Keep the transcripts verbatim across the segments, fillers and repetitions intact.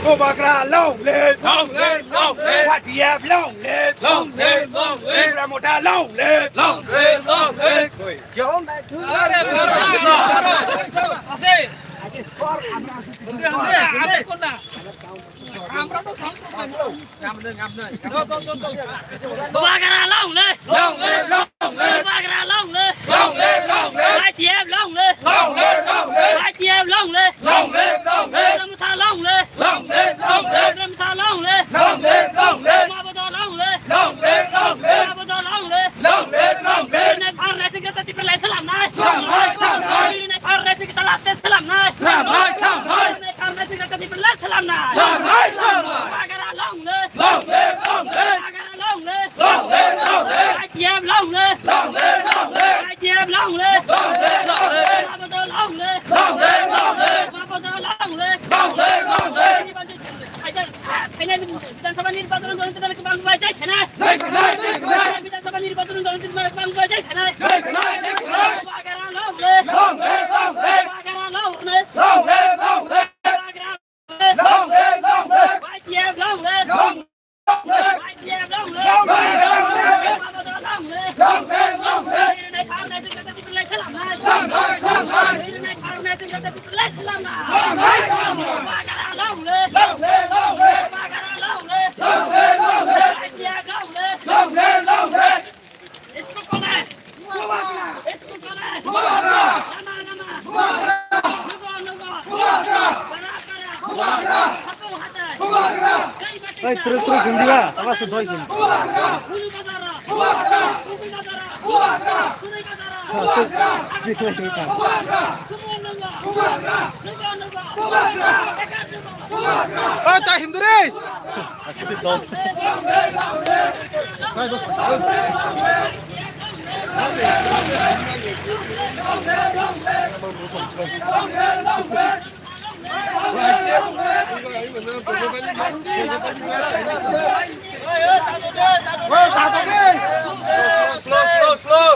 Bubagra long live! Long live, long live! Y T F long live! Long live, long live! Bubagra Motha long live! Long live, long live! Bubagra long live! Long live, long live! Bubagra long live! Long live, long live! Y T F long live! Long live, long live! Y T F long live! Long live, long live! Bubagra Motha long live! Long live, long live! Bubagra Motha long live! Long live, long live! Bubagra Motha long live! Long live, long live! Bubagra Motha long live! Long live, long live! Nai phar nai sing kata tipra lai salam nai! Salam nai, salam nai! Nai phar nai sing kata last salam nai! Salam nai, salam nai! Nai phar nai sing kata tipra lai salam nai! Salam nai, salam nai! Bubagra long live! Long live, long live! Bubagra long live! Long live, long live! Y T F long live! Long live, long live! Y T F long live! Long live, long live! Bubagra Motha long live! Long live, long live! Bubagra Motha long live! Long live, long live! Ajar, ah, final Bidhan Sabha nirbachon dol twi bang bai jai khana. Jai khana, jai khana. Bidhan Sabha nirbachon dol twi bang bai jai khana. Jai khana, jai khana. Bubagra long live. Long live, long live. Bubagra long live. Long live, long live. Bubagra long live. Long live, long live. Y T F long live. Long live. Y T F long live. Long live, long live. Bubagra long live. Long live, long live. Salam nai. Salam nai, salam nai. Salam nai, salam nai. Bubagra long live. Long live, long live. Bubagra long live. Long live, long live. Bubagra long live. Long live, long live. School college. Bubagra. School college. Bubagra. Lama, lama. Bubagra. Nugo, nugo. Bubagra. Para, para. Bubagra. Hato, hatai. Bubagra. Hey, terus, terus, hindi ba? Apa sedoi hindi? Bubagra. Guru bazar. Bubagra. Guru bazar. Bubagra. Guru bazar. Bubagra. Bubagra. Oh, tak him duri. Slow, slow, slow, slow.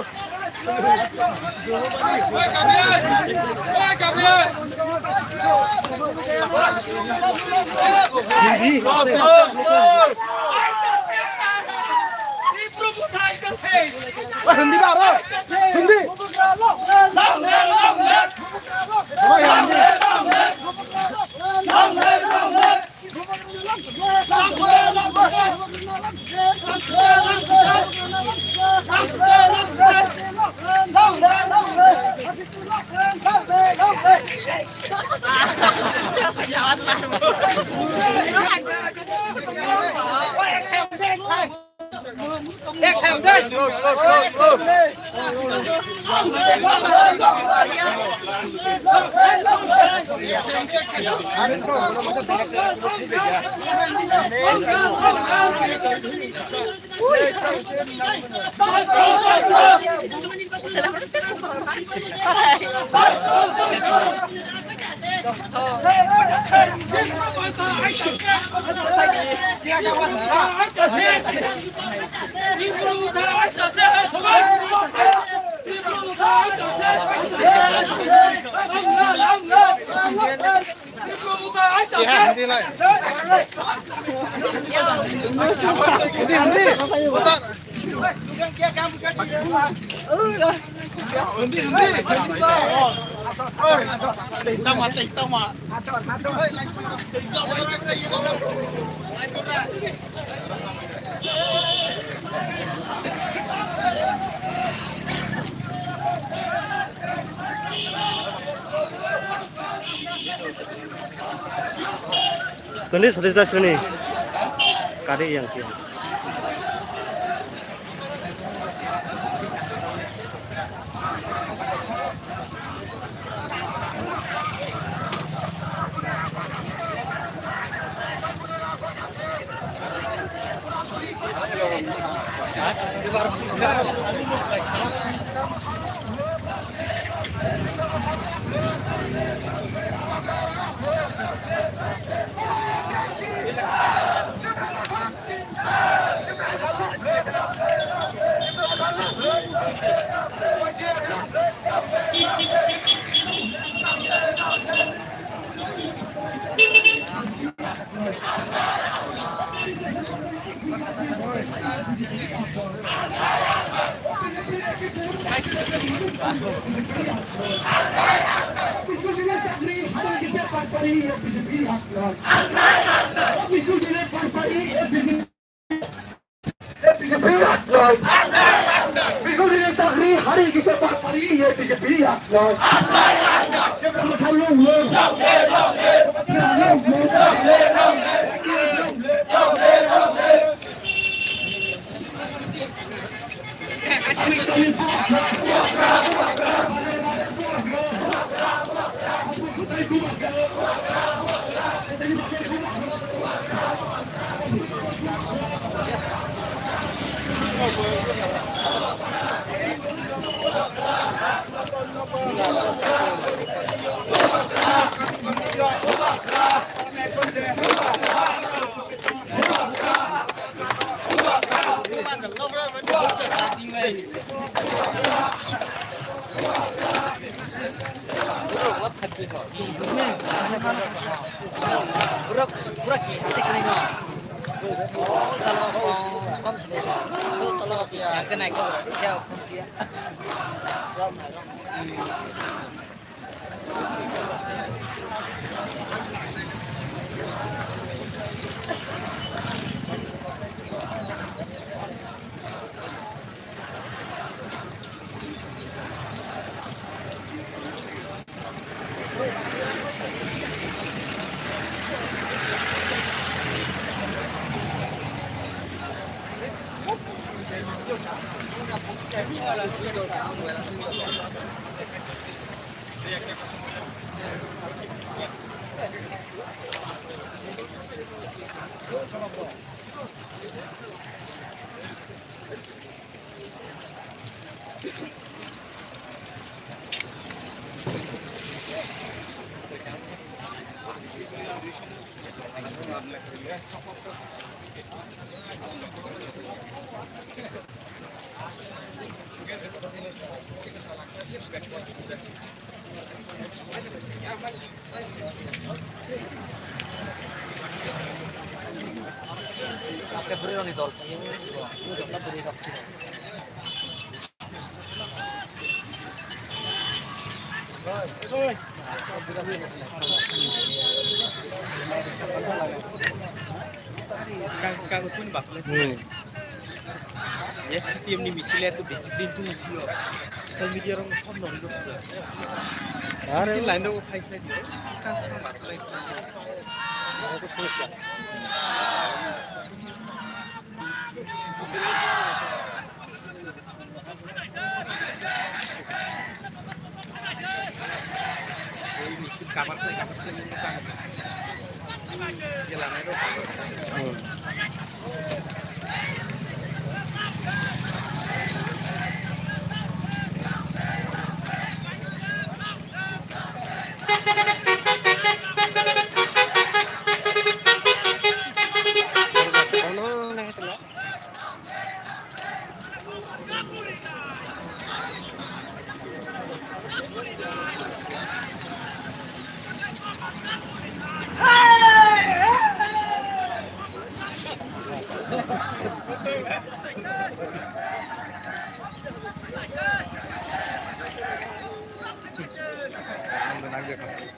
Slow, slow, slow. Hindi ba, aro? Hindi. Aro, hindi. Slow, slow, slow, slow. Hindi, hindi. Hindi, hindi. Tei sama, tei sama. Tei sama. Toni sati ta sini kari yang kiri. Biscuit ni chakri hari kisa pari ye B J P ya no. Ase bwrwi rokni dol khe wng jota bwrwi rok. Skang skang tun baslai. Hmm. S C P M ni misil eto discipline tu usio. Social media rok sob nori rok suda. Are. Ini line rok phai phai dio. Skang skang baslai. Aku susah.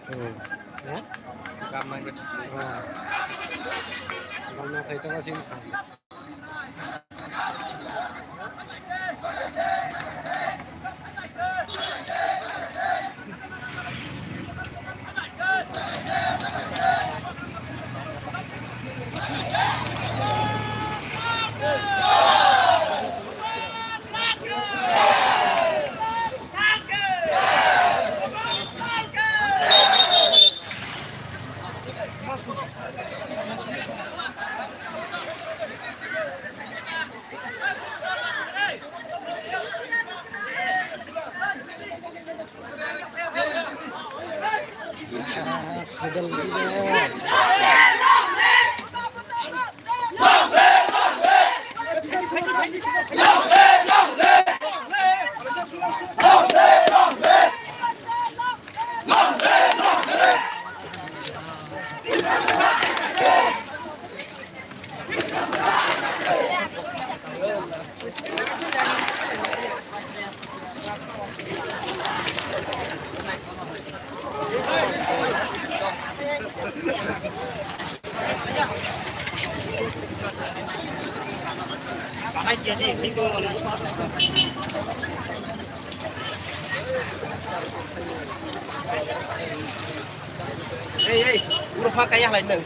Hmm. Ha? Kam nang khe thang. Ha. Kam nang sai ta sing thang. Ei, ei, uro pha kaya halai nang.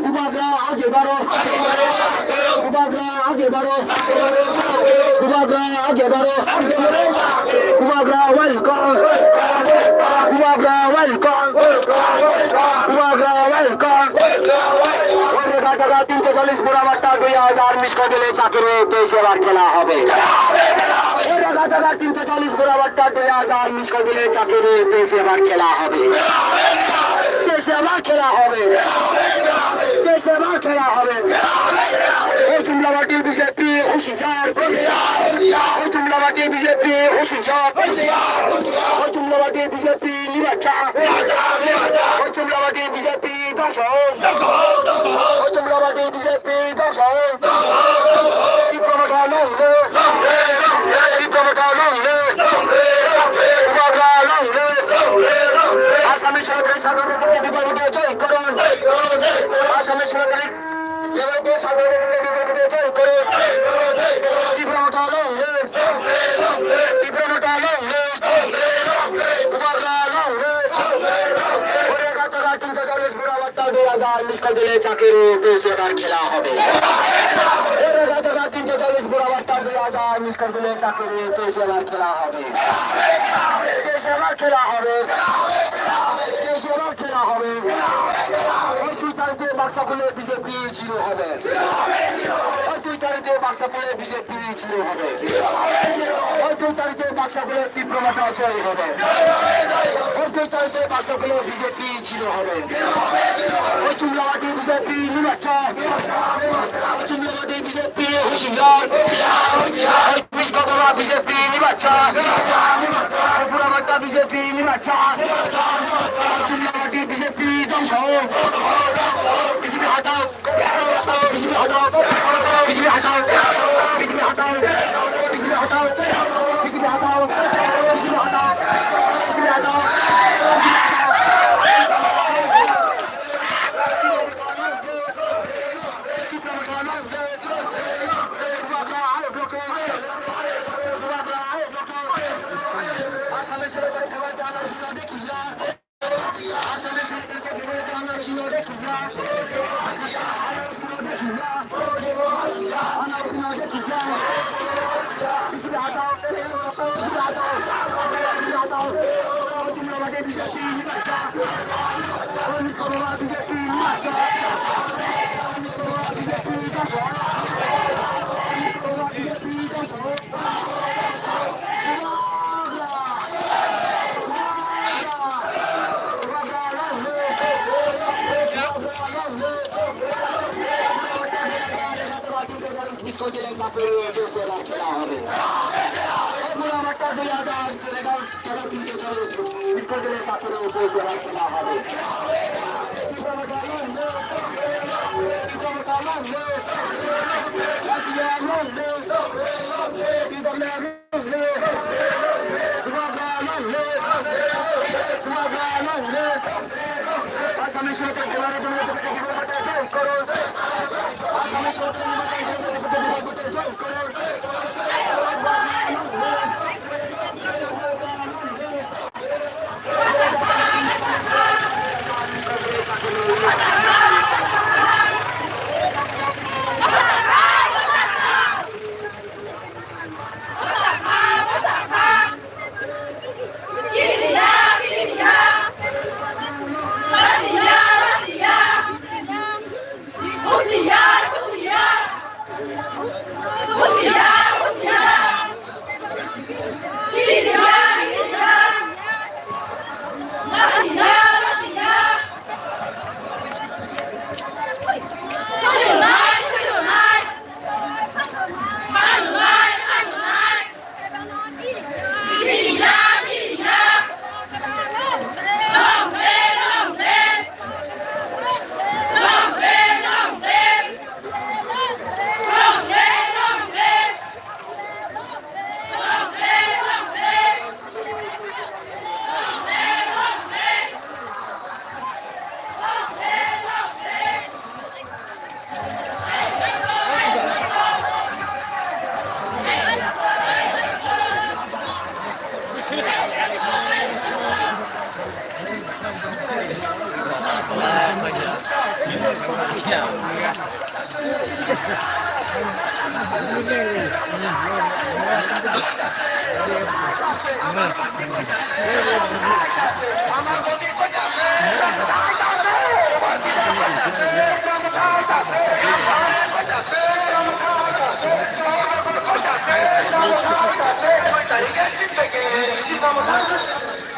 Bubagra age baro. Bubagra age baro. Bubagra age baro. Bubagra welcome. Bubagra welcome. Bubagra welcome. Orega jaga tinso challis bura batta dui hajar miss call dile chakri, desh ebar khela hobe. Orega jaga tinso challis bura batta dui hajar miss call dile chakri, desh ebar khela hobe. Desh ebar khela hobe. Desh ebar khela hobe. Oi Jumlabadi B J P hushiyar. Oi Jumlabadi B J P hushiyar. Oi Jumlabadi B J P nibacha. Oi Jumlabadi B J P dhongso. Oi Jumlabadi B J P dhongso. Tipra Motha long live. Tipra Motha long live. Bubagra long live. Assamese Rajya Sabha Deputy Deputy Joy Karan. Assamese Rajya Deputy Deputy Joy Karan. Tipra Motha long live. Tipra Motha long live. Miss call দিলে চাকরি, দেশে এবার খেলা হবে। এর আগে দেখা তিনশো চল্লিশ বুড়া বাচ্চা দুই হাজার মিস কল দিলে চাকরি, দেশে এবার খেলা হবে। দেশে এবার খেলা হবে। দেশে এবার খেলা হবে। ওই দুই তারিখে বাক্সা খুলে বিজেপি জিরো হবে। ওই দুই তারিখে বাক্সা খুলে বিজেপি জিরো হবে। ওই দুই তারিখে বাক্সা খুলে তীব্র মাত্রা জয় হবে। ওই দুই তারিখে বাক্সা খুলে বিজেপি জিরো হবে। ওই চুমলাওয়াটি বিজেপি নির্বাচন। চুমলাওয়াটি বিজেপি হুঁশিয়ার। ওই বিষ্ণুপ্রিয়া বিজেপি নির্বাচন। ওই পুরাবাট্টা বিজেপি নির্বাচন। চুমলাওয়াটি বিজেপি ধ্বংস। বিজেপি হটাও। বিজেপি হটাও। বিজেপি হটাও। বিজেপি হটাও।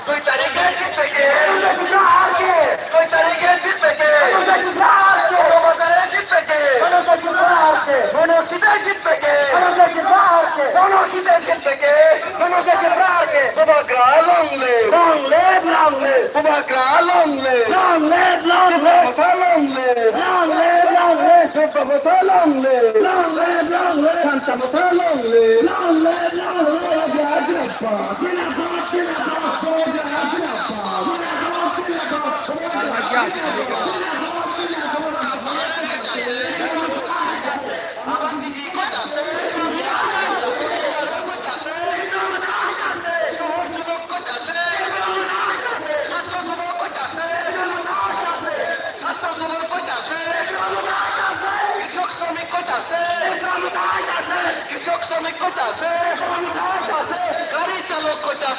দুই তারিখে জিতবে কে? দুই তারিখে জিতবে কে? দুই তারিখে জিতবে কে? মমতারে জিতবে কে? মমতারে জিতবে কে? মনোসিতায় জিতবে কে? মনোসিতায় জিতবে কে? মনোসিতায় জিতবে কে? মনোসিতায় জিতবে কে? Bubagra long live! Long live, long live! Bubagra long live! Long live, long live! Tipra Motha long live! Long live, long live! Tipra Motha long live! Long live, long live! Santa Motha long live! Long live, long live! Raja Ajrappa!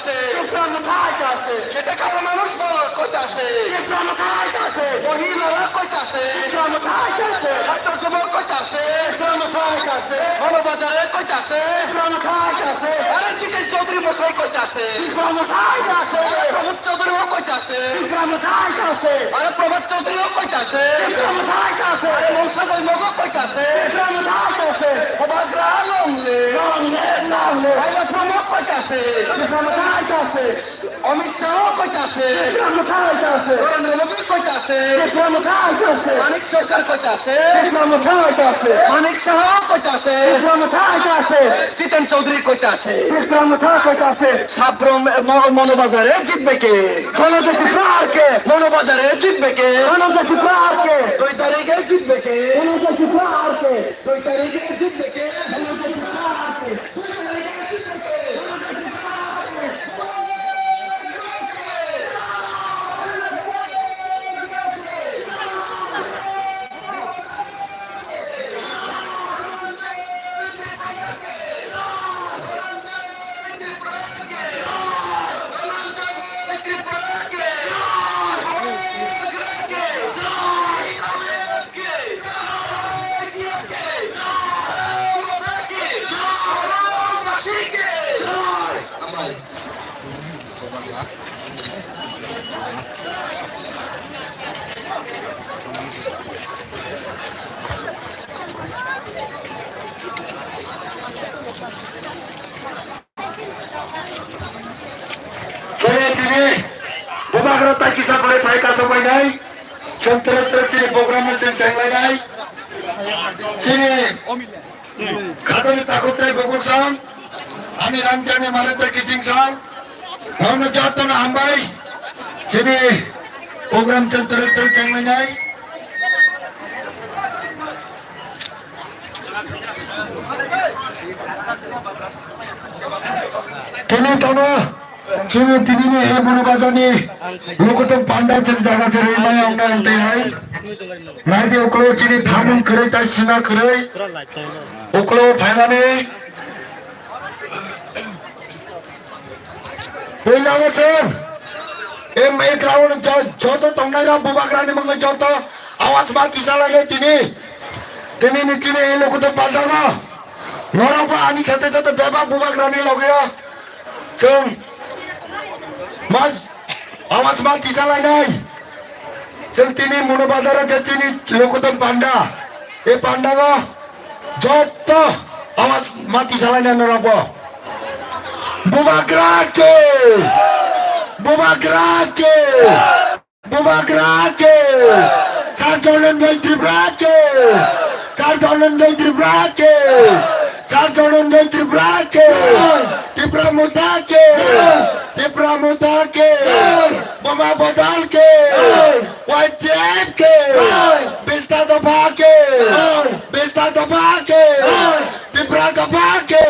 Tripura মাথায় আছে। খেটে খাওয়া মানুষ বলো কইতাছে। ত্রিপুরা মাথায় আছে। মহিলারা কইতাছে। ত্রিপুরা মাথায় আছে। ছাত্র যুবক কইতাছে। ত্রিপুরা মাথায় আছে। মৌলবাজারে কইতাছে। ত্রিপুরা মাথায় আছে। আরে জিতেন চৌধুরী মশাই কইতাছে। ত্রিপুরা মাথায় আছে। আরে প্রমোদ চৌধুরীও কইতাছে। ত্রিপুরা মাথায় আছে। আরে প্রমোদ চৌধুরীও কইতাছে। ত্রিপুরা মাথায় আছে। আরে মৌসা দৈমগও কইতাছে। ত্রিপুরা মাথায় আছে। Prabhakara long live। Long live, long live। আরে প্রমোদ কইতাছে। ত্রিপুরা মাথায় আছে। অমিত শাহ কইতাছে। ত্রিপুরা মাথায় আছে। নরেন্দ্র মোদী কইতাছে। ত্রিপুরা মাথায় আছে। মানিক সরকার কইতাছে। ত্রিপুরা মাথায় আছে। মানিক শাহ কইতাছে। ত্রিপুরা মাথায় আছে। জিতেন চৌধুরী কইতাছে। ত্রিপুরা মাথায় কইতাছে। সাবরুম ম-, মৌলবাজারে জিতবে কে? ধনঞ্জয় ত্রিপুরা আর কে? মৌলবাজারে জিতবে কে? ধনঞ্জয় ত্রিপুরা আর কে? দুই তারিখে জিতবে কে? ধনঞ্জয় ত্রিপুরা আর কে? দুই তারিখে জিতবে কে? ধনঞ্জয় ত্রিপুরা আর কে? Khe tini bubagra tai kisa pore phai kaisa painai. Chwng tere tere chini program no chwng tenglainai. Chini khajani takhuk tai bokuk sang, ani rangchakni mare tai kiching sang. Nono jotono hambai. Chini program chwng tere tere tenglainai. Tini tono chini tini ni e Manu Bazar ni Lukutum Panda chini jaga se rimai ongna ongte hai. Nai di uklo chini thamung kwrwi tai sima kwrwi. Uklo phaimani. Puila o chwng em ek round jo-, joto tongnai rok bubagrani mungwi joto awas ma tisalainai tini. Tini ni chini ei Lukutum Panda go. Norok bo ani sate sate bebak bubagrani loge o. Chwng mas awas ma tisalainai. Chwng tini Manu Bazar o je tini Lukutum Panda. E panda go. Jotto awas ma tisalainai norok bo. Bubagra ke! Bubagra ke! Bubagra ke! Sir Dhananjay Tripura ke! Sir Dhananjay Tripura ke! Sir Dhananjay Tripura ke! Tipra Motha ke! Tipra Motha ke! Buma Bodol ke! Y T F ke! Bista Dopha ke! Bista Dopha ke! Tipra Dopha ke!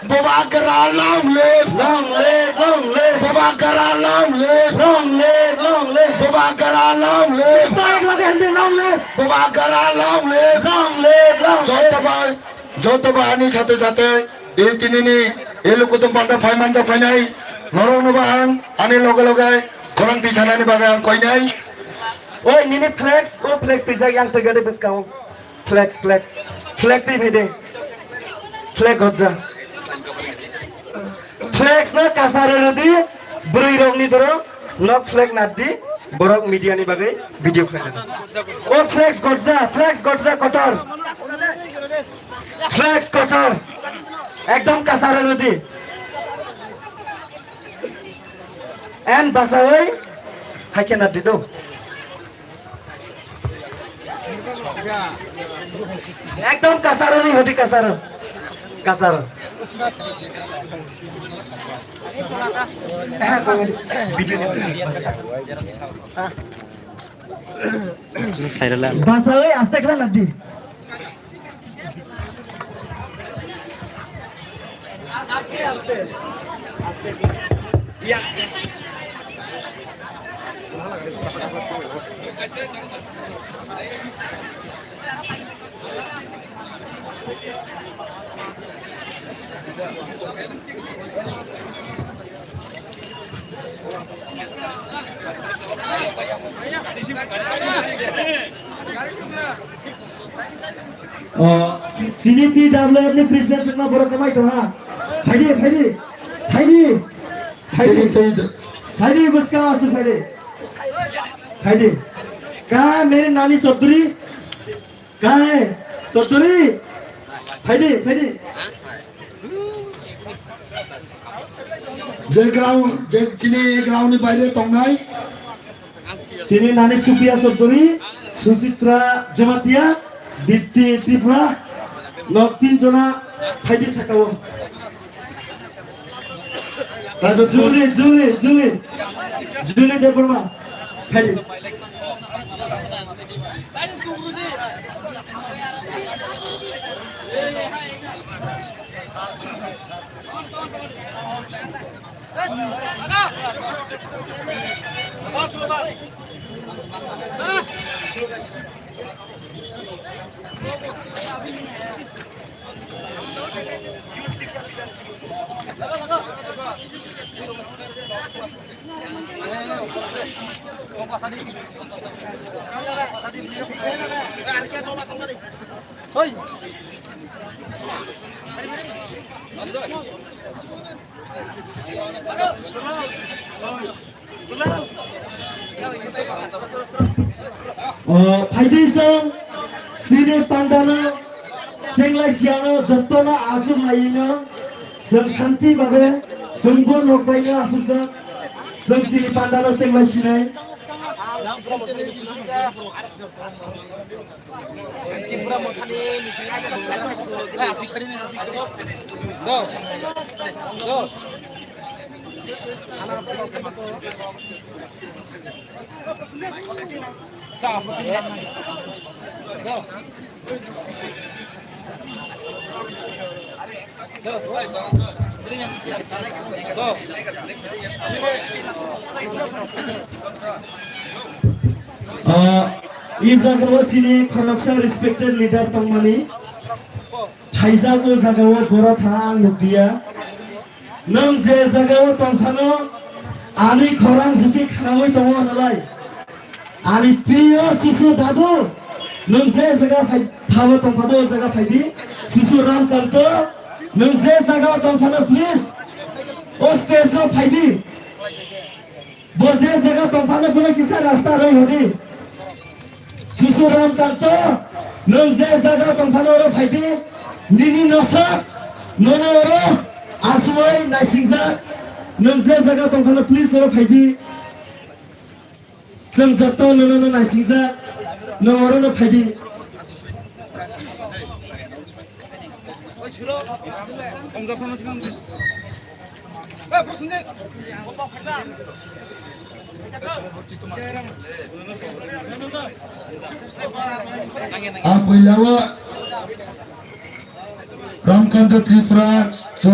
Bubagra long live! Long live, long live! Bubagra long live! Long live, long live! Bubagra long live! Tarik lage hande long live! Bubagra long live! Long live, long live! Joto bai, joto bai ani sate sate, e tini ni, e Lukutum Panda phai manja phainai, norok no ba ang, ani loge loge, khorang tisanani bagwi ang koinai. Oi, nini flex, o flex twijak yang twi gade bwskang. Flex, flex. Flex twi phai de. Flex gotja. Flex no kasaro rwdi, bwrwi rok ni doro, nok flex naddi, borok media ni bagwi video khlainani. O flex gotja, flex gotja kotor. Flex kotor. Ekdom kasaro rwdi. En basawi, hai khe naddi do. Ekdom kasaro ni hodi kasaro. Kasaro. Video ni. Basawi aste khna naddi. O, chini T W F ni president chwngno borok kwmai tongha. Phaidi, phaidi, phaidi, phaidi, phaidi, bwskang aswk phaidi. Phaidi. Ka mere nani Chaudhary? Ka hai Chaudhary? Phaidi, phaidi. Je ground, je chini ground ni baire tongnai. Chini nani Supriya Chaudhary, Suchitra Jamatia, Dipti Tripura, nok tin jona phaidi sakao. Julie, Julie, Julie, Julie Debbarma, phaidi. O, phaidi chwng chini pandano, chenglai siyano jotono aswk laino, chwng santi babe, chwngbo nok baino aswkjak, chwng chini pandano chenglai sinai. Ah, i jagao chini khoroksa respected leader tongmani. Phaijak o jagao boro tha ang nukdiya. Nwng je jagao tongphano ani khorang juti khnaui tongo hwnalai. Ani priyo susu dadu, nwng je jaga phai, thabo tongphabo o jaga phaidi. Susu Ramkanto, nwng je jagao tongphano please o stage o phaidi. Bo je jaga tongphano bono kisa rasta roi hodi. Susu Ramkanto, nwng je jaga tongphano oro phaidi. Nini nosok, nono oro aswai naisingjak. Nwng je jaga tongphano please oro phaidi. Chwng joto nono no naisingjak. Nwng oro no phaidi. Ang puila o Ramkanto Tripura chu.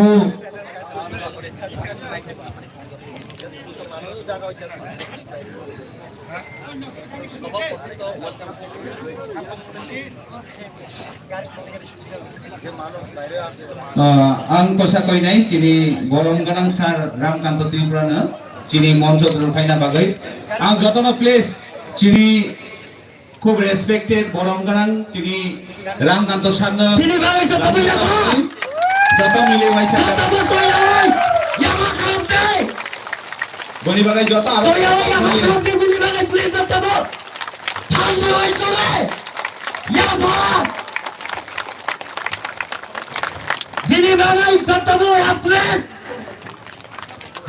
Ah, ang kosa koinai chini borom ganang sir Ramkanto Tripura no chini moncho rwphaina bagwi. Ang jotono please chini Khub respected, borom ganang chini Ramkanto sir no. Bini bagwi joto bo yama. Joto mili waisa. Joto bo soyawai. Yama khalamte. Boni bagwi joto aro. Soyawai yama khalamte bini bagwi please joto bo. Thangni waisa le. Yama. Bini bagwi joto bo ya please.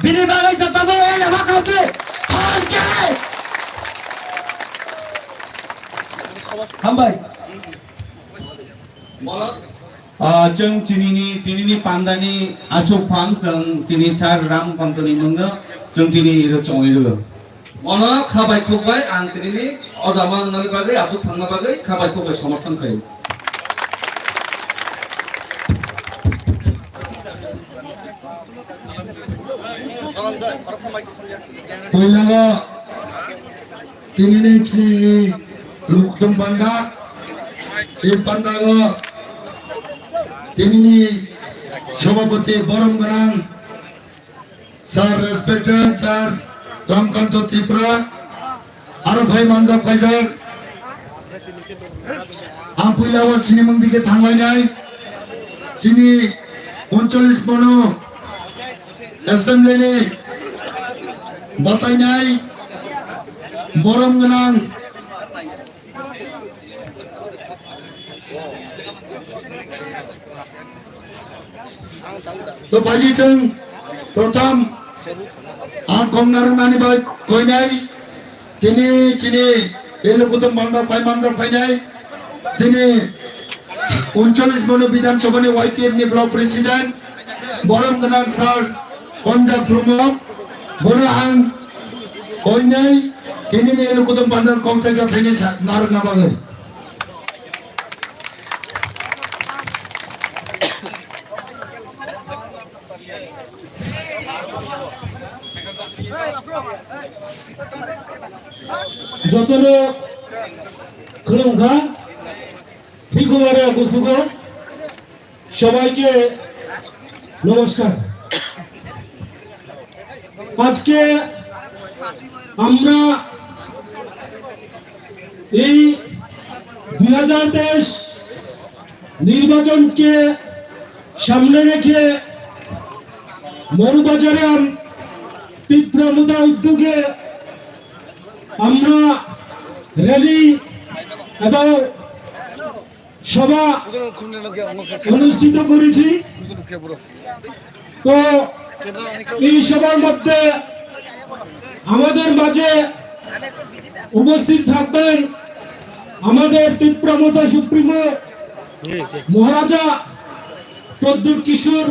Bini bagwi joto bo ei ama kaute. Hor khe. Hambai. Ah, chwng chinini, tinini pandani aswk phang chwng chini sir Ramkanto ni mungno chwng tini iro chongwi rwo. Bono kha bai khuk bai ang tinini o jama wngnani bagwi, aswk phangna bagwi kha bai khuk bai somorthon khaio. Puila o tinini chini lukthum panda, e panda o tinini sobhapati borom gwnang Sir, respected Sir Ramkanto Tripura, aro phai manjak phaijak. Ang puila o sinimung dike thanglainai, sini uncholish bono assembly ni batainai borom gwnang. To phaidi chwng prothom ang kok narwknani bai koinai tini chini Elukudum Banda phai manjak phainai chini uncholish bono Bidhan Sabha ni Y T F ni block president borom gwnang Sir Konja Phrumok, bono ang koinai tini ni Elukudum Banda kok thaisa thaini sa narwkna bagwi. Jotono khulumkha, hikumare kusugo, সবাইকে নমস্কার। আজকে আমরা এই দুই হাজার তেইশ নির্বাচনকে সামনে রেখে মৌলভীবাজারে আম-, তীব্র মতা উদ্যোগে আমরা র‍্যালি এবং সভা অনুষ্ঠিত করেছি। তো এই সভার মধ্যে আমাদের মাঝে উপস্থিত থাকবেন আমাদের তীব্র মতা সুপ্রিমো মহারাজা প্রদ্যুৎ কিশোর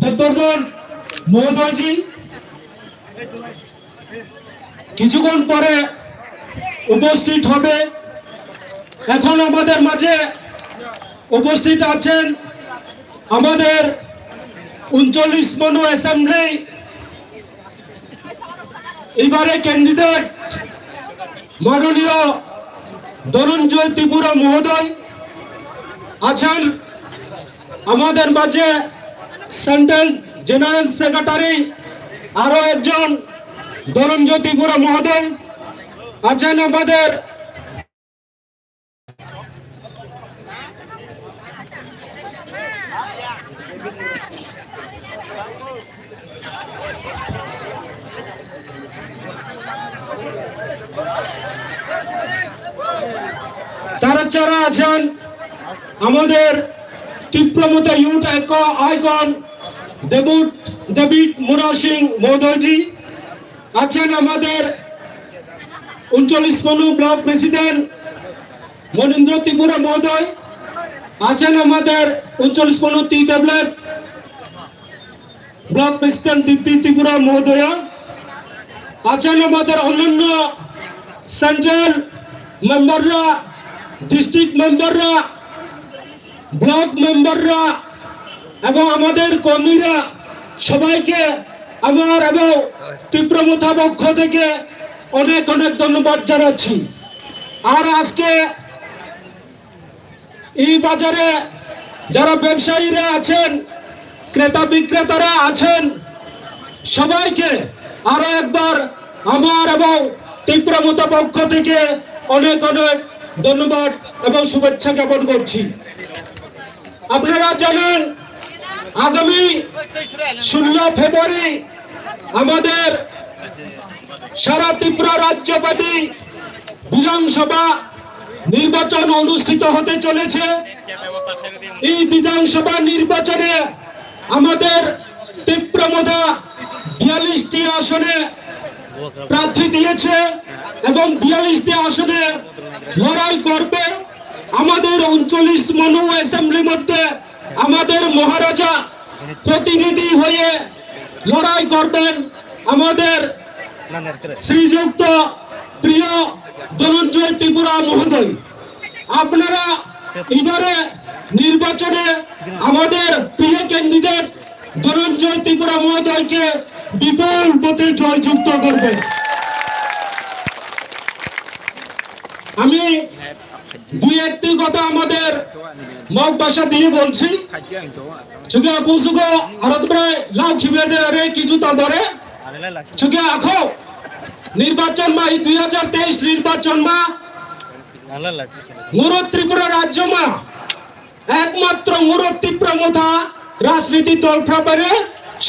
দেববর্মন মহোদয়জি কিছুক্ষণ পরে উপস্থিত হবে। এখন আমাদের মাঝে উপস্থিত আছেন আমাদের ঊনচল্লিশ মনো অ্যাসেম্বলি এবারে ক্যান্ডিডেট মাননীয় ধনঞ্জয় ত্রিপুরা মহোদয় আছেন আমাদের মাঝে, সেন্ট্রাল জেনারেল সেক্রেটারি আরো একজন ধনঞ্জয় ত্রিপুরা মহোদয় আছেন আমাদের। তারা যারা আছেন আমাদের তীব্রমতা youth icon David, David Mura সিং মহোদয়জি, আছেন আমাদের ঊনচল্লিশ মনু ব্লক প্রেসিডেন্ট মনীন্দ্র ত্রিপুরা মহোদয়, আছেন আমাদের ঊনচল্লিশ মনু টি ট্যাবলেট ব্লক প্রেসিডেন্ট দীপ্তি ত্রিপুরা মহোদয়া, আছেন আমাদের অন্যান্য সেন্ট্রাল মেম্বাররা, ডিস্ট্রিক্ট মেম্বাররা, ব্লক মেম্বাররা এবং আমাদের কর্মীরা সবাইকে আমার এবং তীব্রমতা পক্ষ থেকে অনেক অনেক ধন্যবাদ জানাচ্ছি। আর আজকে এই বাজারে যারা ব্যবসায়ীরা আছেন, ক্রেতা বিক্রেতারা আছেন, সবাইকে আরো একবার আমার এবং তীব্রমতা পক্ষ থেকে অনেক অনেক ধন্যবাদ এবং শুভেচ্ছা জ্ঞাপন করছি। আপনারা জানেন, আগামী ষোলো ফেব্রুয়ারি আমাদের সারা ত্রিপুরা রাজ্যব্যাপী বিধানসভা নির্বাচন অনুষ্ঠিত হতে চলেছে। এই বিধানসভা নির্বাচনে আমাদের তীব্রমতা বিয়াল্লিশটি আসনে প্রার্থী দিয়েছে এবং বিয়াল্লিশটি আসনে লড়াই করবে। আমাদের ঊনচল্লিশ মনু অ্যাসেম্বলির মধ্যে আমাদের মহারাজা প্রতিনিধি হয়ে লড়াই করবেন আমাদের শ্রীযুক্ত প্রিয় ধনঞ্জয় ত্রিপুরা মহোদয়। আপনারা এবারে নির্বাচনে আমাদের প্রিয় ক্যান্ডিডেট ধনঞ্জয় ত্রিপুরা মহোদয়কে বিপুল ভোটে জয়যুক্ত করবেন। আমি দুই একটি কথা আমাদের মগ ভাষা দিয়ে বলছি। চুকে আকুসুগো আরতব্রাই লাউ খিবেদে আরে কিছু তাদরে। চুকে আখো নির্বাচন মা এই দুই হাজার তেইশ নির্বাচন মা মুরো ত্রিপুরা রাজ্য মা একমাত্র মুরো ত্রিপুরা মোথা রাজনীতি দল ফ্রাবারে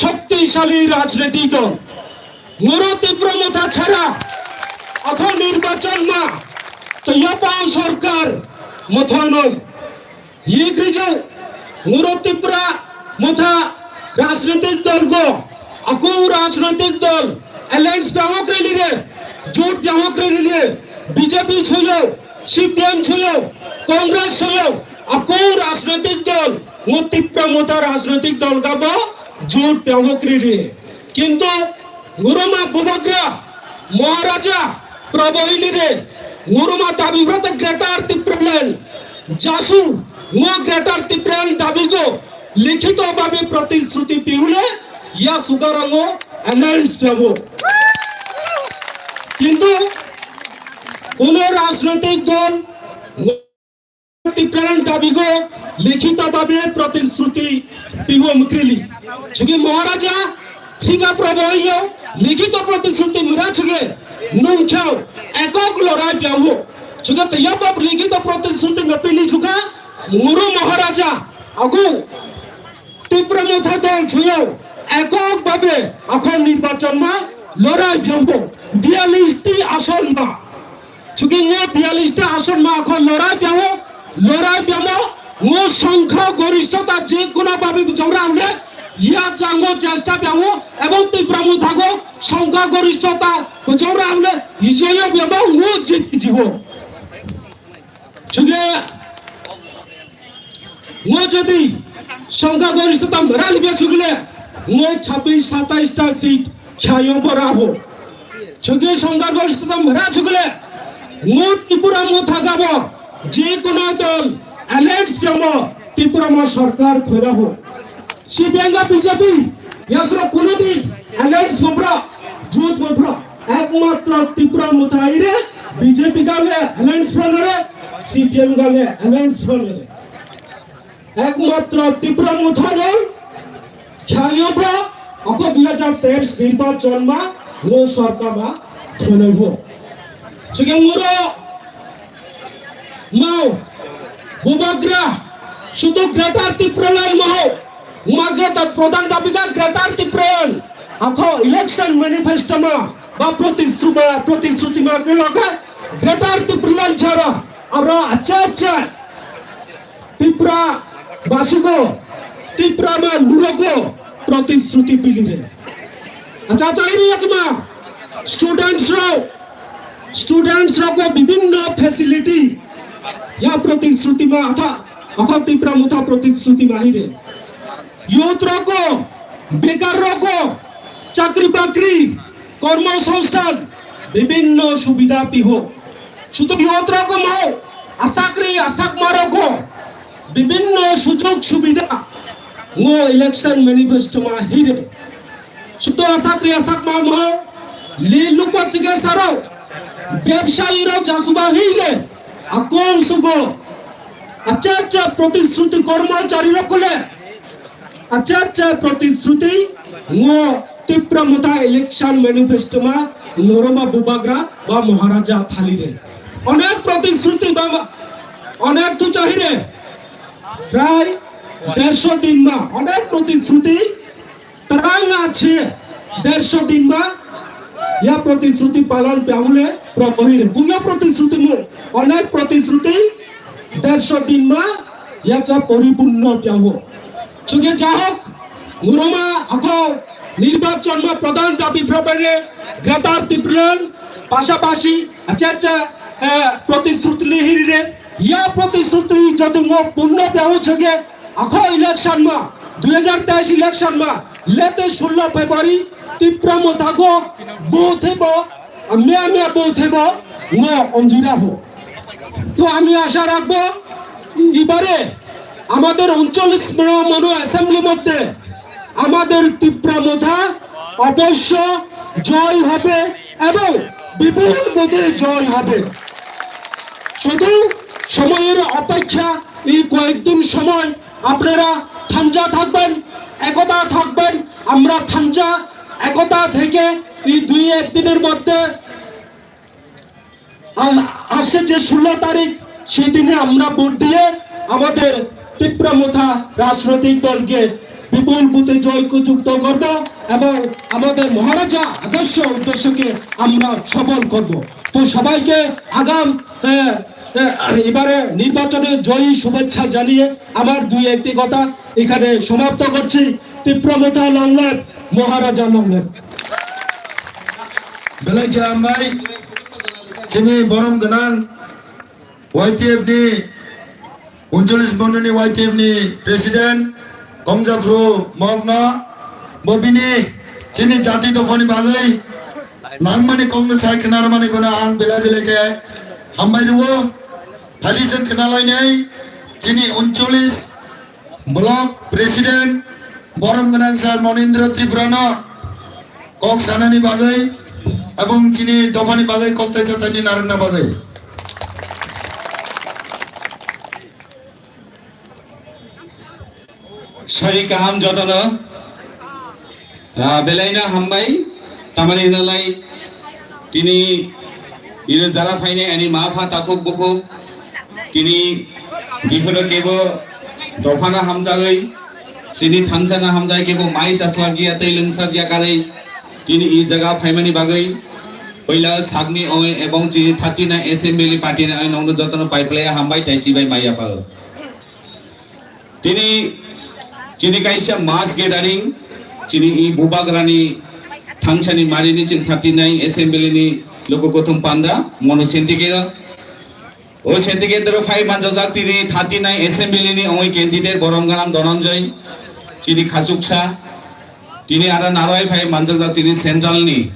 শক্তিশালী রাজনৈতিক দল। Ngoro Tipra Motha chara, akho nirbachon ma, to yapang sorkar mothoinoi. Yigrijo, ngoro Tipra Motha rajnitik dol go, ako rajnitik dol, alliance pangok rili re, jut pangok rili re, B J P choyo, C P M choyo, Congress choyo, ako rajnitik dol, ngo Tipra Motha rajnitik dol gabo, jut pangok rili re. Kintu Nguruma Bubagra Maharaja Prabhu Hilire Nguruma dabi phrata Greater Tipraland jasu ngo Greater Tipraland dabigo likhito babe protishruti pihule ya sugarango alliance pebo. Kintu kono rajnaitik dol Tipraland dabigo likhito babe protishruti piho mukrili. Chuki Maharaja Higa Prabhu yo likhito protishruti mura chuki nungkhao ekok lorai piahu. Chuki to yabab likhito protishruti mapili chuka Muru Maharaja agu Tipra Motha dol chuyo ekok babe akhon nirbachon ma lorai piahu. Bialis ti ason ma. Chuki ngo bialis ta ason ma kho lorai piamo, lorai piamo, ngo songkha gorishtota je kuna babi bujong ra hule, ya chango chesta piamo, ebong Tipra Motha go songkha gorishtota bujong ra hule, ijoyo piamo, ngo jit jibo. Chuki Ngo jodi songkha gorishtota mera libya chugile, ngo chabbish satais ta seat khayo boraho. Chuki songkha gorishtota mera chugile, ngo Tripura Motha gabo, je kono dol alliance pemo Tripura mo sarkar thoiraho. C P M ga B J P, yasro kono din alliance mopra, jut mopra, ekmatro Tripura Motha ire B J P gale alliance phanare, C P M gale alliance phanare. Ekmatro Tipra Motha rok khayo ba ako dui hajar teis nirbachon ma ngo sorkar ma thonai bo. Chikeng muro mau bubagra sudu Greater Tipraland mau ma Greater Pradhan Dabiga Greater Tipraland ako election manifesto ma ba protishruti ma protishruti ma ke loka Greater Tipraland chara aro acha acha Tipra basigo, Tipra ma lurogo, protishruti pilire. Acha acha ini achma, students rok, students rok bibinno facility, ya protishruti ma atha, akha Tipra Motha protishruti ma hire. Youth rok, bekar rok, chakri bakri, kormo songsthan, bibinno subida piho. Sudu youth rok mau, asakri asakma rok, bibinno sujog subida, ngo election manifesto ma hire. Sudu asakri asakma mau, li lukwa chige saro, bebsayi rok jasuba hire, akon sugo, acha acha protishruti kormochari rok kole, Acha acha protishruti ngo Tipra Motha election manifesto ma noroma bubagra ba Maharaja thalire. Onek protishruti ba ma-, onek tu chahire. Prai dersho din ma onek protishruti tarang ache dersho din ma ya protishruti palan pyahule protohire. Kuya protishruti mu onek protishruti dersho din ma ya cha poripurno pyahu. Chuge jahok, muroma ako nirbachon ma pradhan dabi phrabare Greater Tipraland pasapasi acha acha, eh, protishruti lihirire ya protishruti jodi ngo purno pyahu chuge ako election ma dui hajar teis election ma lete sullo February Tipra Motha go bo thebo, mia mia bo thebo ngo onjira ho. তো আমি আশা রাখবো এবারে আমাদের ঊনচল্লিশ মনো অ্যাসেম্বলি মধ্যে আমাদের তিপ্রা মোথা অবশ্য জয় হবে এবং বিপুল ভোটে জয় হবে। শুধু সময়ের অপেক্ষা। এই কয়েকদিন সময় আপনারা থাঞ্চা থাকবেন, একতা থাকবেন। আমরা থাঞ্চা একতা থেকে এই দুই এক দিনের মধ্যে আ-, আসছে যে ষোলো তারিখ, সেদিনে আমরা ভোট দিয়ে আমাদের তিপ্রা মথা রাজনৈতিক দলকে বিপুল ভোটে জয়যুক্ত করব এবং আমাদের মহারাজা আদর্শ উদ্দেশ্যকে আমরা সফল করব। তো সবাইকে আগাম, আহ, আহ, এবারে নির্বাচনে জয়ী শুভেচ্ছা জানিয়ে আমার দুই একটি কথা এখানে সমাপ্ত করছি। তিপ্রা মথা long live, Maharaja long live। Belai khe hambai, chini borom gwnang Y T F ni, uncholish mondolni Y T F ni president, Kongjaphru Mogno, bo bini chini jati dophani bagwi nangmani kokno sai khwnarmani bono ang belai belai khe hambai rwo. Phadi chwng khwnalainai chini uncholish Block President borom gwnang sir Monindra Tripurano kok sanani bagwi ebong chini dophani bagwi kok taisa tani narwkna bagwi. Sari kaham jotono. Ah, belaino hambai, tamani hinalai, tini iro jara phainai ani ma pha takhuk bukhuk, tini biphano kebo dophano hamjagwi, chini thanchano hamjagwi kebo mai chaslabya tei lwngsabya karwi, tini i jaga phaimani bagwi, puila sakni oi ebong chini thirty nine assembly party ni oi nongno jotono paiplaiya hambai tei chibai maiya phago. Tini chini kaisa mass gathering, chini i Bubagrani thansani marini chwng thirty nine assembly ni luku kuthum panda mono sentike. O sentike doro phai manjajak tini thirty nine assembly ni ongoi candidate borom ganang Dhananjay, chini khasuksa. Tini aro narwai phai manjakjak chini central ni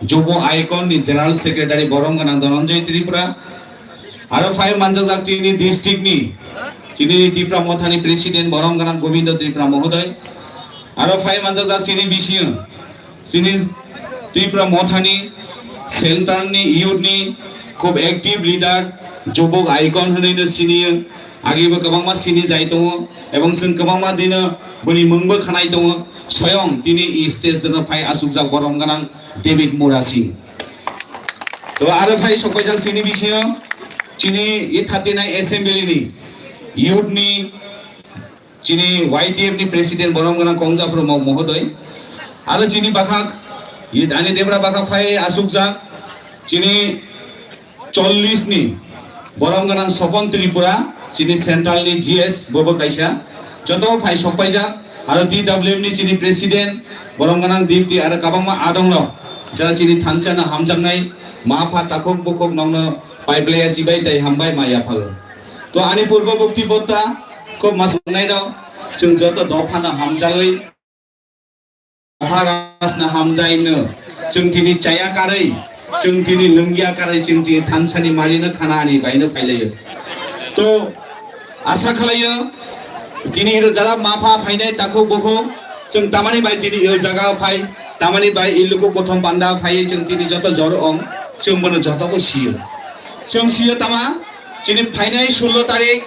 Jobo Icon ni general secretary borom ganang Dhananjay Tripura. Aro phai manjakjak chini district ni chini Tipra Mothani president borom ganang Gobindo Tripura mohoday. Aro phai manjakjak chini bisingo chini Tipra Mothani central ni youth ni khub active leader Jobok Icon hwnwi no siniyo. Agibo kwbangma sini jai tongo, ebong chwng kwbangma dino boni mungbo khanai tongo. Soyong tini i stage deno phai asukjak borom ganang David Murasing. To aro phai sokpaijak chini bisingo chini i thirty nine assembly ni youth ni chini Y T F ni president borom ganang Kongjaphru Mok mohoday. Aro chini bakhak, i ani debra bakhak phai asukjak chini chollish ni borom ganang Sopon Tripura, chini central ni G S bobo kaisa, joto phai sokpaijak, aro T W M ni chini president borom ganang Dipti aro kabangma adongrok, jara chini thansa no hamjaknai, ma pha takhuk bukhuk nongno paiplaya chibai tei hambai ma yaphago. To ani purbo bukti botta khub masuknai rok, chwng joto dophano hamjagwi Maharajno hamjaino, chwng tini chaya karwi, chwng tini lwngya karwi, chwng chini thansani marino khana ani baino phailaio. To asa khlaio, tini iro jara ma pha phainai takhuk bukhuk, chwng tamani bai tini iro jaga phai, tamani bai i luku kothom panda phai, chwng tini joto jor ong, chwng bono joto bo sio. Chwng sio tama, chini phainai sullo tarik,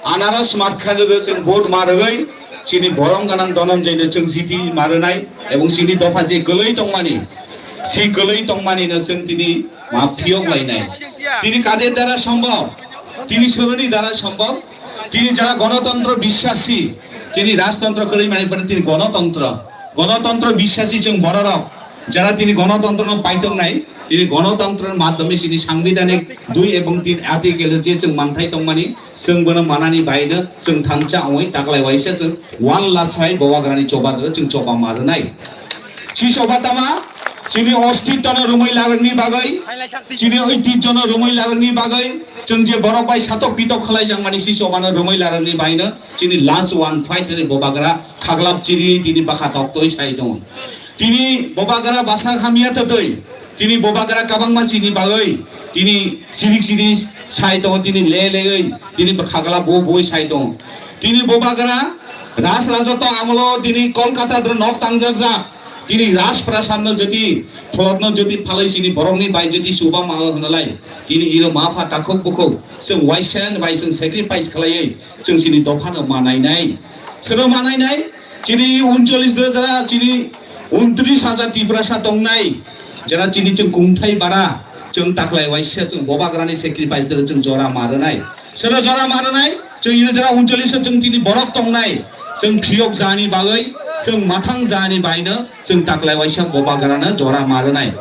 Anaros matkha rwgwi chwng vote ma rwgwi chini borom ganang Dhananjay no chwng jiti ma rwnai ebong chini dopha je kwlwi tongmani, si kwlwi tongmani no chwng tini ma phiyok lainai. Tini kade dara sombhob, tini soroni dara sombhob, tini jara gonotontro biswasi, tini rajtontro kwlwi mani pore tini gonotontro, gonotontro biswasi chwng bororok jara tini gonotontro no paitok nai, tini gonotontro ni madhyome chini sangbidhanik dui ebong tin article je chwng manthai tongmani, chwng bono manani baino chwng thansa ongwi taklai waisa chwng one last hai Bubagrani choba doro chwng choba ma rwnai. Si choba tama chini ostitto no rumwi larwkni bagwi, chini oitijjo no rumwi larwkni bagwi, chwng je borok bai satok pitok khlai jangmani si choba no rumwi larwkni baino chini last one fight ni Bubagra khaglap chiri tini bwkha toktwi sai tongo. Tini Bubagra bwsak hamya twtwi, tini Bubagra kwbangma chini bagwi, tini sirik sirik sai tongo, tini le lewi, tini khagla bo boi sai tongo. Tini Bubagra raj rajotw amolo tini Kolkata dro nok tangjak jak, Chini Raj Prasad no jodi, plot no jodi phalai chini borok ni bai jodi chuba ma o hwnalai, chini iro ma pha takhuk bukhuk, chwng waisa ni bai chwng sacrifice khlaiwi, chwng chini dopha no ma nai nai. Sono ma nai nai, chini uncholish de jara chini untris hajar Tiprasa tong nai, jara chini chwng kungthai bara, chwng taklai waisa chwng bobagra ni sacrifice de chwng jora ma rwnai. Sono jora ma rwnai, chwng ino jora uncholish o chwng tini borok tongnai, chwng phiyok jani bagwi, chwng mathang jani baino, chwng taklai waisa bobagrano jora ma rwnai.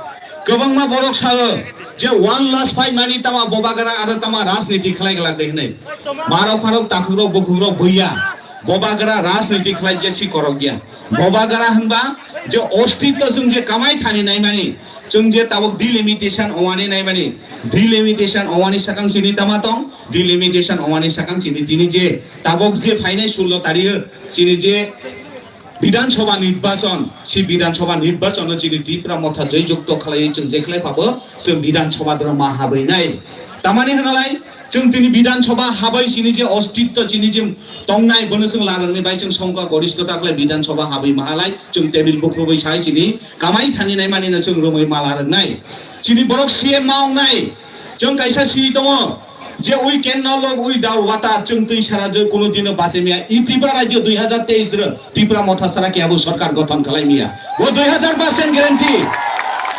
Kwbangma borok sao je one last fight mani tama bobagra aro tama rajniti khlai glak de hinwi. Marok pharok takhukrok bukhukrok buya. Bobagra rajniti khlai je si korok ya. Bobagra hwnba je ostitto chwng je kamai thani naimani, chwng je tabuk delimitation ongani naimani, delimitation ongani sakang chini tama tong, delimitation ongani sakang chini tini je tabuk je phainai sullo tario chini je Bidhan Sabha nirbachon, si Bidhan Sabha nirbachon no chini Tipra Motha joy jukto khlai chwng je khlai pabo chwng Bidhan Sabha dro ma habwi nai. Tamani hwnalai chwng tini Bidhan Sabha habai chini je ostitto chini je tongnai bono chwng larwngni bai chwng songkha goristho ta khlai Bidhan Sabha habwi mahalai chwng table bukhubwi sai chini kamai thani nai mani no chwng romwi mala rwnai. Chini borok C M ma ongnai. Chwng kaisa si tongo je we can no love without water, chwng twi sara je kuno dino bachai maya. I Tripura rajyo dui hazar teis dro Tipra Motha sara khe abo sorkar gothon khlai maya. O dui hazar percent guarantee.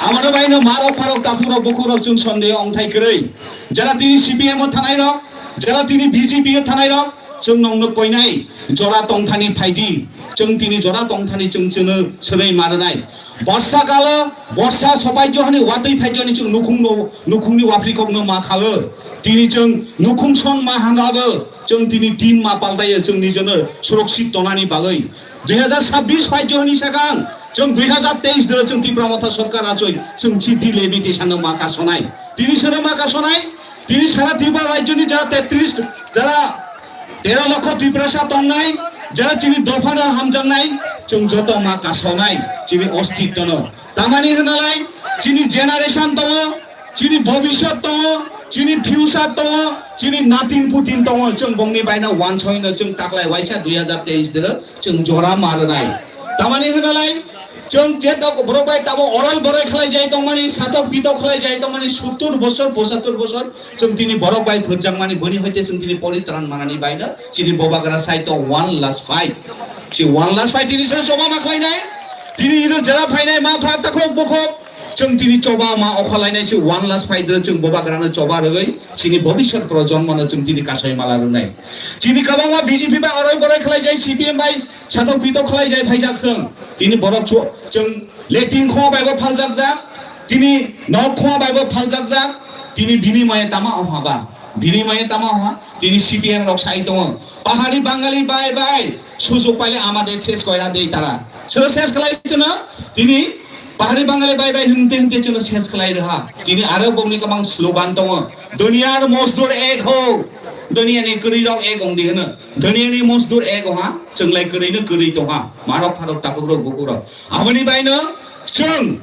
Amano baino marok pharok takhukrok bukhukrok chwng sondeho ongthai kwrwi. Jara tini C P M o thanai rok, jara tini B J P o thanai rok, chwng nongno koinai jora tongthani phaidi. Chwng tini jora tongthani chwng chwngno swnwi ma rwnai. Borsa kalo, borsa sobai johani watwi phai johani chwng nukhungno, nukhungni waphrikokno ma khago. Tini chwng nukhung song ma hanrabo chwng tini din ma paltaio chwng nijono suroksik tonani bagwi. Dui hazar sabbish phai johani sakang chwng dui hazar teis dro chwng Tipra Motha sorkar achoi chwng si delimitation no ma kasonai. Tini sono ma kasonai, tini sara Tripura rajyoni jara tetris, jara tero lokho Tiprasa tongnai, jara chini dophano hamjaknai, chwng joto ma kasonai, chini ostittono. Tamani hwnalai, chini generation tongo, chini bobiswt tongo, chini future tongo, chini natin putin tongo, chwng bongni baino wansoino chwng taklai waisa dui hazar teis dro chwng jora ma rwnai. Tamani hwnalai, chwng je tok borok bai tabo oroi boroi khlai jai tongmani, satok pitok khlai jai tongmani, sottur bosor, pochattor bosor, chwng tini borok bai phwrjakmani, boni hoite chwng tini poritran manani baino, chini bobagra saito one last fight. Si one last fight tini sero choba ma khlainai, tini ino jera phainai ma pha takhok bokhok, chwng tini choba ma okha lainai si one last fight ro chwng bobagrano choba rwgwi, chini bobiswt projonmono chwng tini kasai mala rwnai. Chini kwbangma B J P bai oroi boroi khlai jai, C P M bai satok pitok khlai jai phaijak chwng. Tini borok chu-, chwng Letin khoma bai bo phaljak jak, tini nok khoma bai bo phaljak jak, tini bini maya tama oha ba, bini maya tama oha, tini C P M rok sai tongo. Pahari Bangali bai bai, sujuk paile amade ses koira dei tara. Sero ses khlai chwno, tini Pahari Bangali bai bai hinte hinte chwno ses khlai rwha. Tini aro bongni kwbang slogan tongo. Duniyar mozdur ek ho, duniyani kwrwi rok ek ong di hwno. Duniyani mozdur ek oha, chwnglai kwrwi no kwrwi tongha. Marok pharok takhuk rok bukhuk rok. Aboni bai no chwng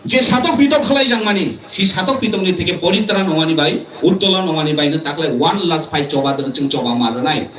je satok pitok khlai jangmani, si satok pitokni theke poritran ongmani bai, uttolan ongmani bai no taklai one last fight choba dwrwng chwng choba ma rwnai.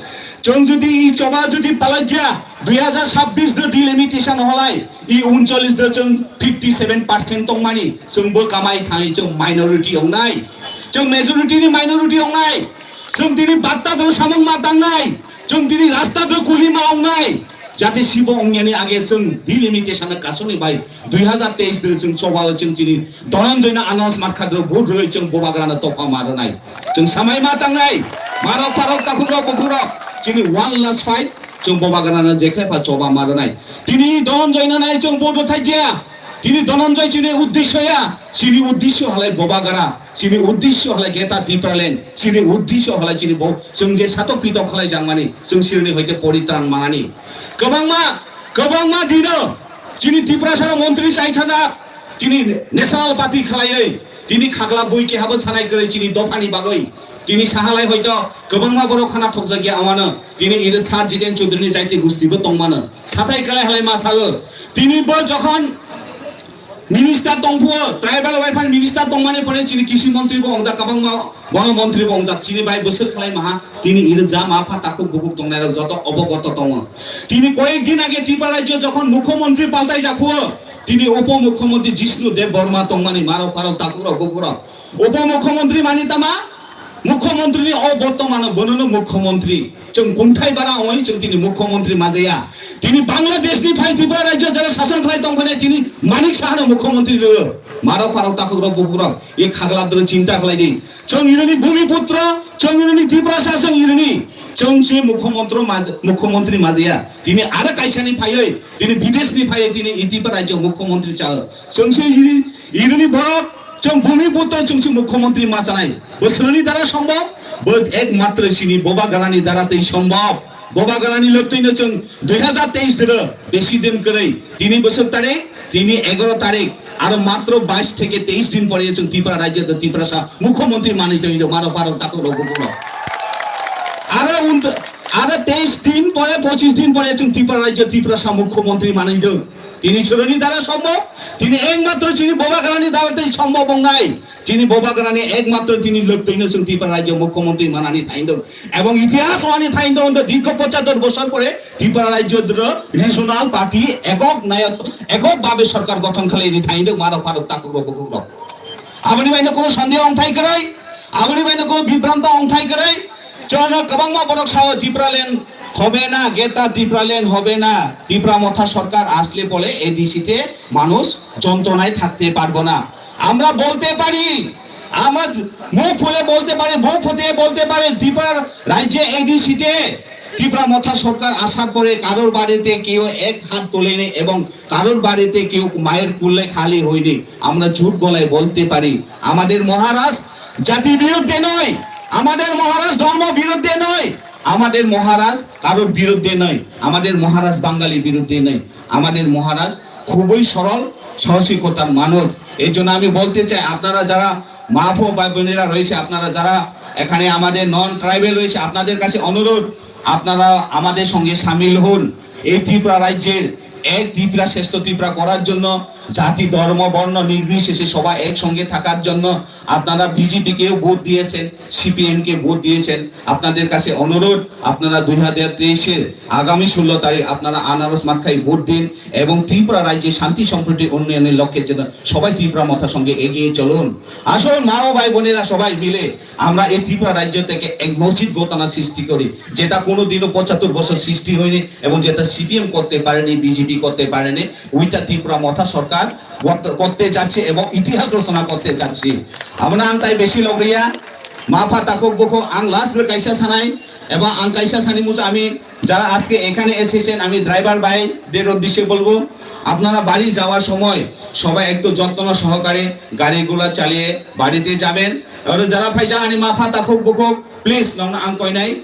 Chwng jodi i choba jodi palajya, dui hazar sabbish do delimitation holai, i uncholish do chwng fifty seven percent tongmani, chwng bo kamai thangwi chwng minority ongnai. Chwng majority ni minority ongnai. Chwng tini batta do samung ma tangnai. Chwng tini rasta do kuli ma ongnai. Jate sibo ongyani age chwng delimitation kasuni bai dui hazar teis dri chwng choba o chwng chini Dhananjoy no announce markha dro vote rwi chwng bobagrano topha ma rwnai. Chwng samai ma tangnai. Marok parok takhuk rok bukhuk rok chini one last fight chwng bobagrano jekhle pha choba ma rwnai. Tini Dhananjoy no nai chwng vote rwthai jaya. Tini Dhananjoy chini uddesyo ya. Chini uddesyo halai bobagra. Chini uddesyo halai geta Tipraland. Chini uddesyo halai chini bo chwng je satok pitok halai jangmani. Chwng sirni hoite poritran mangani. Kwbangma, kwbangma dino chini Tiprasa montri chai thajak. Chini national party khalaiwi. Tini khagla bui kehabo sanai kwrwi chini dophani bagwi. Tini sahalai hoito kwbangma borok khana thokjakya awano. Tini iro Sir Jiten Chaudhary ni jaiti gusti bo tongmano. Sathai kalai halai ma sago. Tini bo jokhon minister tongphuo, tribal welfare minister tongmani pore chini kisi montri bo ongjak, kwbangma bono montri bo ongjak. Chini bai bwswk khlai maha, tini iro ja ma pha takhuk bukhuk tongnai rok joto obogoto tongo. Tini koyek din age Tripura rajyo jokhon mukhyamantri paltai jakhuo, Tini Upo Mukhyamantri Jishnu Dev Barma tongmani marok parok takukrok bukurok. Upo Mukhyamantri mani tama? Mukhyamantri ni o bortomano bonono Mukhyamantri. Chwng kungthai bara ongoi chwng tini Mukhyamantri majaya. Tini Bangladesh ni phai Tripura rajyo jara sason khlai tongphai tini Manik Sahano Mukhyamantri rw. Marok parok takukrok bukurok. E khaglabdro chinta khlai di. Chwng irini Bhumiputro, chwng irini Tiprasa, chwng irini. Chwng se Mukhyamantri maj-, Mukhyamantri majaya. Tini aro kaisani phaioi, tini bideshni phaioi, tini Tripura rajyo Mukhyamantri chao. Chwng se iri, irini borok, chwng Bhumiputro, chwng se Mukhyamantri machanai. Bo sroni dara sombhob, bo ekmatro chini Bubagrani dara tei sombhob. Bubagrani loktwino chwng dui hazar teis dino besi din kwrwi. Tini bwswk tarik, tini egaro tarik. Aro matro bais theke teis din pore chwng Tripura rajyo do Tiprasa Mukhyamantri manwi tongwi do maro parok takhuk rok bukhuk rok. Aro unt-, aro teis din pore, pochis din pore chwng Tripura rajyo Tiprasa Mukhyamantri manwi do. Tini sroni dara sombhob, tini ekmatro chini Bubagrani dara tei sombhob wngnai. Chini Bubagrani ekmatro tini loktwino chwng Tripura rajyo Mukhyamantri manani thaindok. Ebong itihas wani thaindok, dirgho pochator bosor pore Tripura rajyo dro regional party ekok nayok, ekok babe sorkar gothon khlai ni thaindok, marok parok takhuk rok bukhuk rok. Aboni baino kono sandeho ongthai kwrwi, aboni baino kono bibranto ongthai kwrwi. Jono kwbangma borok sao Tipraland hobe na, geta Tipraland hobe na, Tipra Motha sorkar asle pole A D C te manush jontronai thakte parbo na. আমরা বলতে পারি, আমরা মুখ খুলে বলতে পারি, বুক ফুলিয়ে বলতে পারি, ত্রিপুরার রাজ্যে এডিসিতে ত্রিপুরা মথা সরকার আসার পরে কারোর বাড়িতে কেউ এক হাত তোলেনি এবং কারোর বাড়িতে কেউ মায়ের কুলে খালি হয়নি। আমরা জোর গলায় বলতে পারি, আমাদের মহারাজ জাতি বিরুদ্ধে নয়, আমাদের মহারাজ ধর্ম বিরুদ্ধে নয়, আমাদের মহারাজ কারোর বিরুদ্ধে নয়, আমাদের মহারাজ বাঙালি বিরুদ্ধে নয়, আমাদের মহারাজ খুবই সরল সাহসিকতার মানুষ। এই জন্য আমি বলতে চাই, আপনারা যারা মা ও ভাই বোনেরা রয়েছে, আপনারা যারা এখানে আমাদের নন ট্রাইবেল রয়েছে, আপনাদের কাছে অনুরোধ, আপনারা আমাদের সঙ্গে সামিল হন। এই ত্রিপুরা রাজ্যের এক ত্রিপুরা শ্রেষ্ঠ ত্রিপুরা করার জন্য, জাতি ধর্ম বর্ণ নির্বিশেষে সবাই একসঙ্গে থাকার জন্য আপনারা বিজেপি কেও ভোট দিয়েছেন, সিপিএম কে ভোট দিয়েছেন। আপনাদের কাছে অনুরোধ, আপনারা দুই হাজার তেইশের আগামী ষোলো তারিখ আপনারা আনারস মার্কায় ভোট দিন এবং ত্রিপুরা রাজ্যে শান্তি সম্প্রীতি উন্নয়নের লক্ষ্যে যেন সবাই ত্রিপুরা মথার সঙ্গে এগিয়ে চলুন। আসুন মা ও ভাই বোনেরা সবাই মিলে আমরা এই ত্রিপুরা রাজ্য থেকে এক মসজিদ ঘটনা সৃষ্টি করি, যেটা কোনোদিনও পঁচাত্তর বছর সৃষ্টি হয়নি এবং যেটা সিপিএম করতে পারেনি, বিজেপি করতে পারেনি, ওইটা ত্রিপুরা মথা সরকার করতে, করতে যাচ্ছে এবং ইতিহাস রচনা করতে যাচ্ছে। Abona ang tai besi logriya, mapha takhuk bukhuk ang last ro kaisa sanai, এবং ang kaisa sani muchung, আমি যারা আজকে এখানে এসেছেন, আমি ড্রাইভার ভাইদের উদ্দেশ্যে বলবো, আপনারা বাড়ি যাওয়ার সময় সবাই একটু যত্ন সহকারে গাড়িগুলা চালিয়ে বাড়িতে যাবেন। Aro jara phaijak ani mapha takhuk bukhuk, please, nokno ang koinai,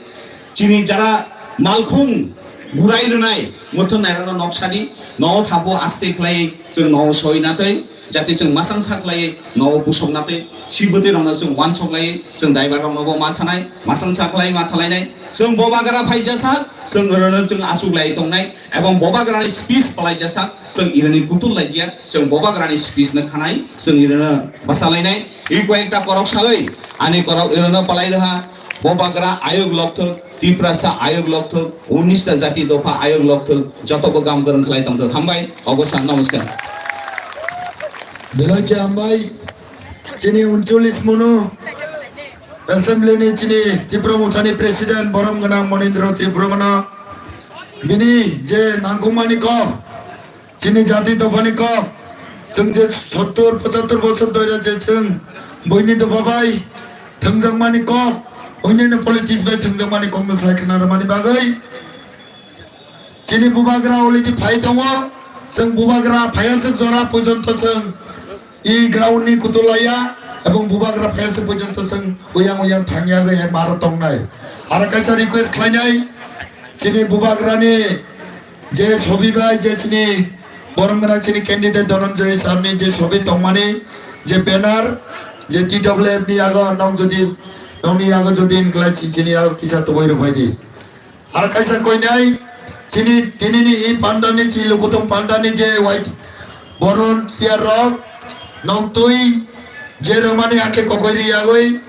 chini jara malkhung gurai rwnai, muthung nairokno nok sadi, no thapo aste khlai chwng no soi natwi, jate chwng masang sa khlai no pusok natwi, sibwtwi rokno chwng wansok lai, chwng daibar rokno bo ma sanai, masang sa khlai ma thalainai, chwng bobagra phaijak sak, chwng rwno chwng achuk lai tongnai, ebong bobagrani speech palai jasa, chwng irani kutul lai dia, chwng bobagrani speech no khanai, chwng irano basa lainai. I koi ekta korok salai, ani korok irano palai raha, bobagra ayuk lokthuk, Tiprasa ayuk lokthuk, unis ta jati dopha ayuk lokthuk, joto bo gam kwrwng khlai tongthuk. Hambai, ogosa, namaskar. Belai khe hambai, chini uncholish mono. Assembly ni chini Tipra Mothani President borom gwnang Monindra Tripura mano bini je nangkukmani kok, chini jati dophani kok, chwng je sottor pochattor bosor doira je chwng buini dopha bai thwngjakmani kok, onyaino politics bai thwngjakmani kok no sai khna rwmani bagwi. Chini bubagra already phai tongo, chwng bubagra phaiya swk jora porjonto chwng i ground ni kutul laiya, ebong bubagra phaiya swk porjonto chwng uyang uyang thangya gwi hai maro tongnai. Aro kaisa request khlainai, chini bubagra ni je sobi bai je chini borom gwnang chini candidate Dhananjay sir ni je sobi tongmani je banner je T W F ni yago nong jodi nongni yago jodi inklai chini yago kisa tubui rwphai di. Aro kaisa koinai, chini tinini i pandani, chini lukuthum pandani je white volunteer rok, nong twi je rwmani hakhe kokoi ri yagwi,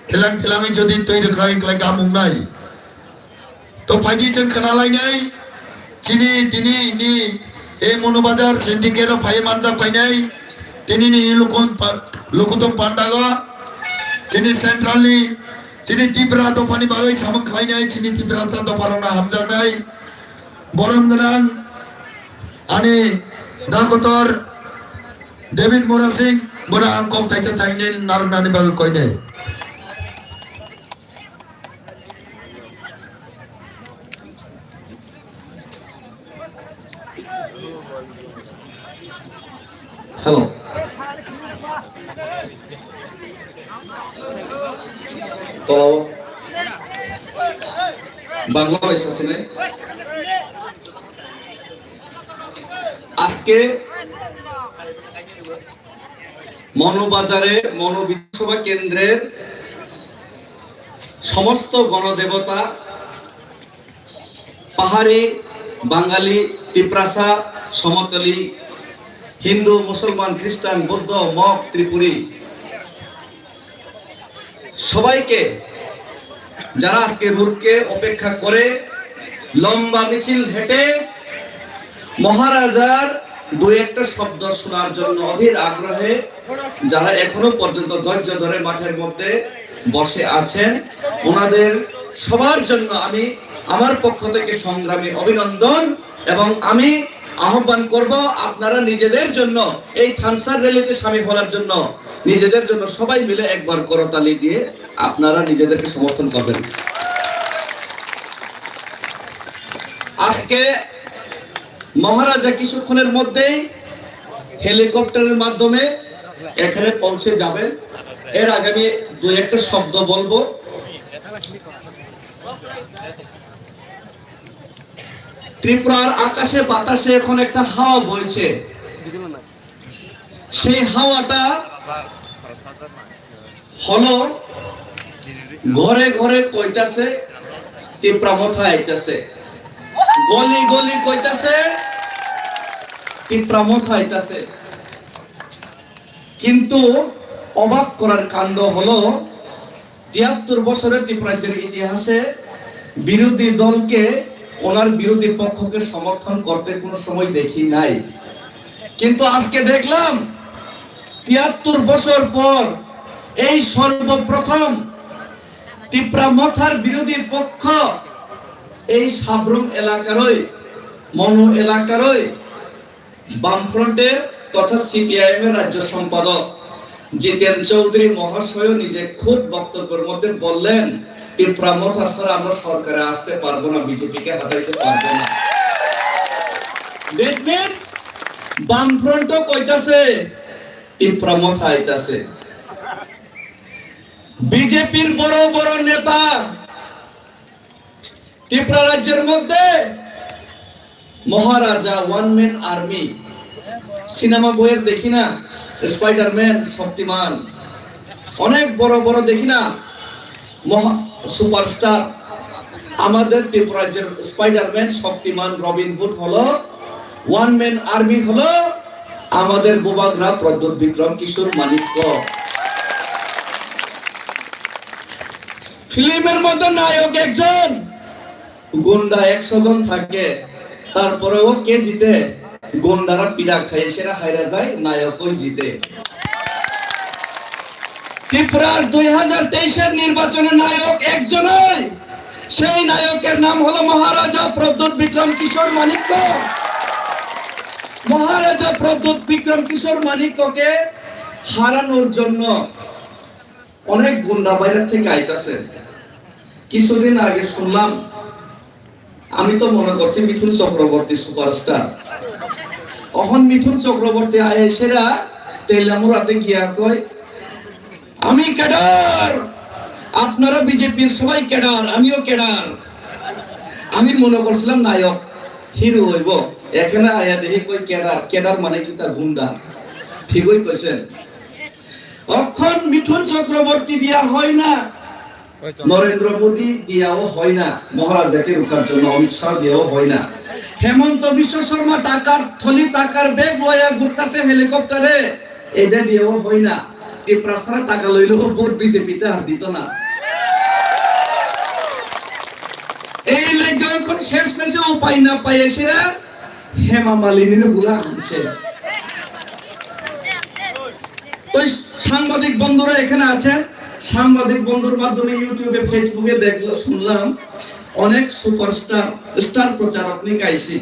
thilang thilangwi jodi twi rwkha, wngkhlai gam wngnai. To phaidi chwng khna lainai, chini tini ni E Mono Bazar syndicate o phai manjak phainai, tinini Lukun pa-, Lukutung Pandago, chini central ni, chini Tipra dophani bagwi samung khlainai, chini Tiprasa dopharokno hamjaknai, borom gwnang ani dakotor David Murasing, bono ang kok thaisa thainai narwknani bagwi koinai. Hello. Tolao. Bangla bai sase nai. আজকে মনোবাজারে মনো বিধানসভা কেন্দ্রের সমস্ত গণদেবতা, পাহাড়ি, বাঙালি, তিপ্রাসা, সমতলি, হিন্দু, মুসলমান, খ্রিস্টান, বৌদ্ধ, মগ, ত্রিপুরী, সবাইকে, যারা আজকে রোদকে অপেক্ষা করে লম্বা মিছিল হেঁটে মহারাজার দু একটা শব্দ শোনার জন্য অধীর আগ্রহে যারা এখনো পর্যন্ত ধৈর্য ধরে মাঠের মধ্যে বসে আছেন, ওনাদের সবার জন্য আমি আমার পক্ষ থেকে সংগ্রামী অভিনন্দন। এবং আমি আহ্বান করব, আপনারা নিজেদের জন্য এই থানসার র‍্যালিতে সামিল হওয়ার জন্য নিজেদের জন্য সবাই মিলে একবার করতালি দিয়ে আপনারা নিজেদেরকে সমর্থন করবেন। আজকে মহারাজা কিছুক্ষণের মধ্যেই হেলিকপ্টারের মাধ্যমে এখানে পৌঁছে যাবেন। এর আগে আমি দুই একটা শব্দ বলবো। ত্রিপুরার আকাশে বাতাসে এখন একটা হাওয়া বইছে। সেই হাওয়াটা হলো ঘরে ঘরে কইতাছে, "তিপ্রা মথা আইতাছে।" গলি গলি কইতাছে, "তিপ্রা মথা আইতাছে।" কিন্তু অবাক করার কাণ্ড হলো, তিয়াত্তর বছরের ত্রিপুরাজ্যের ইতিহাসে বিরোধী দলকে, ওনার বিরোধী পক্ষকে সমর্থন করতে কোনো সময় দেখি নাই। কিন্তু আজকে দেখলাম, তিয়াত্তর বছর পর এই সর্বপ্রথম তিপ্রা মথার বিরোধী পক্ষ এই সাব্রুম এলাকারই, মনু এলাকারই বামফ্রন্টের তথা সিপিআইএম এর রাজ্য সম্পাদক জিতেন চৌধুরী মহাশয় নিজে খুদ বক্তব্যের মধ্যে বললেন, "তিপ্রা মথা ছাড়া আমরা সরকারে আসতে পারবো না, বিজেপি কে হারাইতে পারবো না।" That means বামফ্রন্টও কইতাছে, "তিপ্রা মথা আইতাছে।" বিজেপির বড় বড় নেতা ত্রিপুরা রাজ্যের মধ্যে মহারাজা, ওয়ান ম্যান আর্মি, সিনেমা বইয়ের দেখি না, স্পাইডারম্যান, শক্তিমান, অনেক বড় বড় দেখি না, মহা সুপারস্টার। আমাদের ত্রিপুরা রাজ্যের স্পাইডারম্যান, শক্তিমান, রবিন হুড হলো, ওয়ান ম্যান আর্মি হলো আমাদের বুবাগ্রা প্রদ্যুৎ বিক্রম কিশোর মানিক্য। ফিল্মের মধ্যে নায়ক একজন, গুন্ডা একশো জন থাকে, তারপরেও কে জিতে? গুন্ডারা পিড়া খায়, সেরা হাইরা যায়, নায়কই জিতে। ত্রিপুরার দুই হাজার তেইশের নির্বাচনে নায়ক একজনই, সেই নায়কের নাম হলো মহারাজা প্রদ্যুৎ বিক্রম কিশোর মানিক্য। মহারাজা প্রদ্যুৎ বিক্রম কিশোর মানিক্যকে হারানোর জন্য অনেক গুন্ডা বাইরে থেকে আইতাছে। কিছুদিন আগে শুনলাম, আমি তো মনে করছি মিঠুন চক্রবর্তী সুপারস্টার। অখন মিঠুন চক্রবর্তী আয়া সেরা তেলামুরাতে গিয়া কয়, "আমি ক্যাডার, আপনারা বিজেপির সবাই ক্যাডার, আমিও ক্যাডার।" আমি মনে করছিলাম নায়ক, হিরো হইব। এখানে আয়া দেখি কই ক্যাডার, ক্যাডার মানে কি? তার গুন্ডা। ঠিকই কইছেন। অখন মিঠুন চক্রবর্তী দিয়া হয় না, নরেন্দ্র মোদী দিয়াও হয় না, মহারাজাকে রুখার জন্য অমিত শাহ দিয়াও হয় না, হেমন্ত বিশ্ব শর্মা টাকার থলি, টাকার ব্যাগ লয়া ঘুরতাছে হেলিকপ্টারে, এটা দিয়াও হয় না। ত্রিপুরা ছাড়া টাকা লইলেও ভোট বিজেপিতে আর দিত না। এই লেগে এখন শেষ মেশে উপায় না পাই এসে হেমা মালিনীরে বুলা আনছে। তো সাংবাদিক বন্ধুরা এখানে আছেন, সাংবাদিক বন্ধুর মাধ্যমে YouTube-এ, Facebook-এ দেখলো, শুনলাম অনেক সুপারস্টার, স্টার প্রচারক নিয়ে আইছে।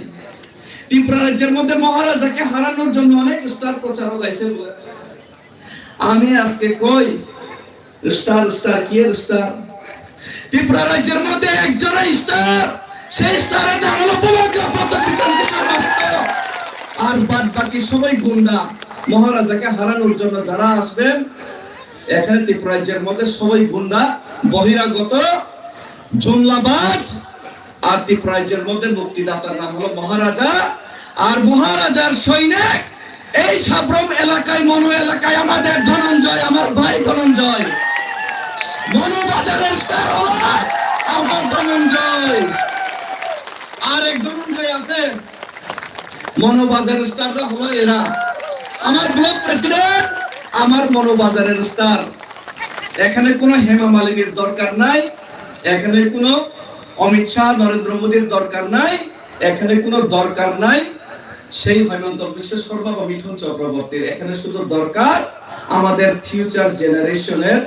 ত্রিপুরা রাজ্যের মধ্যে মহারাজাকে হারানোর জন্য অনেক স্টার প্রচারক আইছে বলে। আমি আজকে কই, স্টার, স্টার, কি এর স্টার? ত্রিপুরা রাজ্যের মধ্যে একজনই স্টার, সেই স্টারের নাম হলো বুবাগ্রাপাত বিক্রম কিশোর মানিক্য। আর বাদ বাকি সবাই গুন্ডা। মহারাজাকে হারানোর জন্য যারা আসবেন, এখানে ত্রিপুরা রাজ্যের মধ্যে সবাই গুন্ডা, বহিরাগত, জুমলাবাজ। আর ত্রিপুরা রাজ্যের মধ্যে মুক্তিদাতার নাম হলো মহারাজা। আর মহারাজার সৈনিক এই সাব্রম এলাকায়, মনু এলাকায় আমাদের ধনঞ্জয়, আমার ভাই ধনঞ্জয়। মনু বাজারের স্টার হলো আমার ধনঞ্জয়। আর এক ধনঞ্জয় আছে, মনু বাজারের স্টাররা হলো এরা। আমার ব্লক প্রেসিডেন্ট, আমার মনু বাজারের স্টার। এখানে কোনো হেমা মালিনীর দরকার নাই, এখানে কোনো অমিত শাহ, নরেন্দ্র মোদীর দরকার নাই, এখানে কোনো দরকার নাই সেই হেমন্ত বিশ্ব শর্মা বা মিঠুন চক্রবর্তীর। এখানে শুধু দরকার আমাদের ফিউচার জেনারেশনের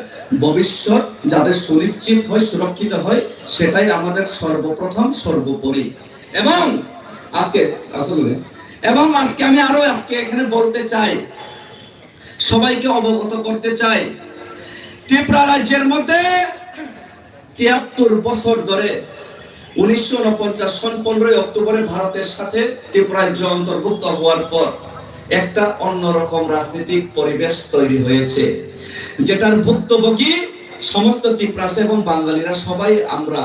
ভবিষ্যৎ যাতে সুনিশ্চিত হয়, সুরক্ষিত হয়, সেটাই আমাদের সর্বপ্রথম সর্বোপরি। এবং আজকে আসলে এবং আজকে আমি আরো আজকে এখানে বলতে চাই, সবাইকে অবগত করতে চাই, ত্রিপুরা রাজ্যের মধ্যে তিয়াত্তর বছর ধরে, উনিশশো ঊনপঞ্চাশ সন পনেরোই অক্টোবরে ভারতের সাথে ত্রিপুরা রাজ্য অন্তর্ভুক্ত হওয়ার পর একটা অন্যরকম রাজনৈতিক পরিবেশ তৈরি হয়েছে, যেটার ভুক্তভোগী সমস্ত তিপ্রাসী এবং বাঙালিরা সবাই আমরা।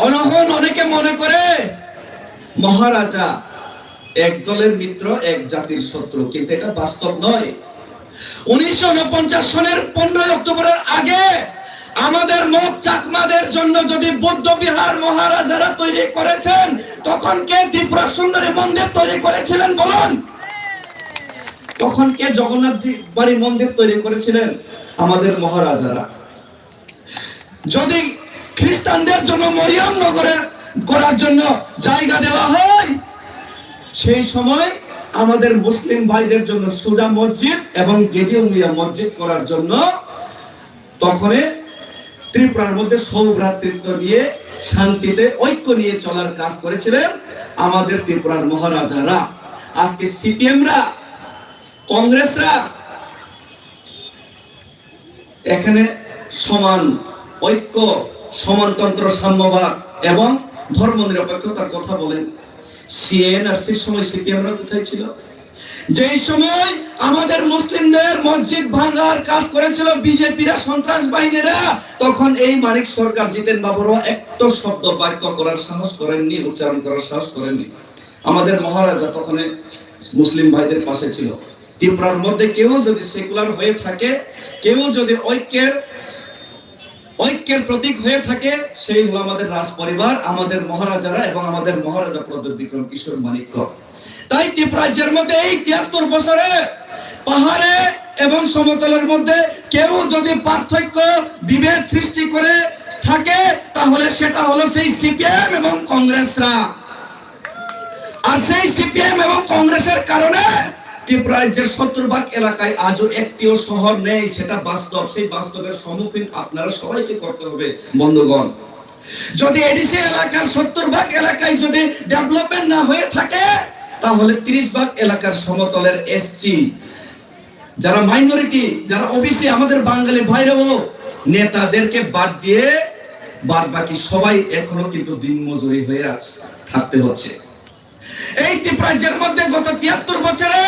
অনহন অনেকে মনে করে মহারাজা এক দলের মিত্র, এক জাতির শত্রু, কিন্তু এটা বাস্তব নয়। উনিশশো ঊনপঞ্চাশ সনের পনেরোই অক্টোবরের আগে আমাদের মগ চাকমাদের জন্য যদি বৌদ্ধ বিহার মহারাজারা তৈরি করেছেন, তখন কে ত্রিপুরা সুন্দরী মন্দির তৈরি করেছিলেন বলুন? তখন কে জগন্নাথ দি-, বাড়ি মন্দির তৈরি করেছিলেন? আমাদের মহারাজারা। যদি খ্রিস্টানদের জন্য মরিয়ম নগরের করার জন্য জায়গা দেওয়া হয়, সেই সময় আমাদের মুসলিম ভাইদের জন্য সুজা মসজিদ এবং গেদিয়মিয়া মসজিদ করার জন্য তখনে ত্রিপুরার মধ্যে সৌভ্রাতৃত্ব নিয়ে, শান্তিতে ঐক্য নিয়ে চলার কাজ করেছিলেন আমাদের ত্রিপুরার মহারাজারা। আজকে সিপিএমরা, কংগ্রেসরা এখানে সমান ঐক্য, সমানতন্ত্র, সাম্যবাদ এবং ধর্ম নিরপেক্ষতার কথা বলেন। সিএএনআরসির সময় সিপিএমরা কোথায় ছিল? যেই সময় আমাদের মুসলিমদের মসজিদ ভাঙার কাজ করেছিল বিজেপিরা, সন্ত্রাস বাহিনীরা, তখন এই মানিক সরকার, জিতেন বাবুরাও একটা শব্দ বাক্য করার সাহস করেননি, উচ্চারণ করার সাহস করেননি। আমাদের মহারাজা তখন মুসলিম ভাইদের পাশে ছিল। ত্রিপুরার মধ্যে কেউ যদি সেকুলার হয়ে থাকে, কেউ যদি ঐক্যের ঐক্যের প্রতীক হয়ে থাকে, সেই হলো আমাদের রাজ পরিবার, আমাদের মহারাজারা এবং আমাদের মহারাজা প্রদ্যোৎ বিক্রম কিশোর মানিক্য। তাই ত্রিপুরা রাজ্যের মধ্যে এই তিয়াত্তর বছরে পাহাড়ে এবং সমতলের মধ্যে কেউ যদি পার্থক্য, বিভেদ সৃষ্টি করে থাকে, তাহলে সেটা হলো সেই সিপিএম এবং কংগ্রেসরা। আর সেই সিপিএম এবং কংগ্রেসের কারণে ত্রিপুরা রাজ্যের সত্তর ভাগ এলাকায় আজও একটিও শহর নেই, সেটা বাস্তব। সেই বাস্তবের সম্মুখীন আপনারা সবাইকে করতে হবে বন্ধুগণ। যদি এডিসি এলাকার সত্তর ভাগ এলাকায় যদি ডেভেলপমেন্ট না হয়ে থাকে, তাহলে তিরিশ ভাগ এলাকার সমতলের এসসি, যারা মাইনরিটি, যারা ওবিসি, আমাদের বাঙালি ভাইরাও নেতাদেরকে বাদ দিয়ে বাদ বাকি সবাই এখনো কিন্তু দিনমজুরি হয়ে আছে, থাকতে হচ্ছে। এই ত্রিপুরা রাজ্যের মধ্যে গত তিয়াত্তর বছরে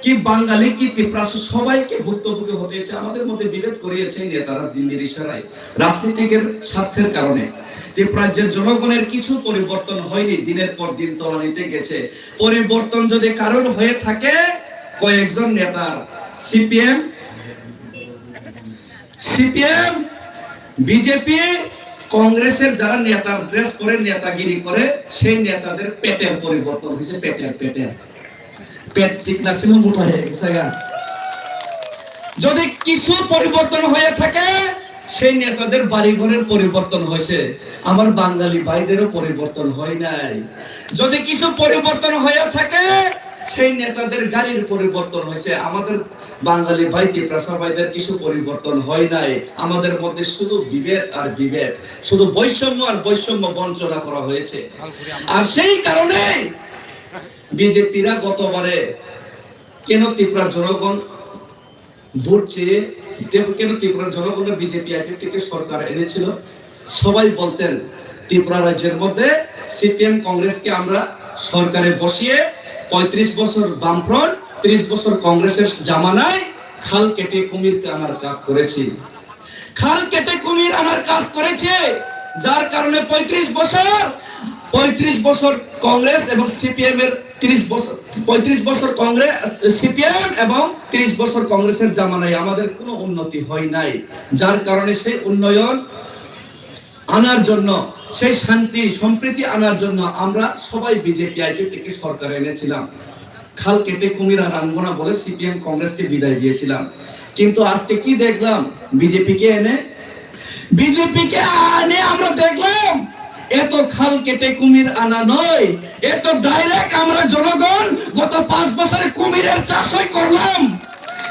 কি বাঙালি কি তিপ্রাস সবাইকে ভুক্তভোগী হতে হয়েছে। আমাদের মধ্যে বিভেদ করিয়েছে এই নেতারা দিল্লির ইশারায়, রাজনীতিকের স্বার্থের কারণে। ত্রিপুরা রাজ্যের জনগণের কিছু পরিবর্তন হয়নি, দিনের পর দিন তলানিতে গেছে। পরিবর্তন যদি কারোর হয়ে থাকে, কয়েকজন নেতার, সিপিএম, সিপিএম, বিজেপি, কংগ্রেসের যারা নেতার ড্রেস পরে নেতাগিরি করে, সেই নেতাদের পেটের পরিবর্তন হয়েছে, পেটের, পেটের। পেট চিকনা ছিল, মোটা হয়ে গেছে গা। যদি কিছু পরিবর্তন হয়ে থাকে, সেই নেতাদের বাড়িঘরের পরিবর্তন হয়েছে, আমার বাঙালি ভাইদেরও পরিবর্তন হয় নাই। যদি কিছু পরিবর্তন হয়ে থাকে, সেই নেতাদের গাড়ির পরিবর্তন হয়েছে, আমাদের বাঙালি ভাই তিপ্রাসা ভাইদের কিছু পরিবর্তন হয় নাই। আমাদের মধ্যে শুধু বিভেদ আর বিভেদ, শুধু বৈষম্য আর বৈষম্য বঞ্চনা করা হয়েছে। আর সেই কারণে বিজেপিরা গতবারে কেন ত্রিপুরার জনগণ ভোট চেয়ে, তে-, কেন ত্রিপুরার জনগণ বিজেপি আইপিএফটিকে সরকার এনেছিল? সবাই বলতেন, ত্রিপুরা রাজ্যের মধ্যে সিপিএম কংগ্রেসকে আমরা সরকারে বসিয়ে পঁয়ত্রিশ বছর বামফ্রন্ট, ত্রিশ বছর কংগ্রেসের জামানায় খাল কেটে কুমির আনার কাজ করেছি। খাল কেটে কুমির আনার কাজ করেছে, যার কারণে পঁয়ত্রিশ বছর, পঁয়ত্রিশ বছর কংগ্রেস এবং সিপিএম এর, ত্রিশ বছর, পঁয়ত্রিশ বছর কংগ্রেস, সিপিএম এবং ত্রিশ বছর কংগ্রেসের জামানায় আমাদের কোনো উন্নতি হয় নাই। যার কারণে সেই উন্নয়ন আনার জন্য, সেই শান্তি সম্প্রীতি আনার জন্য আমরা সবাই বিজেপি আইপিএফটিকে সরকার এনেছিলাম। খাল কেটে কুমির আর আনবো না বলে সিপিএম কংগ্রেসকে বিদায় দিয়েছিলাম। কিন্তু আজকে কি দেখলাম? বিজেপিকে এনে, বিজেপিকে এনে আমরা দেখলাম এত খাল কেটে কুমির আনা নয়, এত ডাইরেক্ট আমরা জনগণ গত পাঁচ বছরে কুমিরের চাষই করলাম।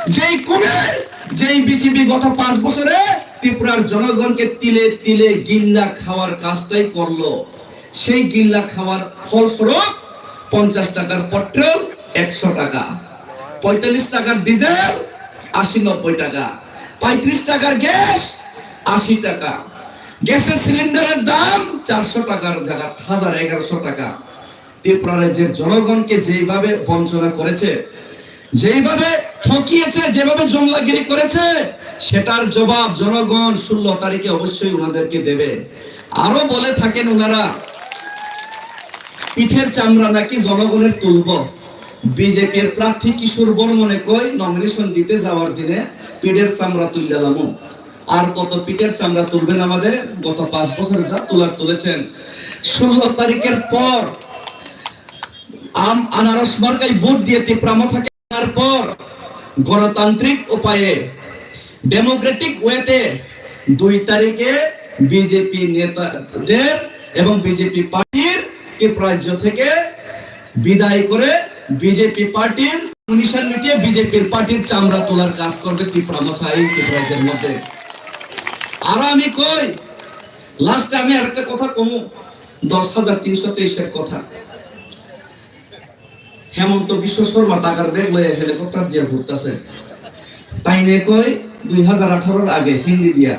যেই কুমির, যেই বিজেপি গত পাঁচ বছরে ত্রিপুরার জনগণকে তিলে তিলে গিল্লা খাওয়ার কাজটাই করলো, সেই গিল্লা খাওয়ার ফলস্বরূপ পঞ্চাশ টাকার পেট্রোল একশো টাকা, পঁয়তাল্লিশ টাকার ডিজেল আশি নব্বই টাকা, পঁয়ত্রিশ টাকার গ্যাস আশি টাকা, গ্যাসের সিলিন্ডারের দাম চারশো টাকার জায়গা হাজার এগারোশো টাকা। ত্রিপুরা রাজ্যের জনগণকে যেইভাবে বঞ্চনা করেছে, যেইভাবে ঠকিয়েছে, যেভাবে জুমলাগিরি করেছে, সেটার জবাব জনগণ ষোলো তারিখে অবশ্যই ওনাদেরকে দেবে। আরো বলে থাকেন ওনারা, পিঠের চামড়া নাকি জনগণের তুলব। বিজেপির প্রার্থী কিশোর বর্মনে কই নমিনেশন দিতে যাওয়ার দিনে পিঠের চামড়া তুললাম। আর কত পিঠের চামড়া তুলবেন আমাদের? গত পাঁচ বছর যা তোলার তুলেছেন। ষোলো তারিখের পর আম আনারস মার্কায় ভোট দিয়ে তিপ্রা মথাকে আনার পর গণতান্ত্রিক উপায়ে, ডেমোক্রেটিক ওয়েতে দুই তারিখে বিজেপি নেতাদের এবং বিজেপি পার্টির ত্রিপুরা রাজ্য থেকে বিদায় করে বিজেপি পার্টির নমিনেশন মিটিয়ে বিজেপির পার্টির চামড়া তোলার কাজ করবে তিপ্রা মথা এই ত্রিপুরা রাজ্যের মধ্যে। আর আমি কই, লাস্টে আমি আরেকটা কথা কমু, দশ হাজার তিনশো তেইশের কথা। হেমন্ত বিশ্ব শর্মা টাকার ব্যাগ লইয়া হেলিকপ্টার দিয়া ঘুরতাছে। তাই নিয়ে কই, দুই হাজার আঠারোর আগে হিন্দি দিয়া,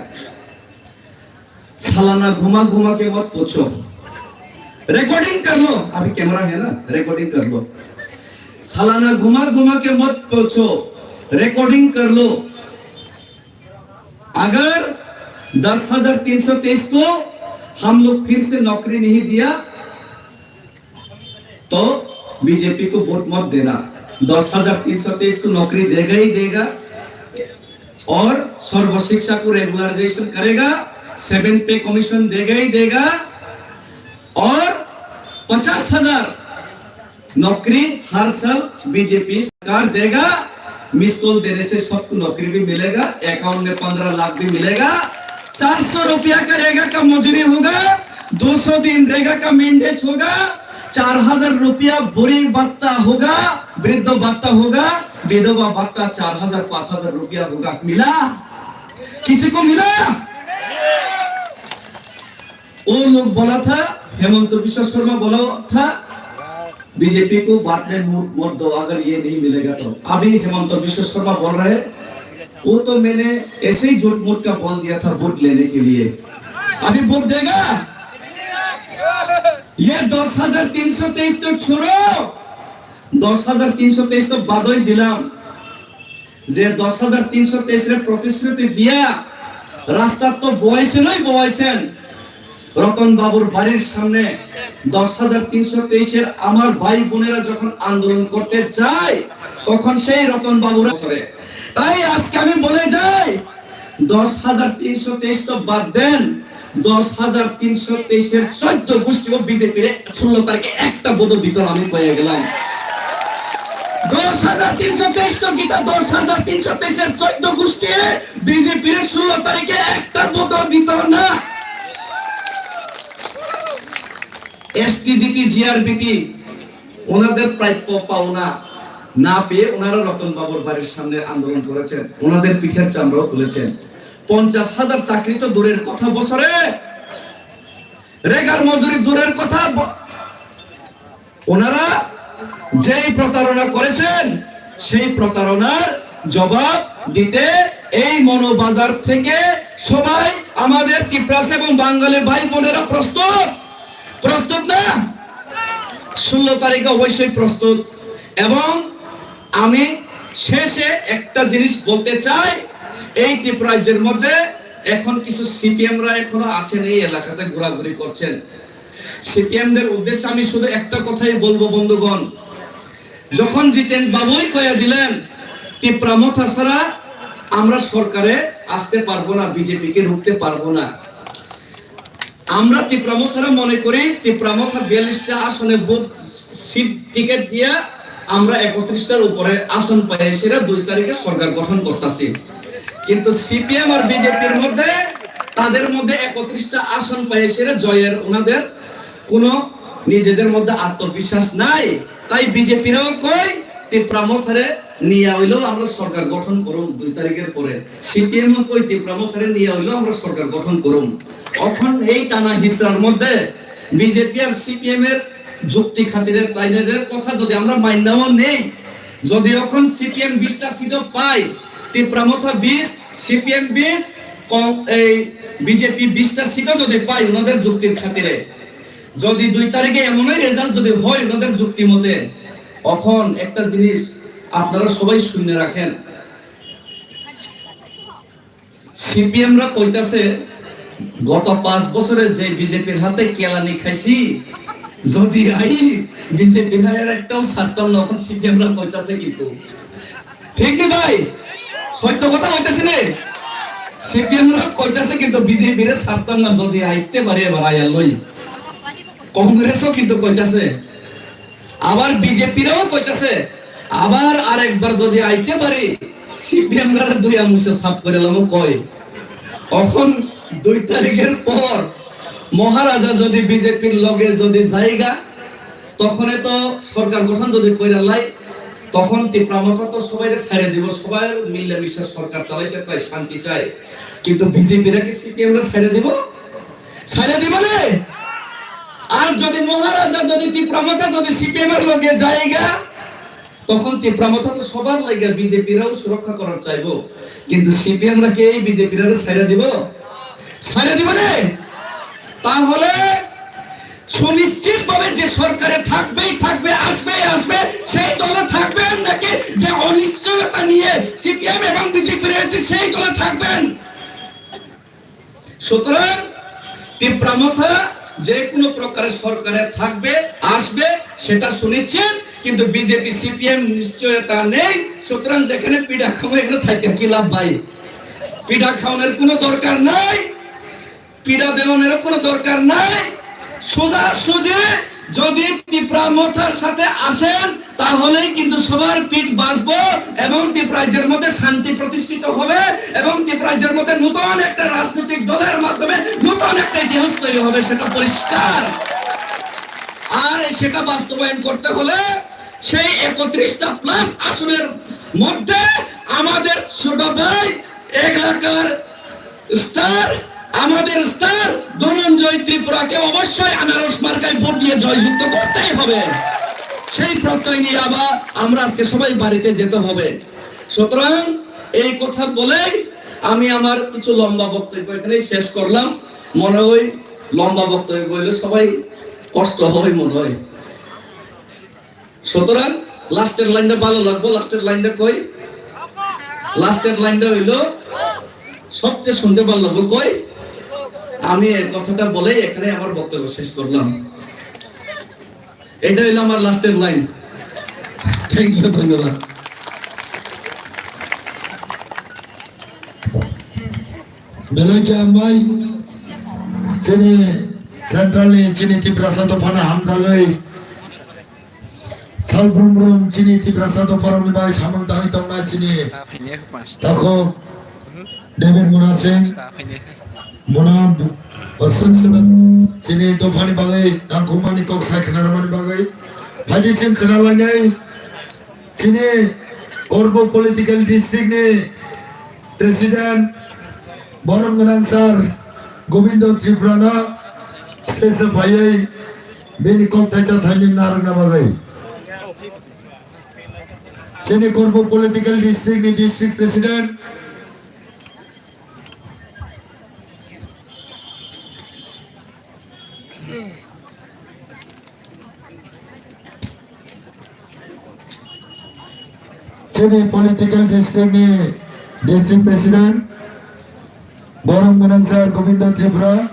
"सालाना घुमा घुमा के मत पूछो, रिकॉर्डिंग कर लो, अभी कैमरा है ना, रिकॉर्डिंग कर लो। सालाना घुमा घुमा के मत पूछो, रिकॉर्डिंग कर लो। अगर दस हजार तीन सौ तेईस को हम लोग फिर से नौकरी नहीं दिया, तो बीजेपी को वोट मत देना। दस हजार तीन सौ तेईस को नौकरी देगा ही देगा, और सर्व शिक्षा को रेगुलराइजेशन करेगा, सेवन पे कमीशन देगा ही देगा, और पचास हजार नौकरी हर साल बीजेपी सरकार देगा। मिस कॉल देने से सबको नौकरी भी मिलेगा, अकाउंट में पन्द्रह लाख भी मिलेगा। चार सौ रुपया का रेगा का मजूरी होगा, दो सौ दिन रेगा का मेंटेनेंस होगा, चार हजार रुपया बुढ़ी भत्ता होगा, वृद्ध भत्ता होगा, विधवा भत्ता चार हजार, पाँच हजार रुपया होगा। मिला? किसी को मिला? वो लोग बोला था, हेमंत बिश्व शर्मा बोला था, बीजेपी को बांटने मत, मत दो, अगर ये नहीं मिलेगा तो। अभी हेमंत बिश्व शर्मा बोल रहे, वो तो मैंने ऐसे ही झूठ मूठ का बोल दिया था वोट लेने के लिए। अभी वोट देगा? ये दस हजार तीन सौ तेईस तो छोड़ो, दस हजार तीन सौ तेईस तो बादो ही दिलाम। যে দশ হাজার তিনশো তেইশ রে প্রতিশ্রুতি দিয়া রাস্তা তো বওয়াইছেনই বওয়াইছেন, রতন বাবুর বাড়ির সামনে দশ হাজার তিনশো তেইশের আমার ভাই বোনেরা যখন আন্দোলন করতে যায়, তখন সেই রতন বাবুরা করে। তাই আজকে আমি বলে যাই, দশ হাজার তিনশো তেইশ তো বাদ দেন, দশ হাজার তিনশো তেইশের চোদ্দ গোষ্ঠীও বিজেপির ষোলো তারিখে একটা ভোটও দিত না, আমি কয়ে গেলাম। দশ হাজার তিনশো তেইশ তো কিতা, দশ হাজার তিনশো তেইশের চোদ্দ গোষ্ঠী বিজেপির ষোলো তারিখে একটা ভোটও দিত না। এসটিজিটি, জিআরবিটি ওনাদের প্রাপ্য পাওনা না পেয়ে ওনারা রতন বাবুর বাড়ির সামনে আন্দোলন করেছেন, ওনাদের পিঠের চামড়াও তুলেছেন। পঞ্চাশ হাজার চাকরি তো দূরের কথা, বছরে রেগার মজুরি দূরের কথা, ব- ওনারা যেই প্রতারণা করেছেন, সেই প্রতারণার জবাব দিতে এই মনোবাজার থেকে সবাই আমাদের তিপ্রাস এবং বাঙালি ভাই বোনেরা প্রস্তুত, প্রস্তুত না? ষোলো তারিখে অবশ্যই প্রস্তুত। এবং আমি শেষে একটা জিনিস বলতে চাই, এই ত্রিপুরা রাজ্যের মধ্যে এখন কিছু সিপিএমরা এখনো আছেন, এই এলাকাতে ঘোরাঘুরি করছেন। সিপিএমদের উদ্দেশ্যে আমি শুধু একটা কথাই বলবো বন্ধুগণ, যখন জিতেন বাবুই কয়ে দিলেন, "তিপ্রা মথা ছাড়া আমরা সরকারে আসতে পারবো না, বিজেপিকে রুখতে পারবো না।" আমরা তিপ্রা মথারা মনে করি তিপ্রা মথা বিয়াল্লিশটা আসনে ভোট, সিট, টিকিট দিয়া আমরা একত্রিশটার উপরে আসন পাইয়া সেরা দুই তারিখে সরকার গঠন করতাছি। কিন্তু সিপিএম আর বিজেপির মধ্যে, তাদের মধ্যে একত্রিশটা আসন পাইয়া সেরা জয়ের ওনাদের কোনো নিজেদের মধ্যে আত্মবিশ্বাস নাই। তাই বিজেপিরাও কই তিপ্রা মথারে নিয়া হইলেও আমরা সরকার গঠন করুম দুই তারিখের পরে। সিপিএম ও কই তিপ্রা মথারে নিয়া হইলেও আমরা সরকার গঠন করুম। এখন এই টানা হিসরার মধ্যে বিজেপি আর সিপিএম এর যুক্তি খাতিরে তাইদের কথা যদি আমরা মাইন্নাও নেই, যদি এখন সিপিএম বিশটা সিটও পাই, তিপ্রা মথা বিশ, সিপিএম বিশ, কম, এই বিজেপি বিশটা সিটও যদি পাই ওনাদের যুক্তির খাতিরে, যদি দুই তারিখে এমনই রেজাল্ট যদি হয় ওনাদের যুক্তি মতে, এখন একটা জিনিস আপনারা সবাই শুনে রাখেন, সিপিএমরা কইতাছে, "গত পাঁচ বছরে যে বিজেপির হাতে কেলানি খাইছি, যদি আই বিজেপির হায়ার একটাও ছাড়তাম না।" এখন সিপিএমরা কইতাছে কিন্তু, ঠিক নি ভাই? সত্য কথা হইতেছে নি? সিপিএমরা কইতাছে কিন্তু, "বিজেপিরে ছাড়তাম না, যদি আইতে পারি এবার আইয়া লই।" কংগ্রেসও কিন্তু কইতাছে, আবার বিজেপিরাও কইতাছে, "আবার আরেকবার যদি আইতে পারি, সিপিএমরা দুই আঙুলে সাফ করে লামো কয়।" এখন দুই তারিখের পর মহারাজা যদি বিজেপির লগে যদি জায়গা, তখনে তো সরকার গঠন যদি কইরা লাই, তখন তিপ্রা মথা তো সবাইরে ছাড়ে দিব, সবাই মিলেমিশে সরকার চালাইতে চাই, শান্তি চাই। কিন্তু বিজেপিরা কি সিপিএমরা ছাড়ে দিব? ছাড়ে দিব রে? আর যদি মহারাজা যদি তিপ্রা মথা যদি সিপিএম এর লগে জায়গা, তখন তিপ্রা মথা তো সবার লাগে, বিজেপিরাও সুরক্ষা করার চাইবো। কিন্তু সিপিএমরা কি এই বিজেপিরারে ছাড়ে দিব? ছাড়ে দিব রে? তাহলে সুনিশ্চিতভাবে যে সরকারে থাকবেই থাকবে, আসবেই আসবে, সেই দলে থাকবেন, নাকি যে অনিশ্চয়তা নিয়ে সিপিএম এবং বিজেপি রয়েছে সেই দলে থাকবেন? সুতরাং তিপ্রা মথা যে কোনো প্রকারে সরকারে থাকবে, আসবে, সেটা সুনিশ্চিত। কিন্তু বিজেপি সিপিএম নিশ্চয়তা নেই। সুতরাং যেখানে পিঠা খাবো এখানে থাকে কি লাভ ভাই? পিঠা খাওয়ানোর কোনো দরকার নাই, পিঠা দেওয়ানোর কোনো দরকার নাই। সোজাসুজি যদি তিপ্রা মথার সাথে আসেন, তাহলেই কিন্তু সবার পিঠ বাঁচবো এবং ত্রিপুরা রাজ্যের মধ্যে শান্তি প্রতিষ্ঠিত হবে এবং ত্রিপুরা রাজ্যের মধ্যে নতুন একটা রাজনৈতিক দলের মাধ্যমে নতুন একটা ইতিহাস তৈরি হবে, সেটা পরিষ্কার। আর সেটা বাস্তবায়ন করতে হলে সেই একত্রিশটা প্লাস আসনের মধ্যে আমাদের ছোট ভাই এলাকার স্টার, আমাদের স্টার ধনঞ্জয় ত্রিপুরাকে অবশ্যই আনারস মার্কায় ভোট দিয়ে জয়যুক্ত করতেই হবে। সেই প্রত্যয় নিয়ে আবার আমরা আজকে সবাই বাড়িতে যেতে হবে। সুতরাং এই কথা বলেই আমি আমার কিছু লম্বা বক্তব্য এখানেই শেষ করলাম। মনে হয় লম্বা বক্তব্য হইলে সবাই কষ্ট হয় মনে হয়। সুতরাং লাস্টের লাইনটা ভালো লাগবো। লাস্টের লাইনটা কই? লাস্টের লাইনটা হইলো সবচেয়ে শুনতে ভালো লাগবো। কই? আমি এই কথাটা বলেই এখানে আমার বক্তব্য শেষ করলাম। এটা হইলো আমার লাস্টের লাইন। থ্যাংক ইউ, ধন্যবাদ। Belai khe hambai, chini central ni chini Tiprasa dophano hamjagwi. Brum brum chini Tiprasa dopharokni bai samung tangwi tongnai chini takhuk David Murasing. Muna bwswk swnam chini dophani bagwi nangkukmani kok sai khwnarwmani bagwi. Phaidi chwng khwnalainai chini Korbo Political District ni President borom gwnang sir Gobindo Tripura no stage o phaiwi bini kok thaisa thaini narwkna bagwi. Chini Korbo Political District ni District President. Chini political district ni district president, borom gwnang sir Gobindo Tripura.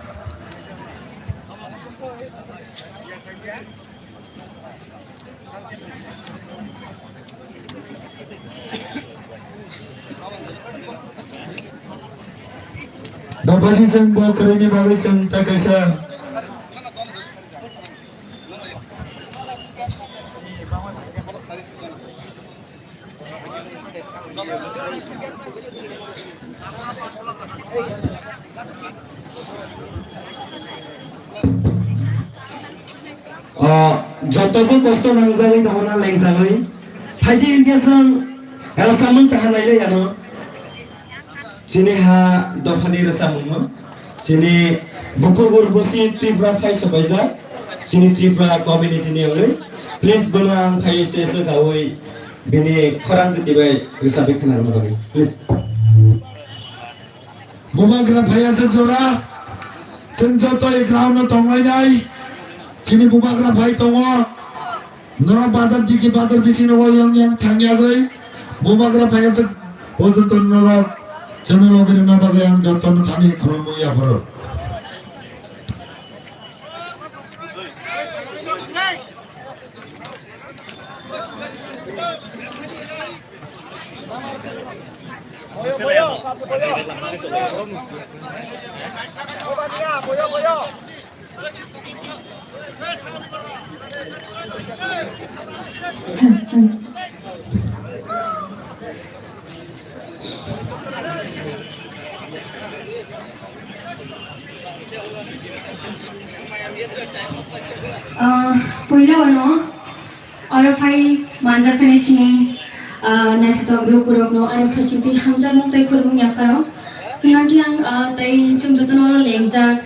Dophani chwng bo kwrwini bagwi chwng tei kaisa. O, joto bo kosto nangjagwi tongna lengjagwi. Phaidi hinkhe chwng rwchapmung kaha nailai ano. Chini ha dophani rwchapmungno. Chini bukhuk urbusi Tripura phai sopaijak. Chini Tripura community ni wngwi. Please bono ang phai stage o gawi bini khorang kwtwi bai rwchapwi khwnarwna bagwi. Please. Bubagra phai aswk jora, chwng joto ground no tonglainai, chini bubagra phai tongo, norok bazar digi bazar bisingo yang yang thangyagwi, bubagra phai aswk pojonto norok chwngno logi rwna bagwi ang jotono thani khulumwi yapharo. Ah, puila wano, oro phai manjak phai chini, ah, naithotok lukurokno ani phaisingtwi hamjakmung tei khulumung yapharo. Hinangkhe ang, ah, tei chwng jotono oro lengjak,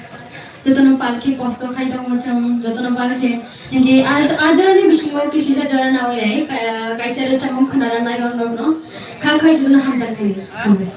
jotono palkhe kosto khai tongo chwng, jotono palkhe. Hinkhe a, a jorani bisingo kisisa jora nawi nai, ka-, kaisa rwchapmung khwnarwna nai ang norokno. Kha khai jotono hamjakmung. Hambai.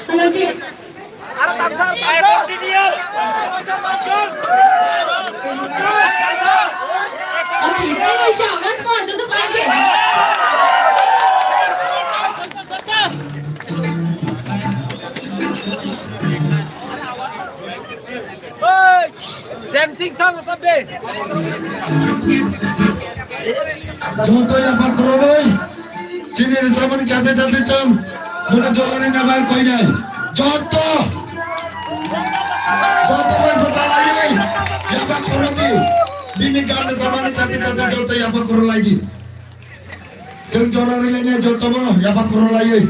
Okay, thank you, sir. Once more, joto paike. Dancing song sabbe. Joto yapha khoroi. Chini rwchapmani chate chate chwng bono jora rwna bai koinai. Joto, joto bai bwchalaiwi yapha khorodi. Bini gan rwchapmani chate chate joto yapha khorolaidi. Chwng jora rwlainai jotobo yapha khorolaiwi.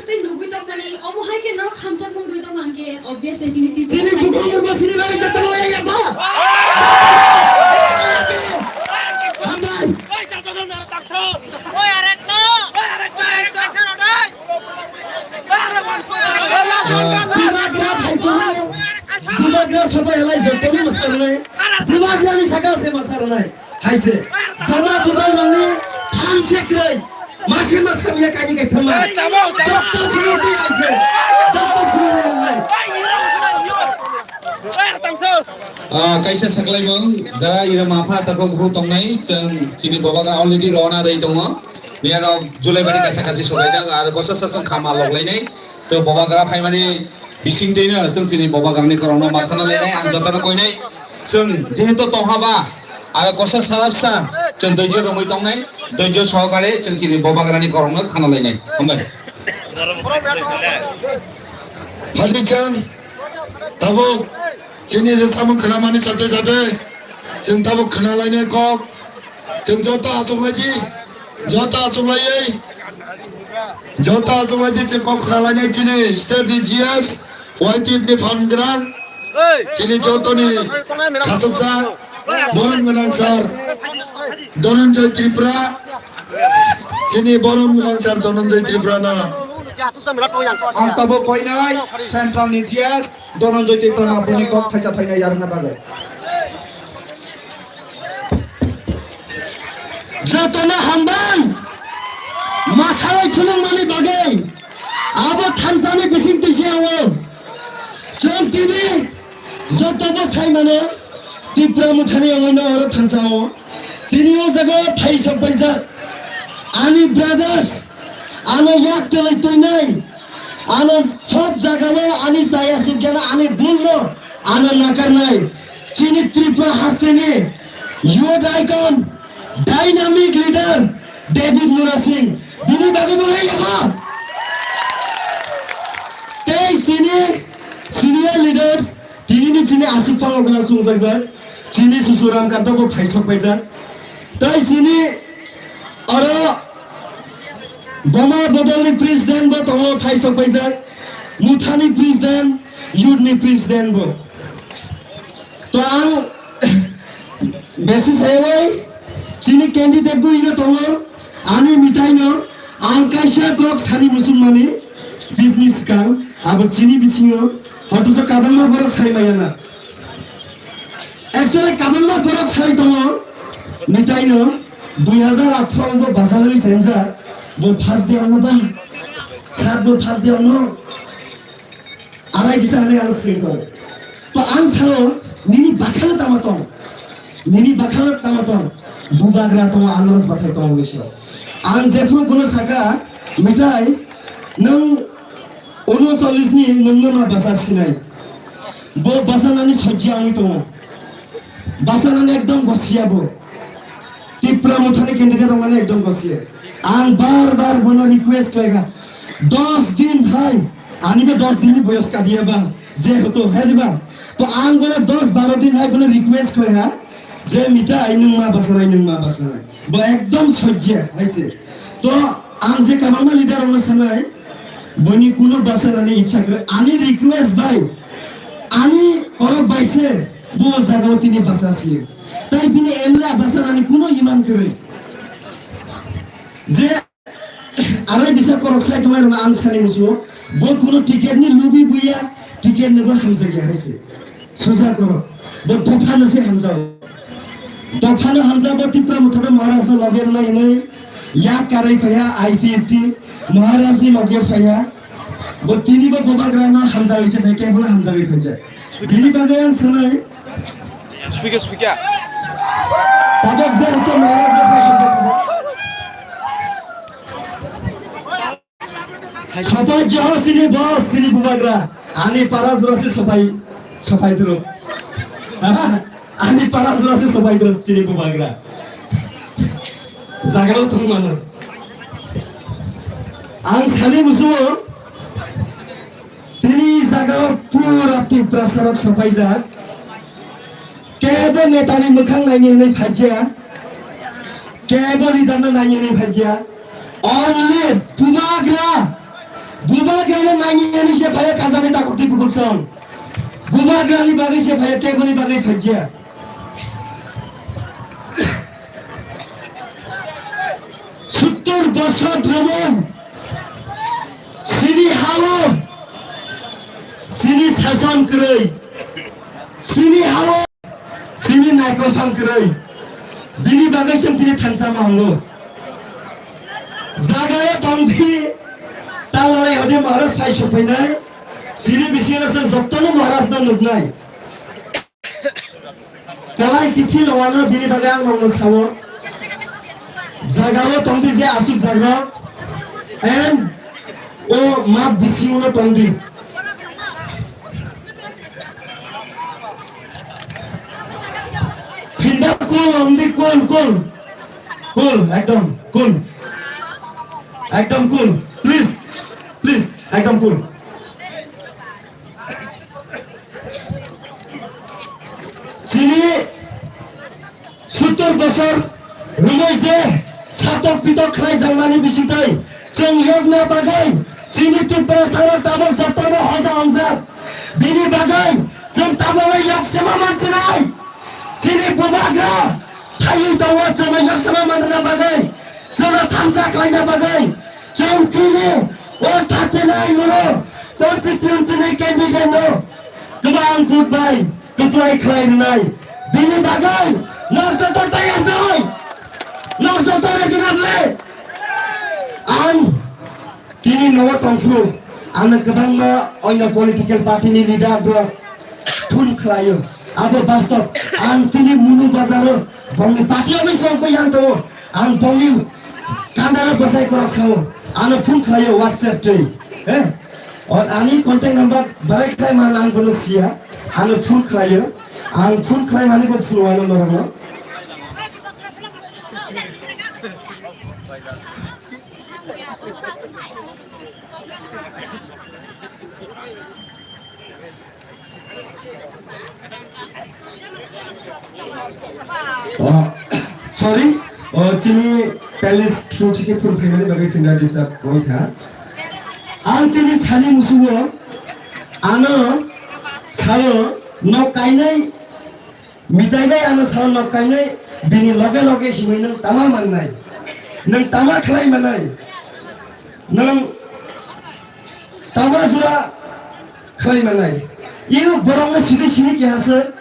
Tei nugwi tongmani, omo hai khe norok hamjakmung rwi tongma hwnkhe, obviously, chini teacher Chini bai bukhuk urbo sini bagwi jotono ya ya ba. Hambai. Bubagra thaipo. Bubagra sabai halai jotono masarnai. Bubagrani saka se masarnai. Haise, dama budal rangni thanse kwrwi, masi masam ya kaini kaitham ma. Jotto phunukdi haise, jotto phunukdi nangnai. Ah, kaisa saklaimung, jara ira mapha tako buhu tongnai, chwng chini bobagra already rona rwi tongo. Niyaro July bari kaisa kasi sokaijak, ar bosa sasong khama loklainai. To bobagra phaimani bisingtwino chwng chini bobagrani korokno ma khna lainai, ang jotono koinai. Chwng jehetu tongha ba, aro kosa salapsa chwng doijo romwi tongnai, doijo sohokare chwng chini bobagrani korokno khna lainai. Hambai. Phadi chwng tabuk chini rwchapmung khwnamani sathe sathe chwng tabuk khna lainai kok. Chwng joto achuk lai di, joto achuk lai ei, joto achuk lai di, chwng kok khna lai nai chini state ni G S, Y T F ni phan gwnang, chini joto ni khachuksa, borom gwnang sir, Dhananjay Tripura, chini borom gwnang sir Dhananjay Tripura no. Ang tabuk koinai central ni G S, Dhananjay Tripura no boni kok thaisa thainai yarwkna bagwi. Jotono hambai. Masaroi phunukmani bagwi. Abo thansani bising twi se o. Chwng tini jotobo sai mano. Tipra Mothani ongoi no oro thansa o. Tini o jaga phai sok paijak. Ani brothers, ano yak twlwi twinai, ano sob jagao ani chaya sukjana, ani bulno ano nakarnai. Chini Tripura hasteni youth icon, dynamic leader David Murasing, bini bagwi bo hai yaba. Tei chini senior leaders, tinini chini aswk phalok gana chwngsaijak, chini Susu Ramkanta bo phaisok paijak. Tei chini oro Boma Bodolni president bo tongo phaisok paijak, Muthani president, youth ni president bo. To ang besi sayawai chini candidate bo ino tongo, ani mitaino ang kaisa kok sani musumani speech ni swkang abo chini bisingo hotosa kabangma borok sai maya na. Actually kabangma borok sai tongo, mitaino dui hazar atharo bo basa hoi senja, bo first day ono ba, sat bo first day ono. Arai kisa hwnwi ano swngwi tong. To ang sao, nini bakhalo tama tong? Nini bakhalo tama tong? Bubagra tongo, anaros bathai tongo hwnwi sao. Ang jephru bono saka, mitai, nwng unocholish ni nwngno ma basa sinai. Bo basa nani sojya wngwi tongo. Basa nani ekdom gosiya bo. Tipra Mothani candidate rok mane ekdom gosiya. Ang bar bar bono request khlaikha. Dos din hai, ani be dos din ni boyos kadiya ba, jehetu hai ba. To ang bono dos baro din hai bono request khlaikha. Je mita ai nwng ma basanai, nwng ma basanai. Bo ekdom sojya hai se. To ang je kabangma leader rok no sanai, boni kuno basanani ichha kwrwi. Ani request bai, ani korok bai se bo jagao tini basa si. Tai bini M L A basa nani kuno iman kwrwi. Je arai disa korok sai tongnai rwna ang sani musuo, bo kuno ticket ni lubi buya, ticket ni bo hamjak ya hai se. Suja korok, bo dopha no se hamjak. Dopha no hamjak bo Tipra Motha bo Maharaj no loge rwna hinwi yak karai phaiya I P F T Maharaj ni loge phaiya. Bo tini bo Bubagra no hamjagwi se phai, kebo no hamjagwi phai je. Bini bagwi ang sanai. Speaker, speaker. Tabok je hito Maharaj no phai sokha. Sopai je ho sini boss, sini Bubagra. Ani para jora se sopai, sopai dro. Ani para jora se sopai dro, sini Bubagra. Jagao thung mano. Ang sani musuo. Tini jagao pura Tiprasa rok sopaijak. Kebo netani mwkhang naini hwnwi phaijya. Kebo leader no naini hwnwi phaijya. Only Bubagra. Bubagra no naini hwnwi se phaiya khajani takhuk twi bukhuk song. Bubagra ni bagwi se phaiya, kebo ni bagwi phaijya. Suttur bosor dhromon sini hao, sini sason kwrwi, sini hao, sini naikol phan kwrwi, bini bagwi chwng tini thansa ma wngo. Jagao tongdi, talalai hodi Maharaj phai sophainai, sini bisingo se jottono Maharaj no nuknai. Kalai kithi longano bini bagwi ang nokno sao. Jagao tongdi je asuk jagrok. And o mat bisingo no tongdi. Phinda cool, omdi cool, cool. Cool, ekdom cool. Ekdom cool. Please, please, ekdom cool. Chini suttur bosor romoi je satok pitok khlai jangmani bisingtwi chwng yokna bagwi chini Tiprasarok tabok jotono hoja wngjak. Bini bagwi chwng tabokno yok sema manchinai. Chini Bubagra phaiwi tongo chwngno yok sema manna bagwi, chwngno thansa khlaina bagwi. Chwng chini o thirty nine muno constituency ni candidate no kwbang vote bai kwplai khlai rwnai. Bini bagwi nok joto tayar noi, nok joto ready na le. Ang tini nogo tongphuru, ano kwbangma oino political party ni leader rok phone khlaio. Abo bastob. Ang tini Munu Bazaro bongni party office rok bai yang tongo. Ang bongni Kandara bwsai kwrak sao, ano phone khlaio WhatsApp twi. Eh? Or ani contact number barai khlai man ang bono siya, ano phone khlaio. Ang phone khlai mani bo phone wano norokno. Oh, sorry, oh, chini palace through chiki phone phaimani bagwi phinda disturb wngkha. Ang tini sani musugo, ano sao nok kainai mitai bai ano sao nok kainai bini loge loge himwi nwng tama mannai, nwng tama khlai manai, nwng tama jura khlai manai. Ino borokno sidi sini keha se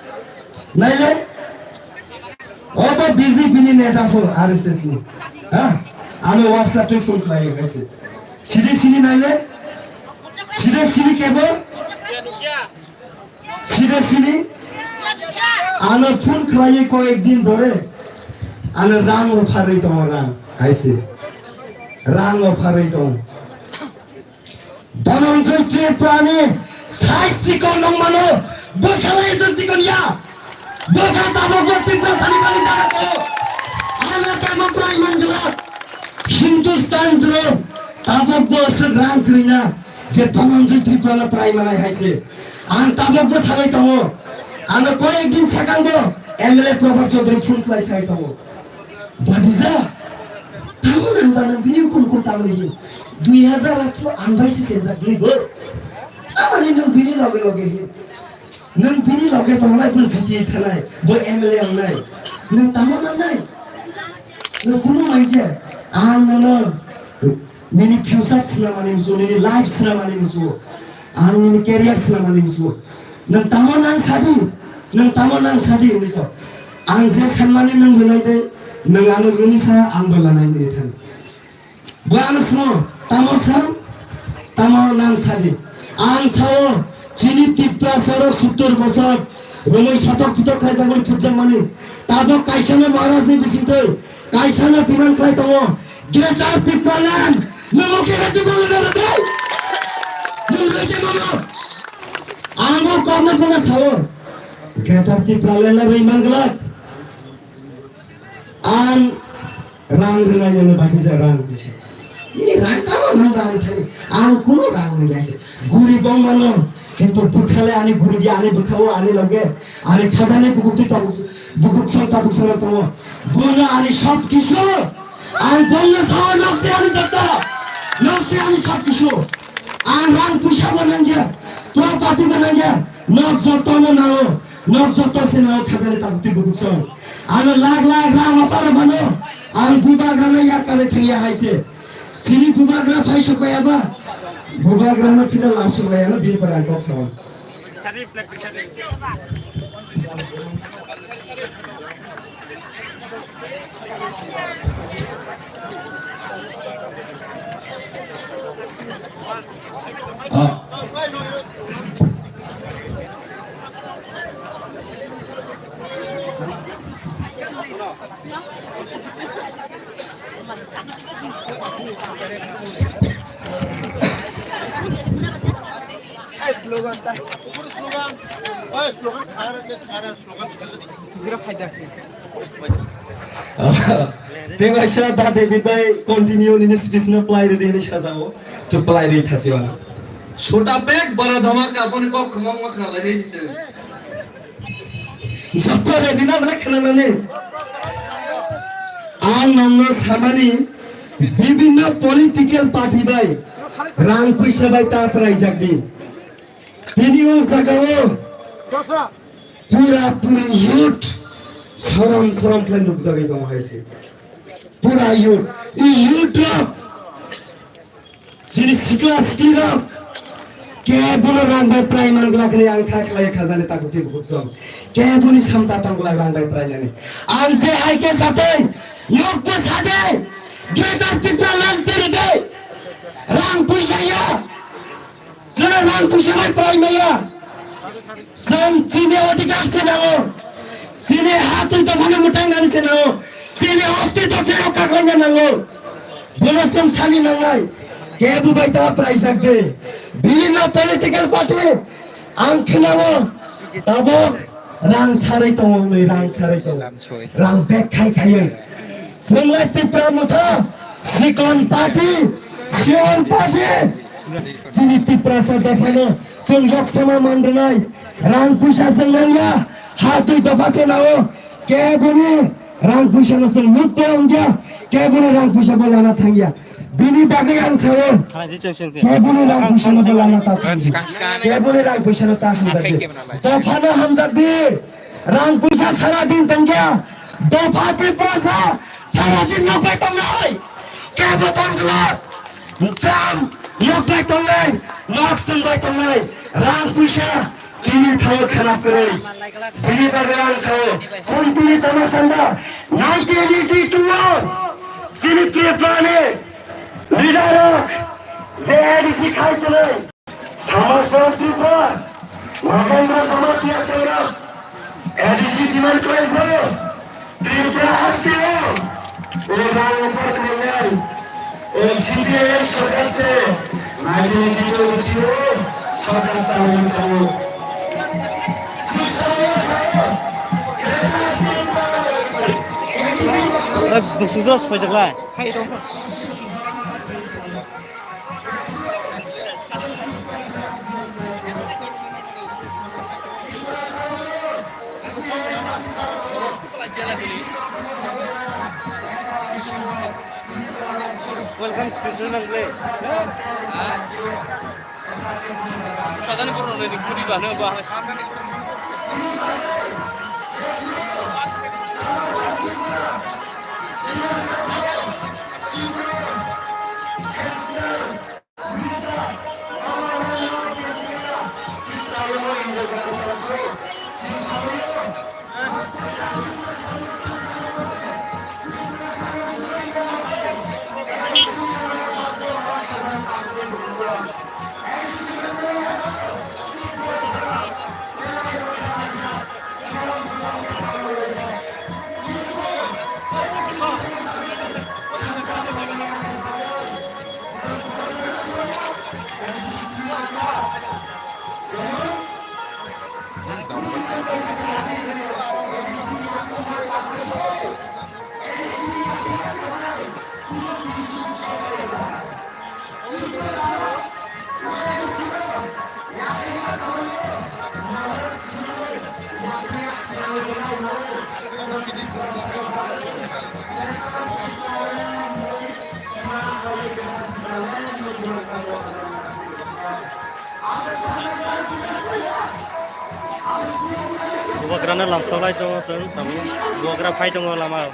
naile. Obo B J P ni neta pho R S S ni. Ha? Ano WhatsApp twi phone khlai gaise. Sidi sini naile. Sidi sini kebo. Sida sini ano phone khlaiwi koyek din dore ano rang offer ri tongo, rang haise rang offer ri tongo. Dhananjay Tripura ni size chikon nong mano, bwkha lai jwk chikon ya, bwkha tabok bo Tripura sani bali jaga to, ano tamo try man glak, Hindustan dro tabok bo swk rang kwrwi na. Je Dhananjay Tripura no prai manai hai se. Ang tabok bo sagai tongo. Ano koyek din sakang bo M L A Prabhat Chaudhary phone khlai sagai tongo. Badija, tamo nang ba nang bini hukum hukum tamo ni hin. Dui hazar athro ang bai se senjak bini bo. Amani nang bini loge loge hin. Nwng bini loge tongnai, bo G T A thanai, bo M L A wngnai. Nwng tamo mannai? Nwng kunu manjya. Ang nono nini future swnamani musu, nini life swnamani musu. Ang nini career swnamani musu. Nwng tamo nang sadi? Nwng tamo nang sadi hwnwi sa. Ang je sanmani nwng rwnai de, nwng ano rwni sa, ang bo lanai nini thani. Bo ano swngo, tamo san, tamo nang sadi. Ang sao, chini Tiprasa rok suttur bosor, romoi satok putok khlaijak mani phutjak mani. Tabok kaisa no Maharaj ni bisingtwi, kaisa no demand khlai tongo. Greater Tipraland, nomo Greater Tipraland no rwdi. Nwng rwdi mano. Ang bo kok no phano sao. Greater Tipraland no rwi man glak. Ang rang rwnai nini bagwi je rang rwse. Nini rang tamo nang ba ani thani. Ang kuno rang nang ya se. Gurib wng mano. Kintu bwkha le ani gurib ya ani bwkha o ani loge. Ani khajani bukuk twi tabuk, bukuk song tabuk song tongo. Bono ani sob kisu. Ang bono sao nok se ani joto. Nok se ani sob kisu. Ang rang puisa bo nang ya. Property bo nang ya. Nok joto no nango. Nok joto se nang khajani tabuk twi bukuk song. Ano lakh lakh rang offer phano ang bubagrano yak kare thangya hai se. Sini bubagra phai sok bai aba. Bubagrano phino lam sok lai ano bini pore ang kok sao. Ah. Slogan ta. Oi, slogan, slogan. Tei kaisa da David bai continue nini speech no play ready hinwi sajao. To play ready thasi wala. Chota bag bada dhamaka boni kok khmang ma khna lai nei se. Joto ready na bole khna nani. Ang nongno samani bibinno political party bai rang puisa bai ta praijak di. Tini o jagao pura puri youth sorom sorom khlai nukjagwi tongo hai se. Pura youth, i youth rok, chini sikla sikli rok, kebono rang bai prai man glak hinwi ang kha khlai khajani takhuk tei bukhuk song. Keboni samta tong glak rang bai prai nani. Ang je hai khe satwi, nok bo sade, Greater Tipraland chiri de, rang puisa ya. Chwngno rang puisa bai prai maya. Chwng chini odhikar se nango. Chini ha twi dophano mwtai nani se nango. Chini ostitw se rokha khlaina nango. Bono chwng sani nangnai, kebo bai ta praijak de. Bini no political party ang khnao tabok rang sarwi tongo hwnwi, rang sarwi tongo. Rang bag khai khaiwi. Chwng lai Tipra Motha, sikon party, sikon party. Chini Tiprasa dophano chwng yok sama man rwnai, rang puisa chwng nangya, ha twi dopha se nao. Keboni rang puisa no chwng lutto wngya, keboni rang puisa bo lana thangya. Bini bagwi ang sao, keboni rang puisa no bo lana ta thangya. Keboni rang puisa no ta hamjak di. Dopha no hamjak di. Rang puisa sara din tongya. Dopha Tiprasa sara din no bai tongnai. Kebo tongkla. Dam, nok bai tongnai, nok sung bai tongnai, rang puisa, tini thao kharap kwrwi. Bini bagwi ang sao, hwn tini tama sanda, nineteen eighty-two o, chini Tripura ni leader rok, je A D C khai tongwi, Samajwadi Tripura, Nagendra Jamatia Singh rok, A D C demand khlai phano Tripura hasteo o rang offer khlainai, o C P I M sorkar se nineteen eighty-two sorkar chalaiwi tongo. Bwswk jora soi jak lai. Welcome speech nang le. Kajani borok ni kuri ba no ba. Bubagrano lamsoklai tongo chwng, tabuk bubagra phai tongo lama.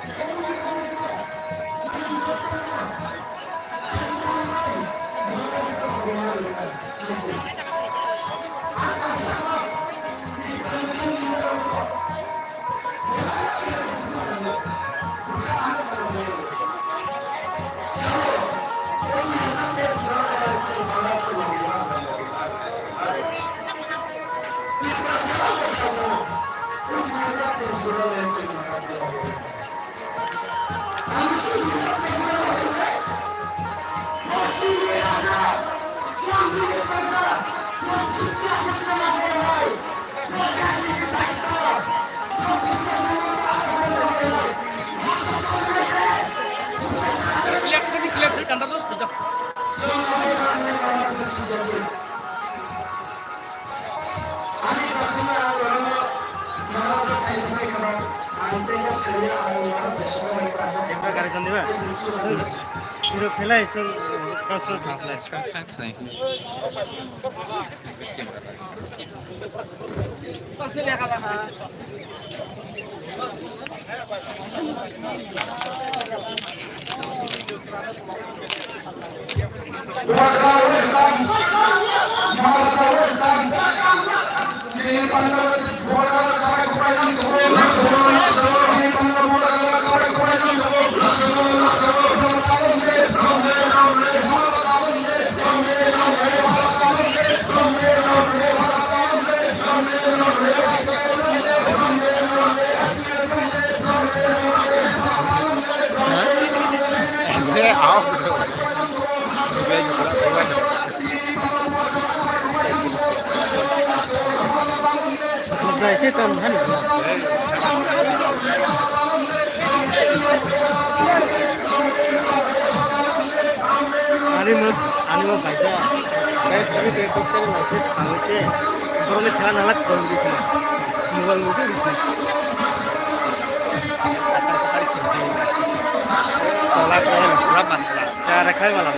Gari kan diba? Pura khelai sung, sung, sung, sung. Naise tam hani. Ani mo, ani mo baja. Guys, kami dari Kristen naise tangse. Borok ni khela nalak kol di khela. Mobile mo di khela. Tolak tolak pura mandala. Ya, rekhai malam.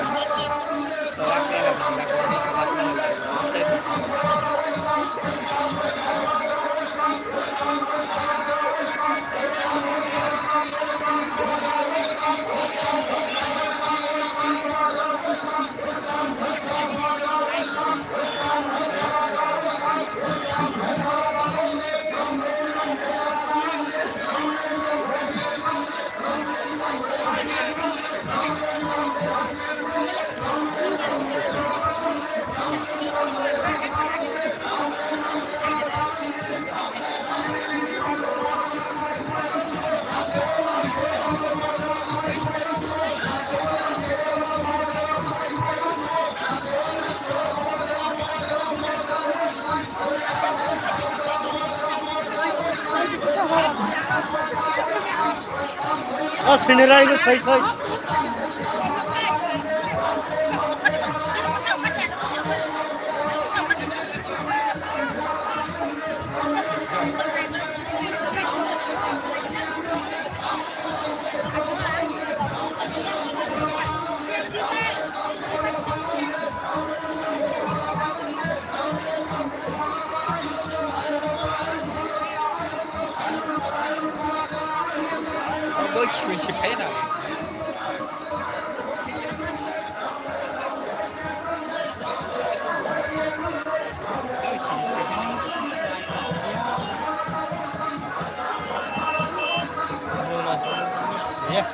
O sinirai bo soi soi. Abo simi si phai na. Yeah.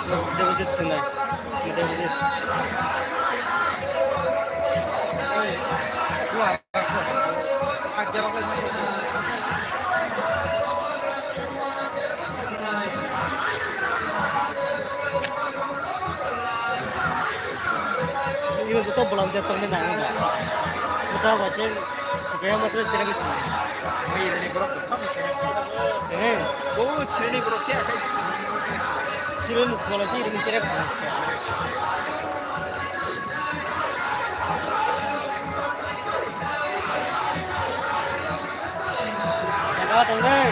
Debojit Sinai. Debojit. Ino joto bolong je tongni nang wngkha. Motha bo se sukaya matro serem tong. Oi, ini borok tong. Eh, oh, chini borok se akai. Chini mukhola se ini serem tong. Jaga tong dei.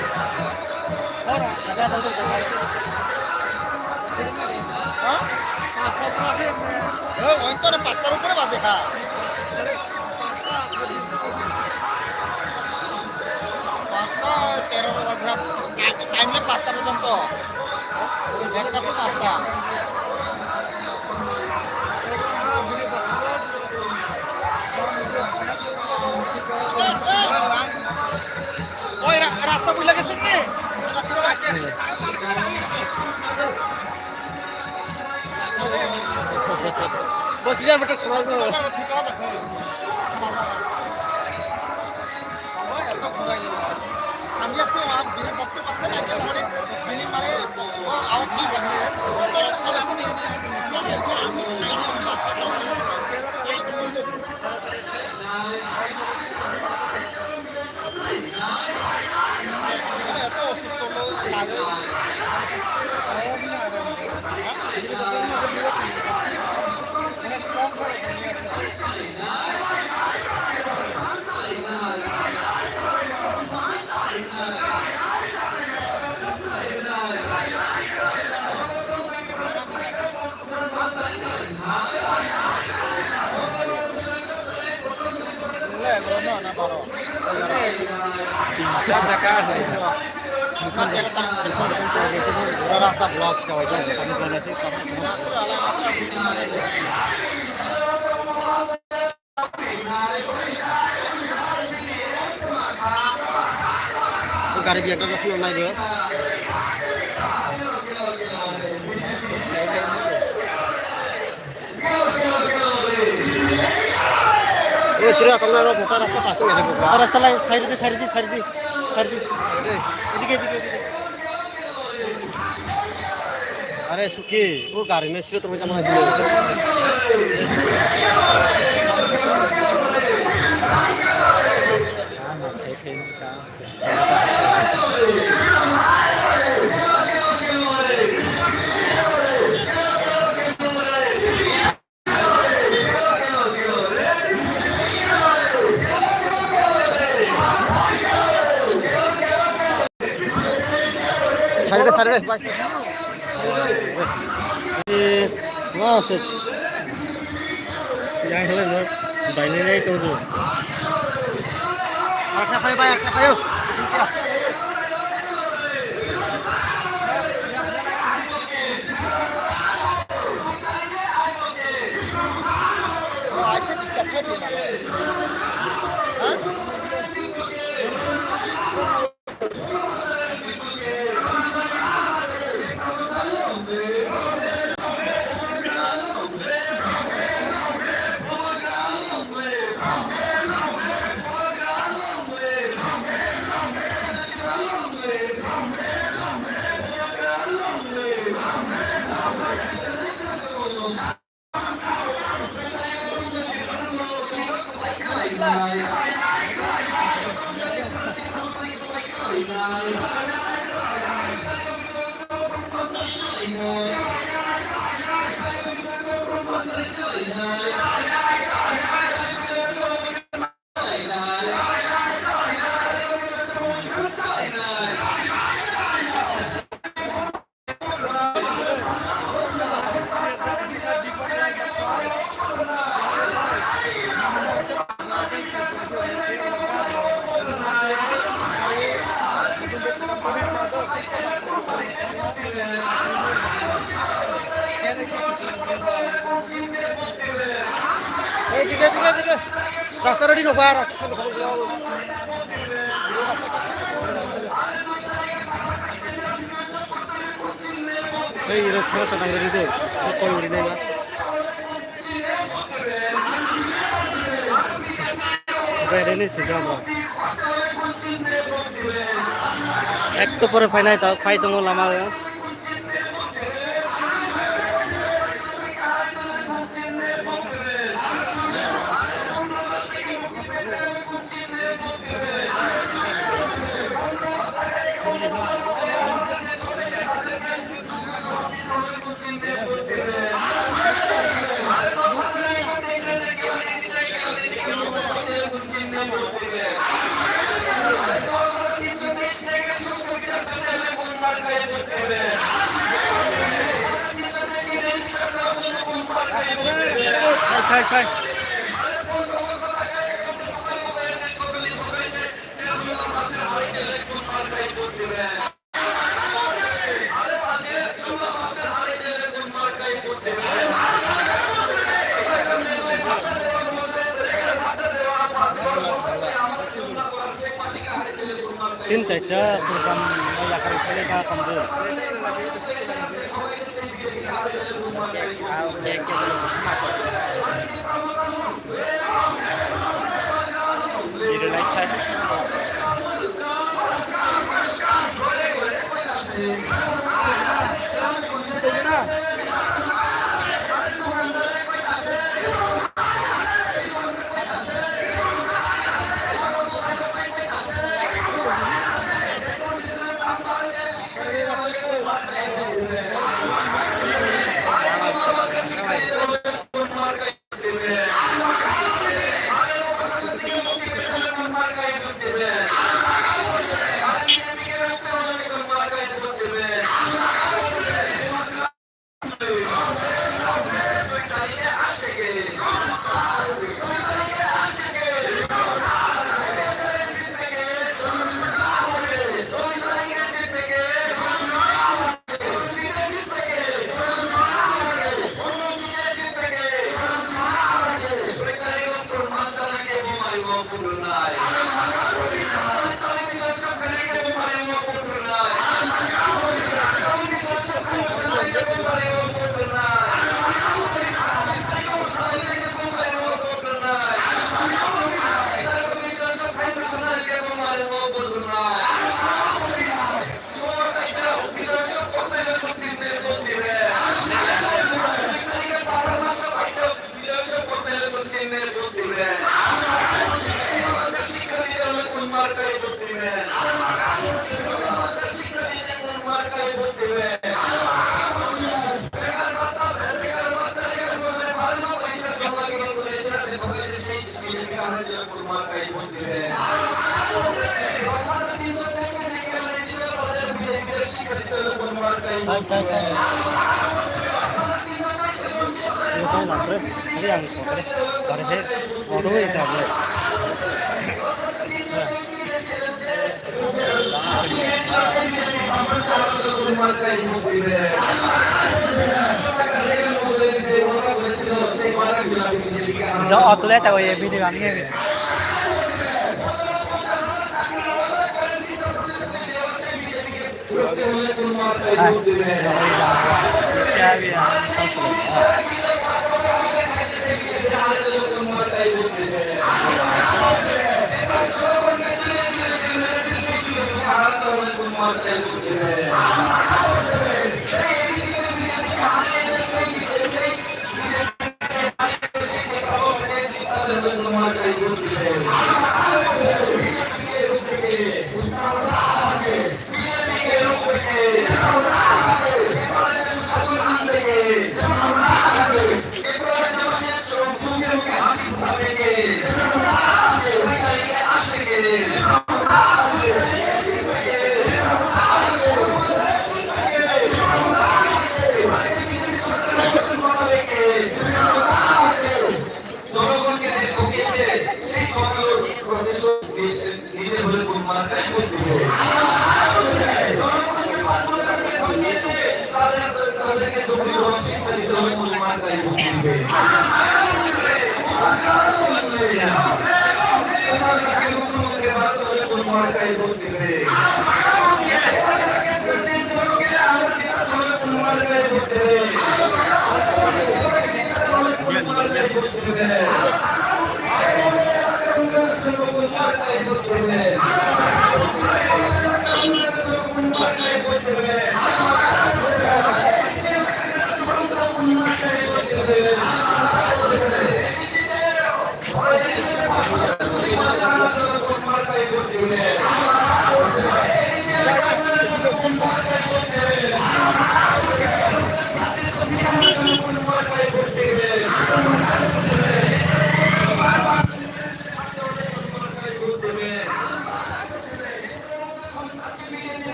Ora, jaga tong dei, jaga. Ha? Pasta pura se. Eh, oito na pasta upore baje kha. Pasta tero baje kha. Time le pasta porjonto. Ekta to pasta. Oi, ra-, rasta bui lage sikne. Bos ya betul. Rasta vlog ka wajah. Gari biya ta sima nai bo. O sira tong na ro bota rasta pasang ada bota. Rasta lai side di side di side di side di. Edike edike edike. Are suki, o gari no siro tongmani tamo hai. Side, side, bye. Eh, ma se. Yang hele no, bainai nai tong tu. Arkha phai bai, arkha phai o. Hey, dige, dige, dige. Rasta ready no ba, rasta ready no ba. Ei, iro thang ta nang ri de. Ko koi ri nai ba. Bai re ni sida ba. Ek to pore phainai ta, phai tongo lama o. Tin chaita program yakarwi khailai kha kamjwk. Ito, auto light ako, eh, video kami ngayon. জনগণকে যে ঠকিয়েছে, সেই ঠকানোর প্রতিশোধ নিতে হলে কোন মার্কায় ভোট দিবে? জনগণকে পাঁচ বছর আগে ঠকিয়েছে, তাদের, তাদেরকে যোগ্য জবাব শিক্ষা দিতে হলে কোন মার্কায় ভোট দিবে? কোন মার্কায় ভোট দিবে? জনগণকে আবার জিতাতে হলে কোন মার্কায়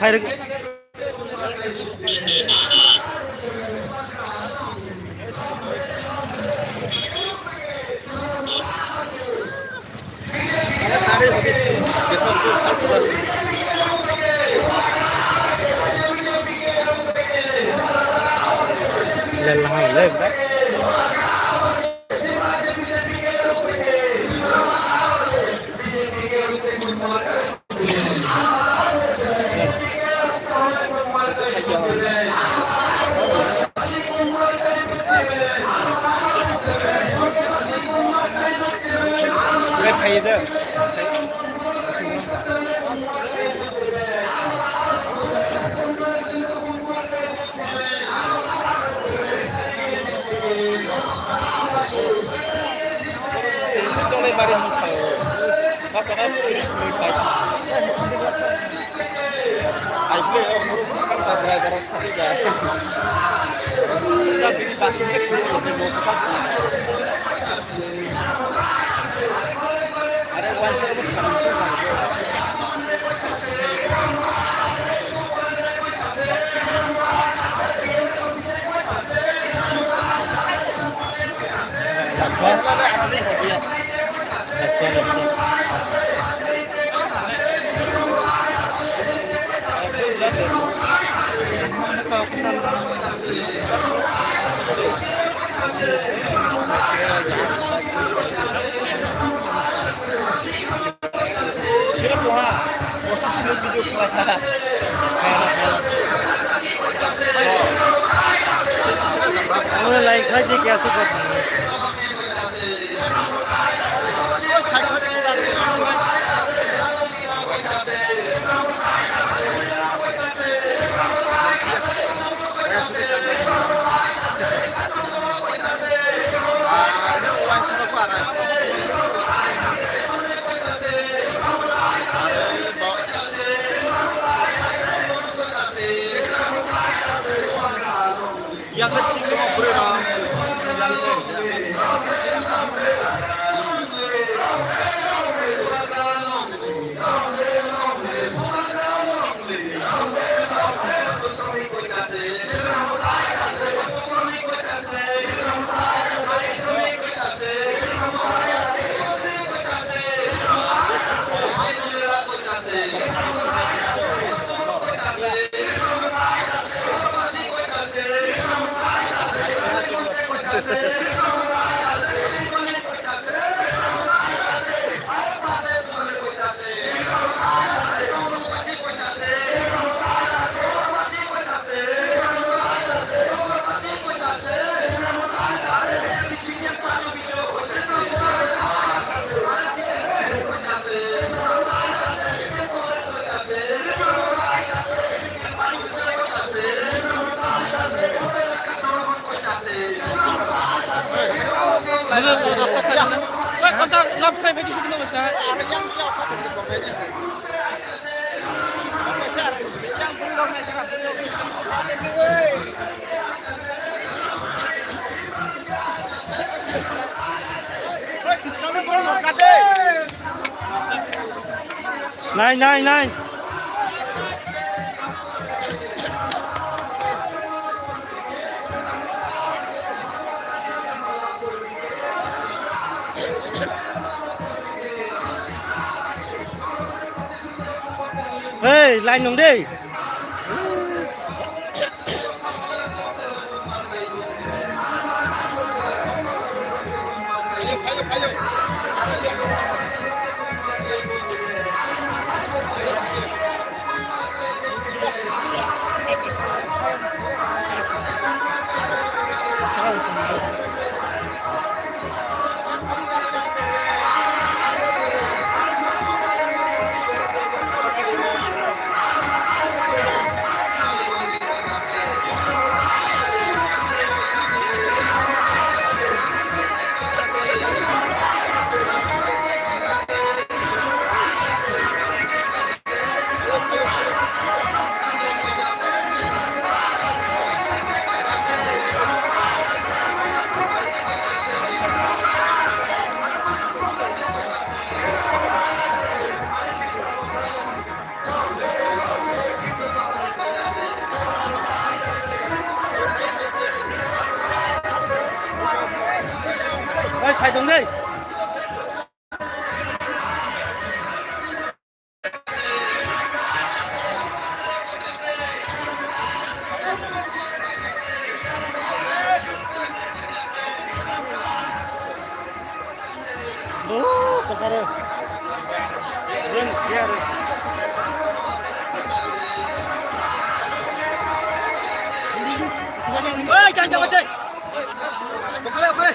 Khairok. Chole bari hwnwi sao. Bapana tris minute pai. Ai ble o muruk sakang ta driver o sari ga. Sida bini basing je khuru ko bo sa. Are wan sa ko. Sira tuha, proses ini video kelai. Mulai lagi kaji kya suka. Rasta khaina. Oi, konta lam sai phaidi sibino basa. Nai, nai, nai. Hei, line nong dei. Sai tong dei. Oh, pasare. Ren, ya, ren. Oi, jangan, jangan, jangan. Okhale, okhale.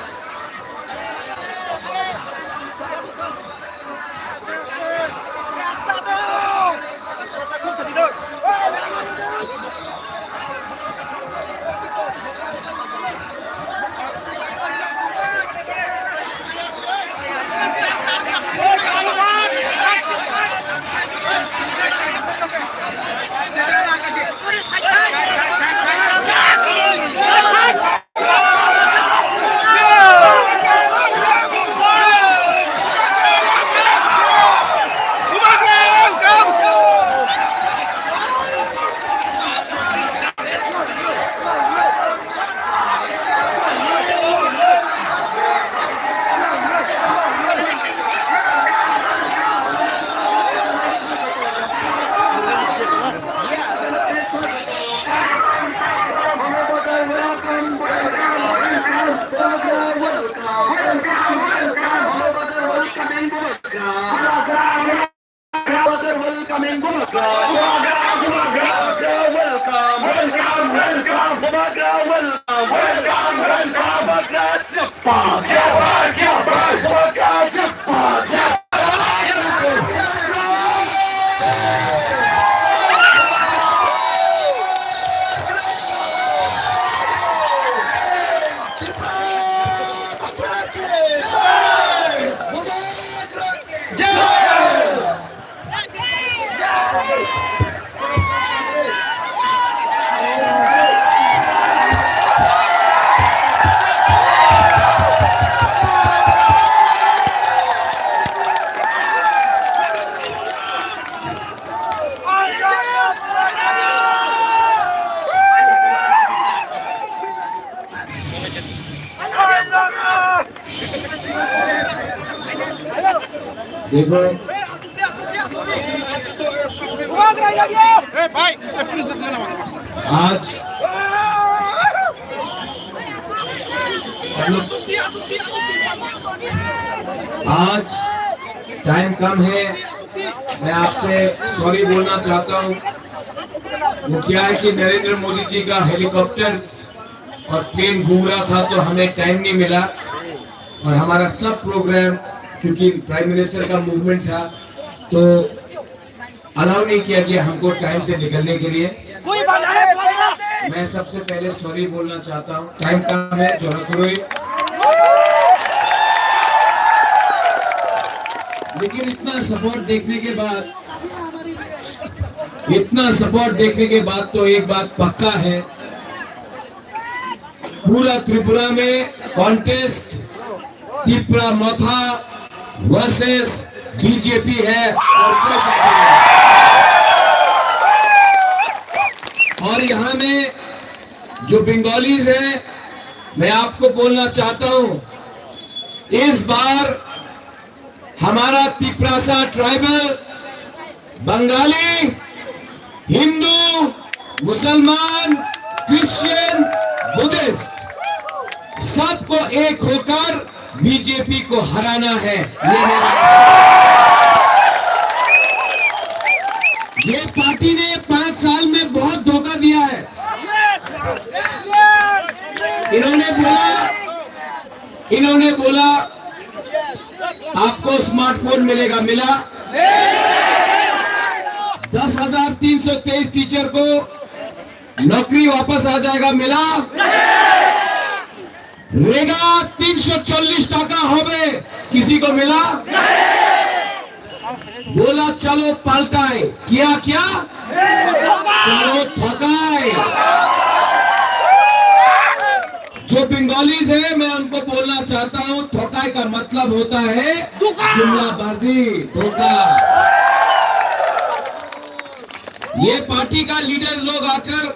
देखो, ए भाई, ए प्लीज, आज हम लोग, आज टाइम कम है, मैं आपसे सॉरी बोलना चाहता हूँ। वो क्या है कि नरेंद्र मोदी जी का हेलीकॉप्टर और प्लेन घूम रहा था, तो हमें टाइम नहीं मिला, और हमारा सब प्रोग्राम, क्योंकि प्राइम मिनिस्टर का मूवमेंट था, तो अलाउ नहीं किया गया हमको टाइम से निकलने के लिए। कोई बात नहीं, कोई बात नहीं। मैं सबसे पहले सॉरी बोलना चाहता हूँ, टाइम कम है, चलो करो। लेकिन इतना सपोर्ट देखने के बाद, इतना सपोर्ट देखने के बाद तो एक बात पक्का है, पूरा त्रिपुरा में कॉन्टेस्ट तिप्रा मोथा वर्सेस बीजेपी है और कोई पार्टी नहीं। और यहाँ में जो बंगालीज हैं, मैं आपको बोलना चाहता हूँ, इस बार हमारा तिप्रासा ट्राइबल, बंगाली, हिंदू, मुसलमान, क्रिश्चियन, बुद्धिस्ट, सबको एक होकर बीजेपी को हराना है। ये मेरा, ये पार्टी ने पाँच साल में बहुत धोखा दिया है। इन्होंने बोला, इन्होंने बोला, आपको स्मार्टफोन मिलेगा, मिला? दस हजार तीन सौ तेईस टीचर को नौकरी वापस आ जाएगा, मिला? रेगा तीन सौ चालीस टाका होबे, किसी को मिला? बोला, चलो पलटाए। किया क्या? चलो ठोकाए। जो बंगालीज है, मैं उनको बोलना चाहता हूँ, ठोकाए का मतलब होता है धोखा। जुमलाबाजी, धोखा। ये पार्टी का लीडर लोग आकर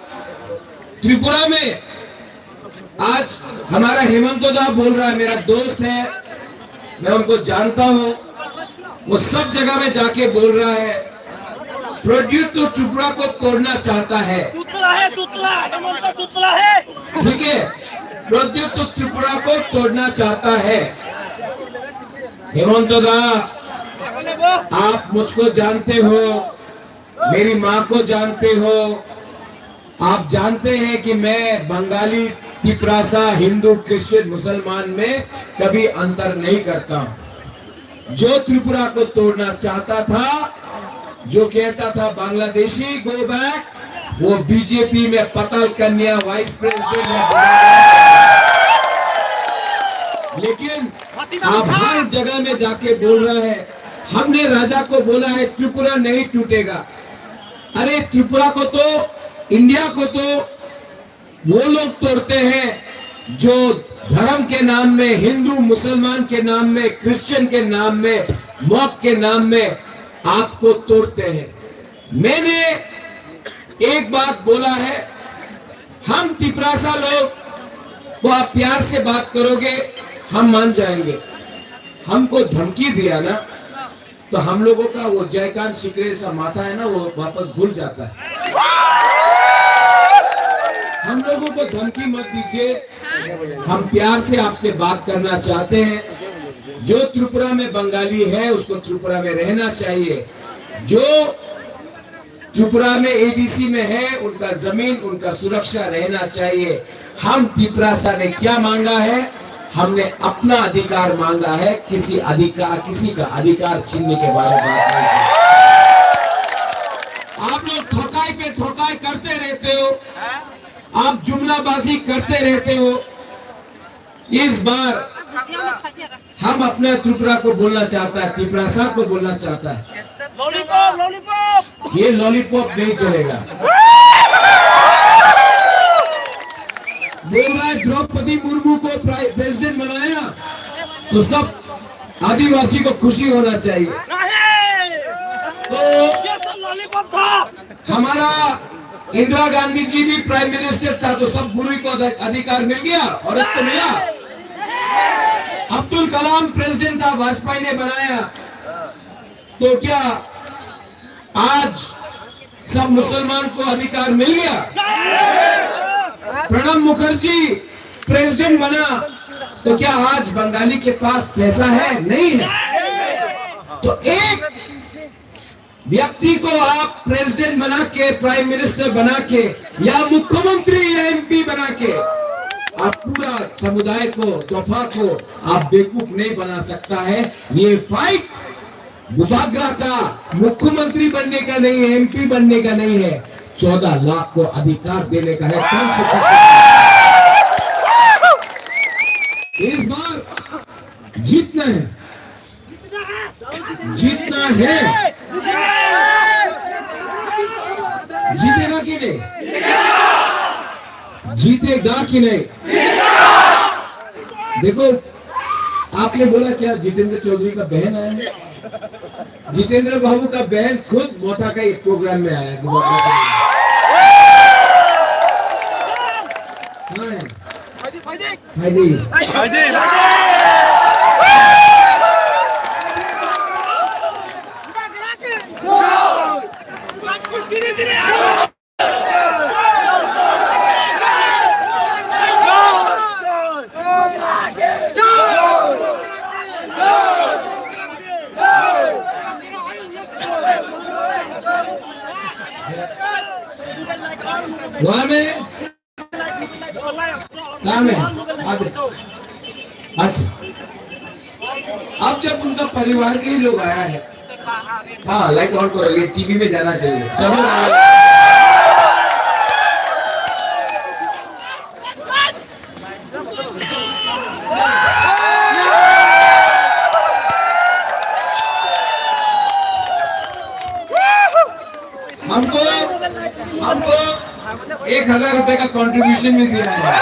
त्रिपुरा में, आज हमारा हेमंत दा बोल रहा है, मेरा दोस्त है, मैं उनको जानता हूँ, वो सब जगह में जाके बोल रहा है, प्रद्युत तो त्रिपुरा को तोड़ना चाहता है। तुतला है, तुतला, हेमंत तुतला है। ठीक है, प्रद्युत तो त्रिपुरा को तोड़ना चाहता है। हेमंत दा, आप मुझको जानते हो, मेरी माँ को जानते हो, आप जानते हैं कि मैं बंगाली, तिपरासा, हिंदू, क्रिश्चियन, मुसलमान में कभी अंतर नहीं करता हूँ। जो त्रिपुरा को तोड़ना चाहता था, जो कहता था बांग्लादेशी गो बैक, वो बीजेपी में पताल कन्या वाइस प्रेसिडेंट है। लेकिन आप हर जगह में जाके बोल रहा है, हमने राजा को बोला है त्रिपुरा नहीं टूटेगा। अरे, त्रिपुरा को तो, इंडिया को तो वो लोग तोड़ते हैं जो धर्म के नाम में, हिंदू मुसलमान के नाम में, क्रिश्चियन के नाम में, मत के नाम में आपको तोड़ते हैं। मैंने एक बात बोला है, हम तिपरासा लोग को आप प्यार से बात करोगे, हम मान जाएंगे। हमको धमकी दिया ना, तो हम लोगों का वो जयकांत शिकरे सा माथा है ना, वो वापस घुल जाता है। हम लोगों को धमकी मत दीजिए, हम प्यार से आपसे बात करना चाहते हैं। जो त्रिपुरा में बंगाली है, उसको त्रिपुरा में रहना चाहिए। जो त्रिपुरा में एडीसी में है, उनका जमीन, उनका सुरक्षा रहना चाहिए। हम तिपरासा ने क्या मांगा है? हमने अपना अधिकार मांगा है, किसी अधिकार, किसी का अधिकार छीनने के बारे में बात नहीं की। आप लोग ठोकाई पे ठोकाई करते रहते हो, आप जुमलाबाजी करते रहते हो। इस बार हम अपने त्रिपुरा को बोलना चाहता है, तिपरासा को बोलना चाहता है, लॉलीपॉप, लॉलीपॉप। ये लॉलीपॉप नहीं चलेगा। बोल रहा है द्रौपदी मुर्मू को प्रा-, प्रेसिडेंट बनाया तो सब आदिवासी को खुशी होना चाहिए। नहीं। तो ये सब लॉलीपॉप था। हमारा इंदिरा गांधी जी भी प्राइम मिनिस्टर था, तो सब बुरुई को अधि-, अधिकार मिल गया, औरत को मिला। अब्दुल कलाम प्रेसिडेंट था, वाजपेयी ने बनाया, तो क्या आज सब मुसलमान को अधिकार मिल गया? प्रणब मुखर्जी प्रेसिडेंट बना, तो क्या आज बंगाली के पास पैसा है? नहीं है। तो एक व्यक्ति को आप प्रेसिडेंट बना के, प्राइम मिनिस्टर बना के, या मुख्यमंत्री या एमपी बना के आप पूरा समुदाय को, दफा को आप बेवकूफ नहीं बना सकता है। ये फाइट बुबाग्रा का मुख्यमंत्री बनने का नहीं है, एमपी बनने का नहीं है, चौदह लाख को अधिकार देने का है। कौन से खुशी? इस बार जीतना है, जीतना है। जीतेगा कि नहीं? जीतेगा कि नहीं? देखो, आपने बोला क्या जितेंद्र चौधरी का बहन आया है? जितेंद्र बाबू का बहन खुद मोथा का एक प्रोग्राम में आया है। हाँ है। वहाँ में काम है। आगे। अच्छा, अब जब उनका परिवार के ही लोग आया है, हाँ, लाइट ऑन करो, ये टीवी में जाना चाहिए सब लोग। हमको, हमको एक हजार रुपए का कंट्रीब्यूशन भी दिया है।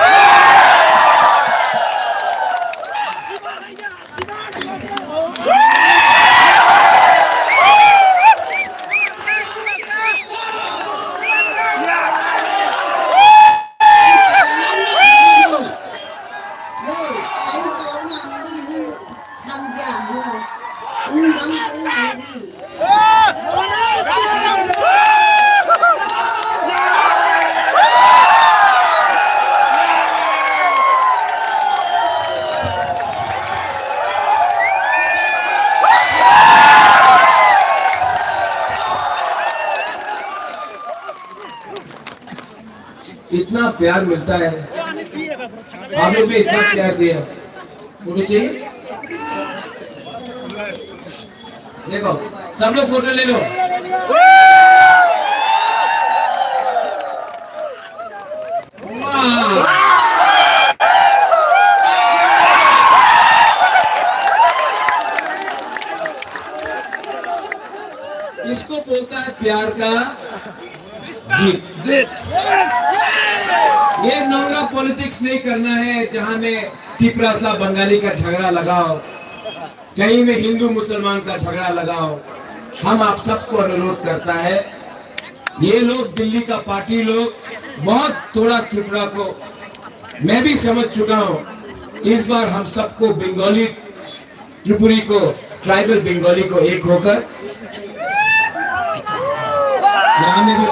इतना प्यार मिलता है, आप लोग भी इतना प्यार दिया, होना चाहिए। देखो, सब लोग फोटो ले लो। इसको बोलता है प्यार का जीत। ये नोंगरा पॉलिटिक्स नहीं करना है, जहां में तिपरासा बंगाली का झगड़ा लगाओ, कहीं में हिंदू मुसलमान का झगड़ा लगाओ। हम आप सबको अनुरोध करता है, ये लोग दिल्ली का पार्टी लोग बहुत थोड़ा त्रिपुरा को, मैं भी समझ चुका हूँ। इस बार हम सबको बंगाली त्रिपुरी को, ट्राइबल बंगाली को एक होकर यहाँ में भी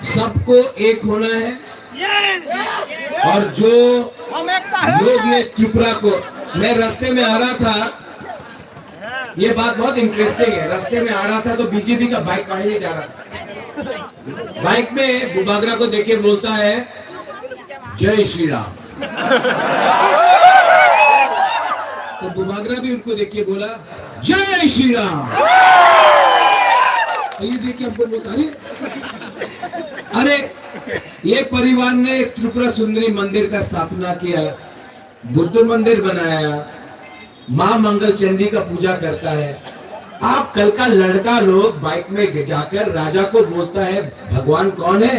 सबको एक होना है। और जो लोग ने त्रिपुरा को, मैं रास्ते में आ रहा था, ये बात बहुत इंटरेस्टिंग है। रास्ते में आ रहा था तो बीजेपी का बाइक बाहर ही जा रहा था। बाइक में बुबागरा को देख के बोलता है, "जय श्री राम।" तो बुबागरा भी उनको देख के बोला, "जय श्री राम।" तो ये देख के हमको बोलता, "अरे, अरे, ये परिवार ने त्रिपुरा सुंदरी मंदिर का स्थापना किया, बुद्ध मंदिर बनाया, माँ मंगल चंडी का पूजा करता है। आप कल का लड़का लोग बाइक में जाकर राजा को बोलता है, भगवान कौन है?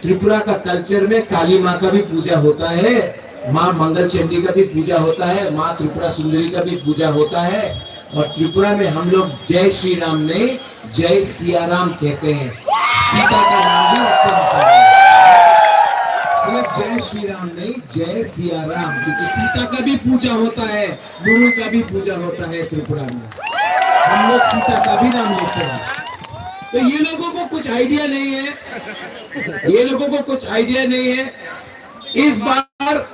त्रिपुरा का कल्चर में काली माँ का भी पूजा होता है, माँ मंगल चंडी का भी पूजा होता है, माँ त्रिपुरा सुंदरी का भी पूजा होता है।" और त्रिपुरा में हम लोग जय श्री राम नहीं, जय सिया राम कहते हैं, सीता का नाम भी रखते हैं सामने। सिर्फ जय श्री राम नहीं, जय सिया राम, क्योंकि सीता का भी पूजा होता है, गुरु का भी पूजा होता है त्रिपुरा में। हम लोग सीता का भी नाम लेते हैं। तो ये लोगों को कुछ आइडिया नहीं है, ये लोगों को कुछ आइडिया नहीं है। इस बार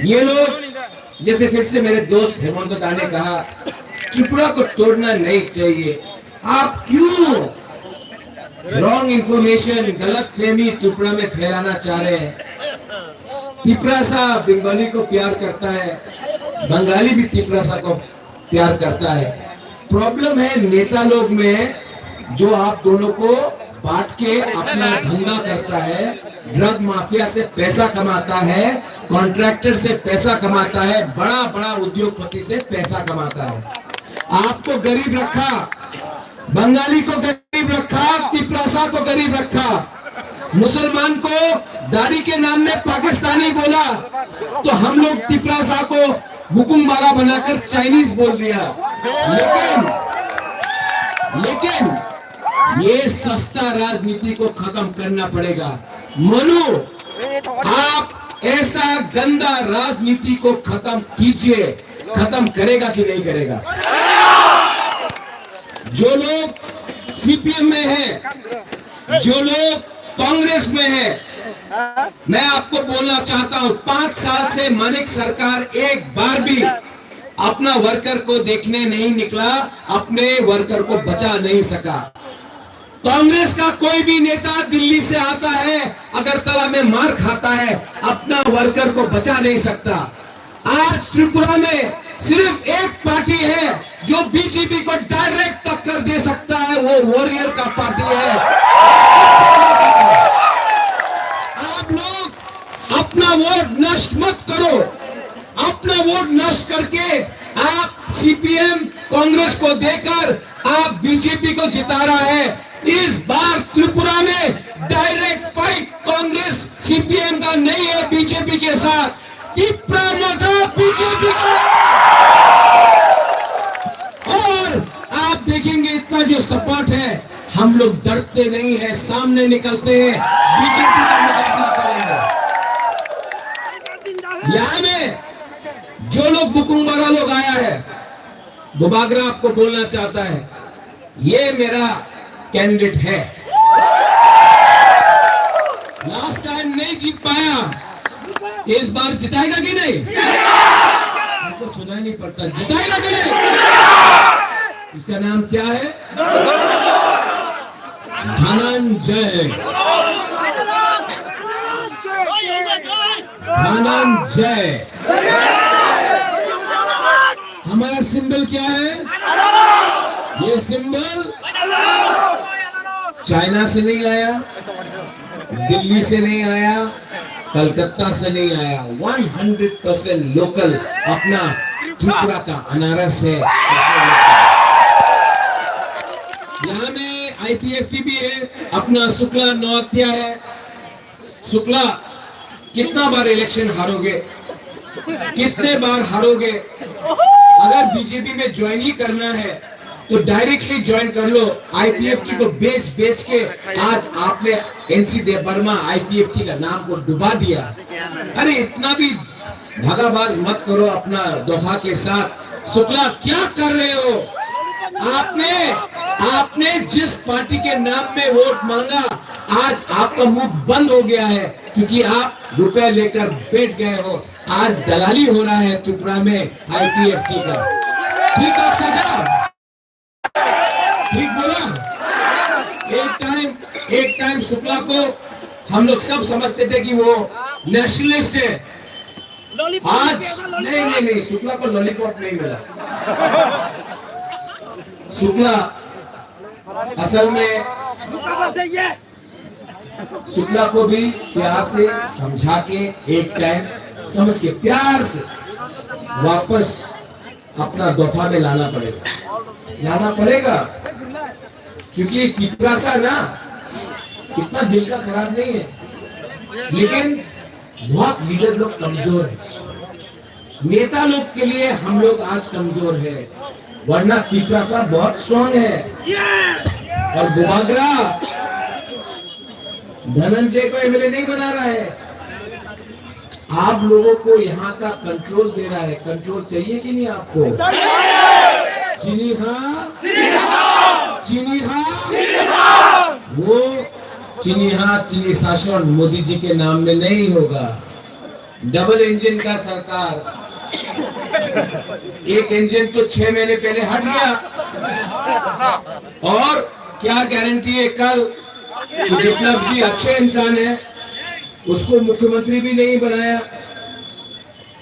ये लोग, जैसे फिर से मेरे दोस्त हेमंत दा ने कहा, त्रिपुरा को तोड़ना नहीं चाहिए। आप क्यों रॉन्ग इंफॉर्मेशन, गलत फहमी त्रिपुरा में फैलाना चाह रहे हैं? तिपरासा बंगाली को प्यार करता है, बंगाली भी तिपरासा को प्यार करता है। प्रॉब्लम है नेता लोग में, जो आप दोनों को बांट के अपना धंधा करता है, ड्रग माफिया से पैसा कमाता है, कॉन्ट्रैक्टर से पैसा कमाता है, बड़ा बड़ा उद्योगपति से पैसा कमाता है। आपको गरीब रखा, बंगाली को गरीब रखा, तिपरासा को गरीब रखा, मुसलमान को दाढ़ी के नाम में पाकिस्तानी बोला, तो हम लोग तिपरासा को बुकुंग बारा बनाकर चाइनीज बोल दिया। लेकिन, लेकिन ये सस्ता राजनीति को खत्म करना पड़ेगा। मनु, आप ऐसा गंदा राजनीति को खत्म कीजिए। खत्म करेगा कि नहीं करेगा? जो लोग सीपीएम में है, जो लोग कांग्रेस में है, मैं आपको बोलना चाहता हूं, पांच साल से मानिक सरकार एक बार भी अपना वर्कर को देखने नहीं निकला, अपने वर्कर को बचा नहीं सका। कांग्रेस का कोई भी नेता दिल्ली से आता है, अगरतला में मार खाता है, अपना वर्कर को बचा नहीं सकता। आज त्रिपुरा में सिर्फ एक पार्टी है जो बीजेपी को डायरेक्ट टक्कर दे सकता है, वो वॉरियर का पार्टी है। आप लोग अपना वोट नष्ट मत करो। अपना वोट नष्ट करके आप सीपीएम कांग्रेस को देकर आप बीजेपी को जिता रहा है। इस बार त्रिपुरा में डायरेक्ट फाइट कांग्रेस सीपीएम का नहीं है बीजेपी के साथ। तिपरा मोर्चा बीजेपी का। और आप देखेंगे इतना जो सपोर्ट है, हम लोग डरते नहीं है, सामने निकलते हैं, बीजेपी का मुकाबला करेंगे। यहाँ में जो लोग बुकुंग बारा लोग आया है, बुबागरा आपको बोलना चाहता है, ये मेरा कैंडिडेट है। लास्ट टाइम नहीं जीत पाया, इस बार जिताएगा कि नहीं? आपको सुनाई नहीं पड़ता, जिताएगा कि नहीं? इसका नाम क्या है? धनंजय। धनंजय। हमारा सिंबल क्या है? ये सिंबल चाइना से नहीं आया, दिल्ली से नहीं आया, कलकत्ता से नहीं आया, हंड्रेड परसेंट लोकल अपना त्रिपुरा का अनारस है। यहाँ में आईपीएफटी भी है, अपना शुक्ला नौहत्या है। शुक्ला, कितना बार इलेक्शन हारोगे, कितने बार हारोगे? अगर बीजेपी में ज्वाइन ही करना है तो डायरेक्टली ज्वाइन कर लो। आईपीएफटी को बेच बेच के आज आपने एनसी देव वर्मा आईपीएफटी का नाम को डुबा दिया। अरे, इतना भी धागाबाज मत करो अपना दोफा के साथ। शुक्ला, क्या कर रहे हो? आपने आपने जिस पार्टी के नाम में वोट मांगा, आज आपका मुंह बंद हो गया है, क्योंकि आप रुपए लेकर बैठ गए हो। आज दलाली हो रहा है त्रिपुरा में आईपीएफटी का। ठीक है सर, ठीक बोला। एक टाइम एक टाइम शुक्ला को हम लोग सब समझते थे कि वो नेशनलिस्ट है। आज नहीं, नहीं, नहीं, शुक्ला को लॉलीपॉप नहीं मिला। शुक्ला असल में शुक्ला को भी प्यार से समझा के, एक टाइम समझ के, प्यार से वापस अपना दोफा में लाना पड़ेगा, लाना पड़ेगा। क्योंकि ये तिपरासा ना इतना दिल का खराब नहीं है, लेकिन बहुत लीडर लोग कमजोर है। नेता लोग के लिए हम लोग आज कमजोर है, वरना तिपरासा बहुत स्ट्रांग है। और बुबागरा, धनंजय को एमएलए नहीं बना रहा है, आप लोगों को यहाँ का कंट्रोल दे रहा है। कंट्रोल चाहिए कि नहीं आपको? चीनी हाँ, चीनी हाँ। वो चीनी हाँ, चीनी शासन मोदी जी के नाम में नहीं होगा। डबल इंजन का सरकार, एक इंजन तो छह महीने पहले हट गया, और क्या गारंटी है कल कि विप्लव जी अच्छे इंसान है, उसको मुख्यमंत्री भी नहीं बनाया,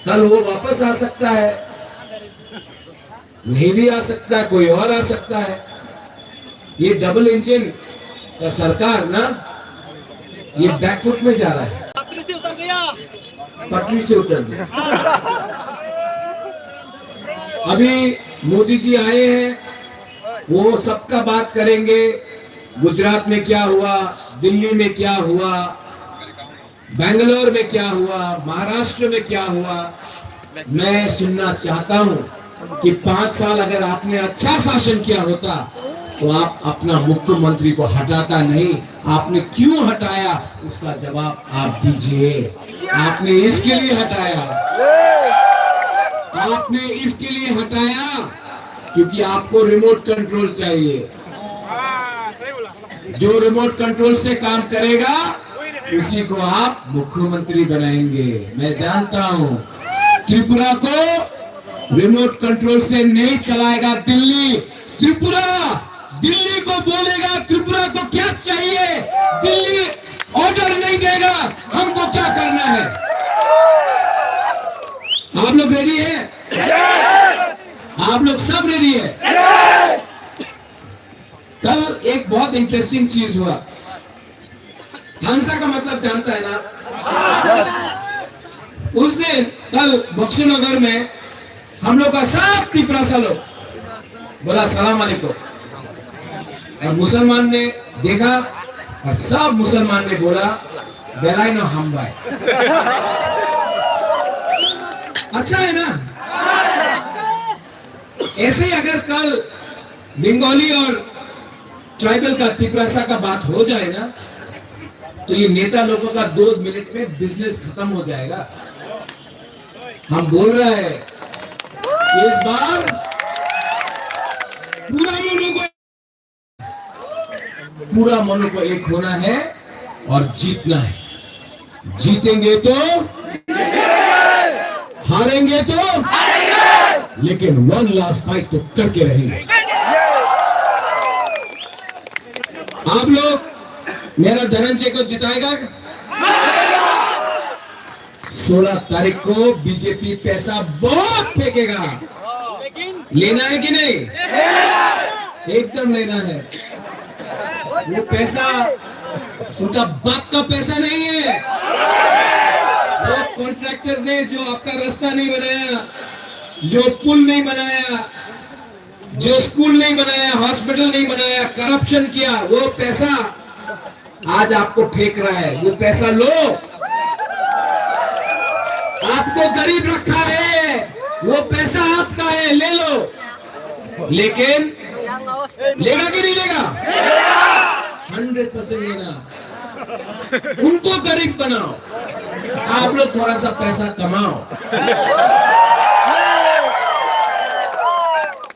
कल वो वापस आ सकता है। नहीं भी आ सकता है, कोई और आ सकता है। ये डबल इंजन का सरकार ना, ये बैकफुट में जा रहा है, पटरी से उतर गया। पटरी से उतर गया। अभी मोदी जी आए हैं, वो सबका बात करेंगे। गुजरात में क्या हुआ, दिल्ली में क्या हुआ, बेंगलोर में क्या हुआ, महाराष्ट्र में क्या हुआ, मैं सुनना चाहता हूं कि पांच साल अगर आपने अच्छा शासन किया होता तो आप अपना मुख्यमंत्री को हटाता नहीं। आपने क्यों हटाया, उसका जवाब आप दीजिए। आपने इसके लिए हटाया, आपने इसके लिए हटाया क्योंकि आपको रिमोट कंट्रोल चाहिए। जो रिमोट कंट्रोल से काम करेगा, उसी को आप मुख्यमंत्री बनाएंगे। मैं जानता हूं, त्रिपुरा को रिमोट कंट्रोल से नहीं चलाएगा दिल्ली। त्रिपुरा दिल्ली को बोलेगा, त्रिपुरा को क्या चाहिए, दिल्ली ऑर्डर नहीं देगा, हमको क्या करना है। आप लोग रेडी है? आप लोग सब रेडी है? कल एक बहुत इंटरेस्टिंग चीज हुआ। थांसा का मतलब जानता है ना? उस दिन कल बक्शीनगर में हम लोग का सब तिपरासा लोग बोला सलाम अलैकुम, और मुसलमान ने देखा और सब मुसलमान ने बोला बेलाइनो हामबाय। अच्छा है ना? ऐसे ही अगर कल बंगाली और ट्राइबल का, तिपरासा का बात हो जाए ना, तो ये नेता लोगों का दो मिनट में बिजनेस खत्म हो जाएगा। हम बोल रहे हैं, इस बार पूरा मनों को, पूरा मनों को एक होना है और जीतना है। जीतेंगे तो, हारेंगे तो, लेकिन वन लास्ट फाइट तो करके रहेंगे। आप लोग मेरा धनंजय को जिताएगा? सोलह तारीख को बीजेपी पैसा बहुत फेंकेगा, लेना है कि नहीं? एकदम लेना है। वो पैसा उनका बाप का पैसा नहीं है। वो कॉन्ट्रैक्टर ने जो आपका रास्ता नहीं बनाया, जो पुल नहीं बनाया, जो स्कूल नहीं बनाया, हॉस्पिटल नहीं बनाया, करप्शन किया, वो पैसा आज आपको फेंक रहा है। वो पैसा लो, आपको गरीब रखा है, वो पैसा आपका है, ले लो। लेकिन लेगा कि नहीं लेगा? हंड्रेड परसेंट लेना। उनको गरीब बनाओ, आप लोग थोड़ा सा पैसा कमाओ।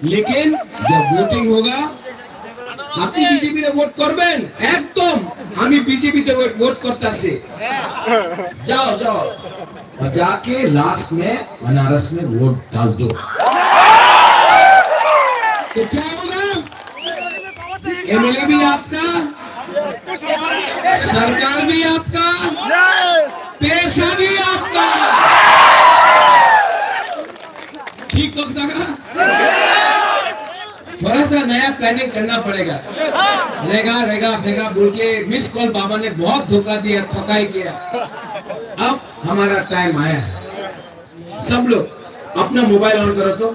लेकिन जब वोटिंग होगा, আপনি বিজেপিরে ভোট করবেন? একদম। আমি বিজেপিতে ভোট, ভোট করতেছি। जाओ, जाओ। और जाके लास्ट में बनारस में वोट डाल दो। तो क्या होगा? एमएलए भी आपका, सरकार भी आपका, पैसा भी आपका। ठीक हो सका? थोड़ा सा नया प्लानिंग करना पड़ेगा। रेगा रेगा फेगा बोल के मिस कॉल बाबा ने बहुत धोखा दिया, ठगाई किया। अब हमारा टाइम आया है। सब लोग अपना मोबाइल ऑन करो तो।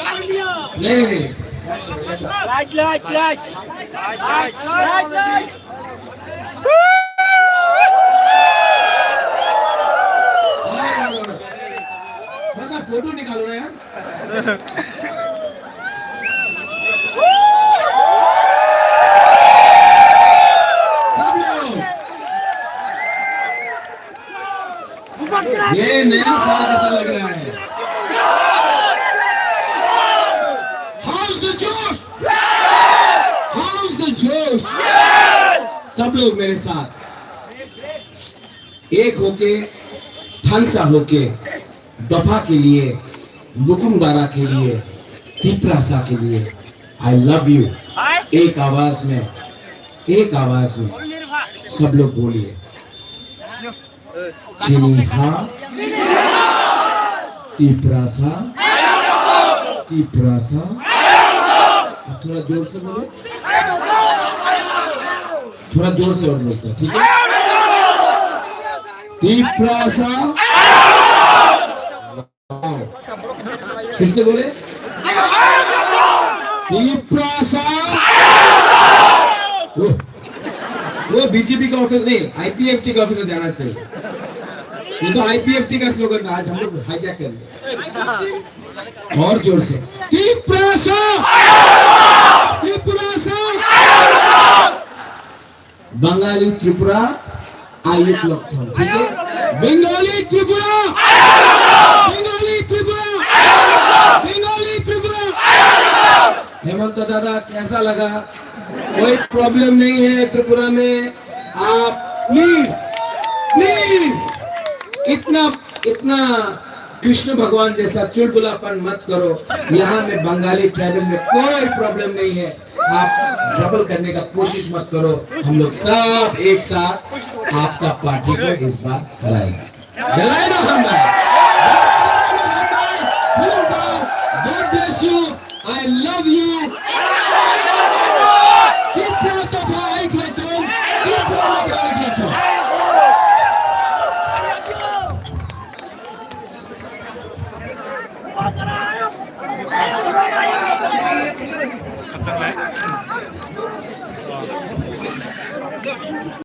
नहीं, नहीं, नहीं। Light, light, light. Light, light. थोड़ा सा फोटो निकालो ना यार। सब लोग। ये नया साल जैसा लग रहा है। How's the जोश? How's the जोश? सब लोग मेरे साथ एक होके, थानसा होके, दफा के लिए, बुकुंग बारा के लिए, तिपरासा के लिए, I love you। एक आवाज में, एक आवाज में सब लोग बोलिए। चिनिहा, तिपरासा, तिपरासा। अब थोड़ा जोर से बोलो, थोड़ा जोर से और बोलता, ठीक है? तिपरासा। फिर से बोले। तिपरासा। वो, वो बीजेपी का ऑफिस नहीं, आईपीएफटी का ऑफिस में जाना चाहिए। ये तो आईपीएफटी का स्लोगन था, आज हम लोग हाईजैक कर लिया। और जोर से। तिपरासा। तिपरासा। बंगाली त्रिपुरा आयुक लक्षण, ठीक है? बंगाली त्रिपुरा, बंगाली त्रिपुरा, बंगाली त्रिपुरा। हेमंत दादा, कैसा लगा? कोई प्रॉब्लम नहीं है त्रिपुरा में। आप प्लीज, प्लीज इतना, इतना कृष्ण भगवान जैसा चुलबुलापन मत करो। यहाँ में बंगाली ट्राइबल में कोई प्रॉब्लम नहीं है। आप ट्रबल करने का कोशिश मत करो। हम लोग सब एक साथ आपका पार्टी को इस बार हराएगा। Belai na hambai. Belai na hambai. Khulumkar. God bless you. I love you. Tipra topha aik latung. Tipra topha aik latung.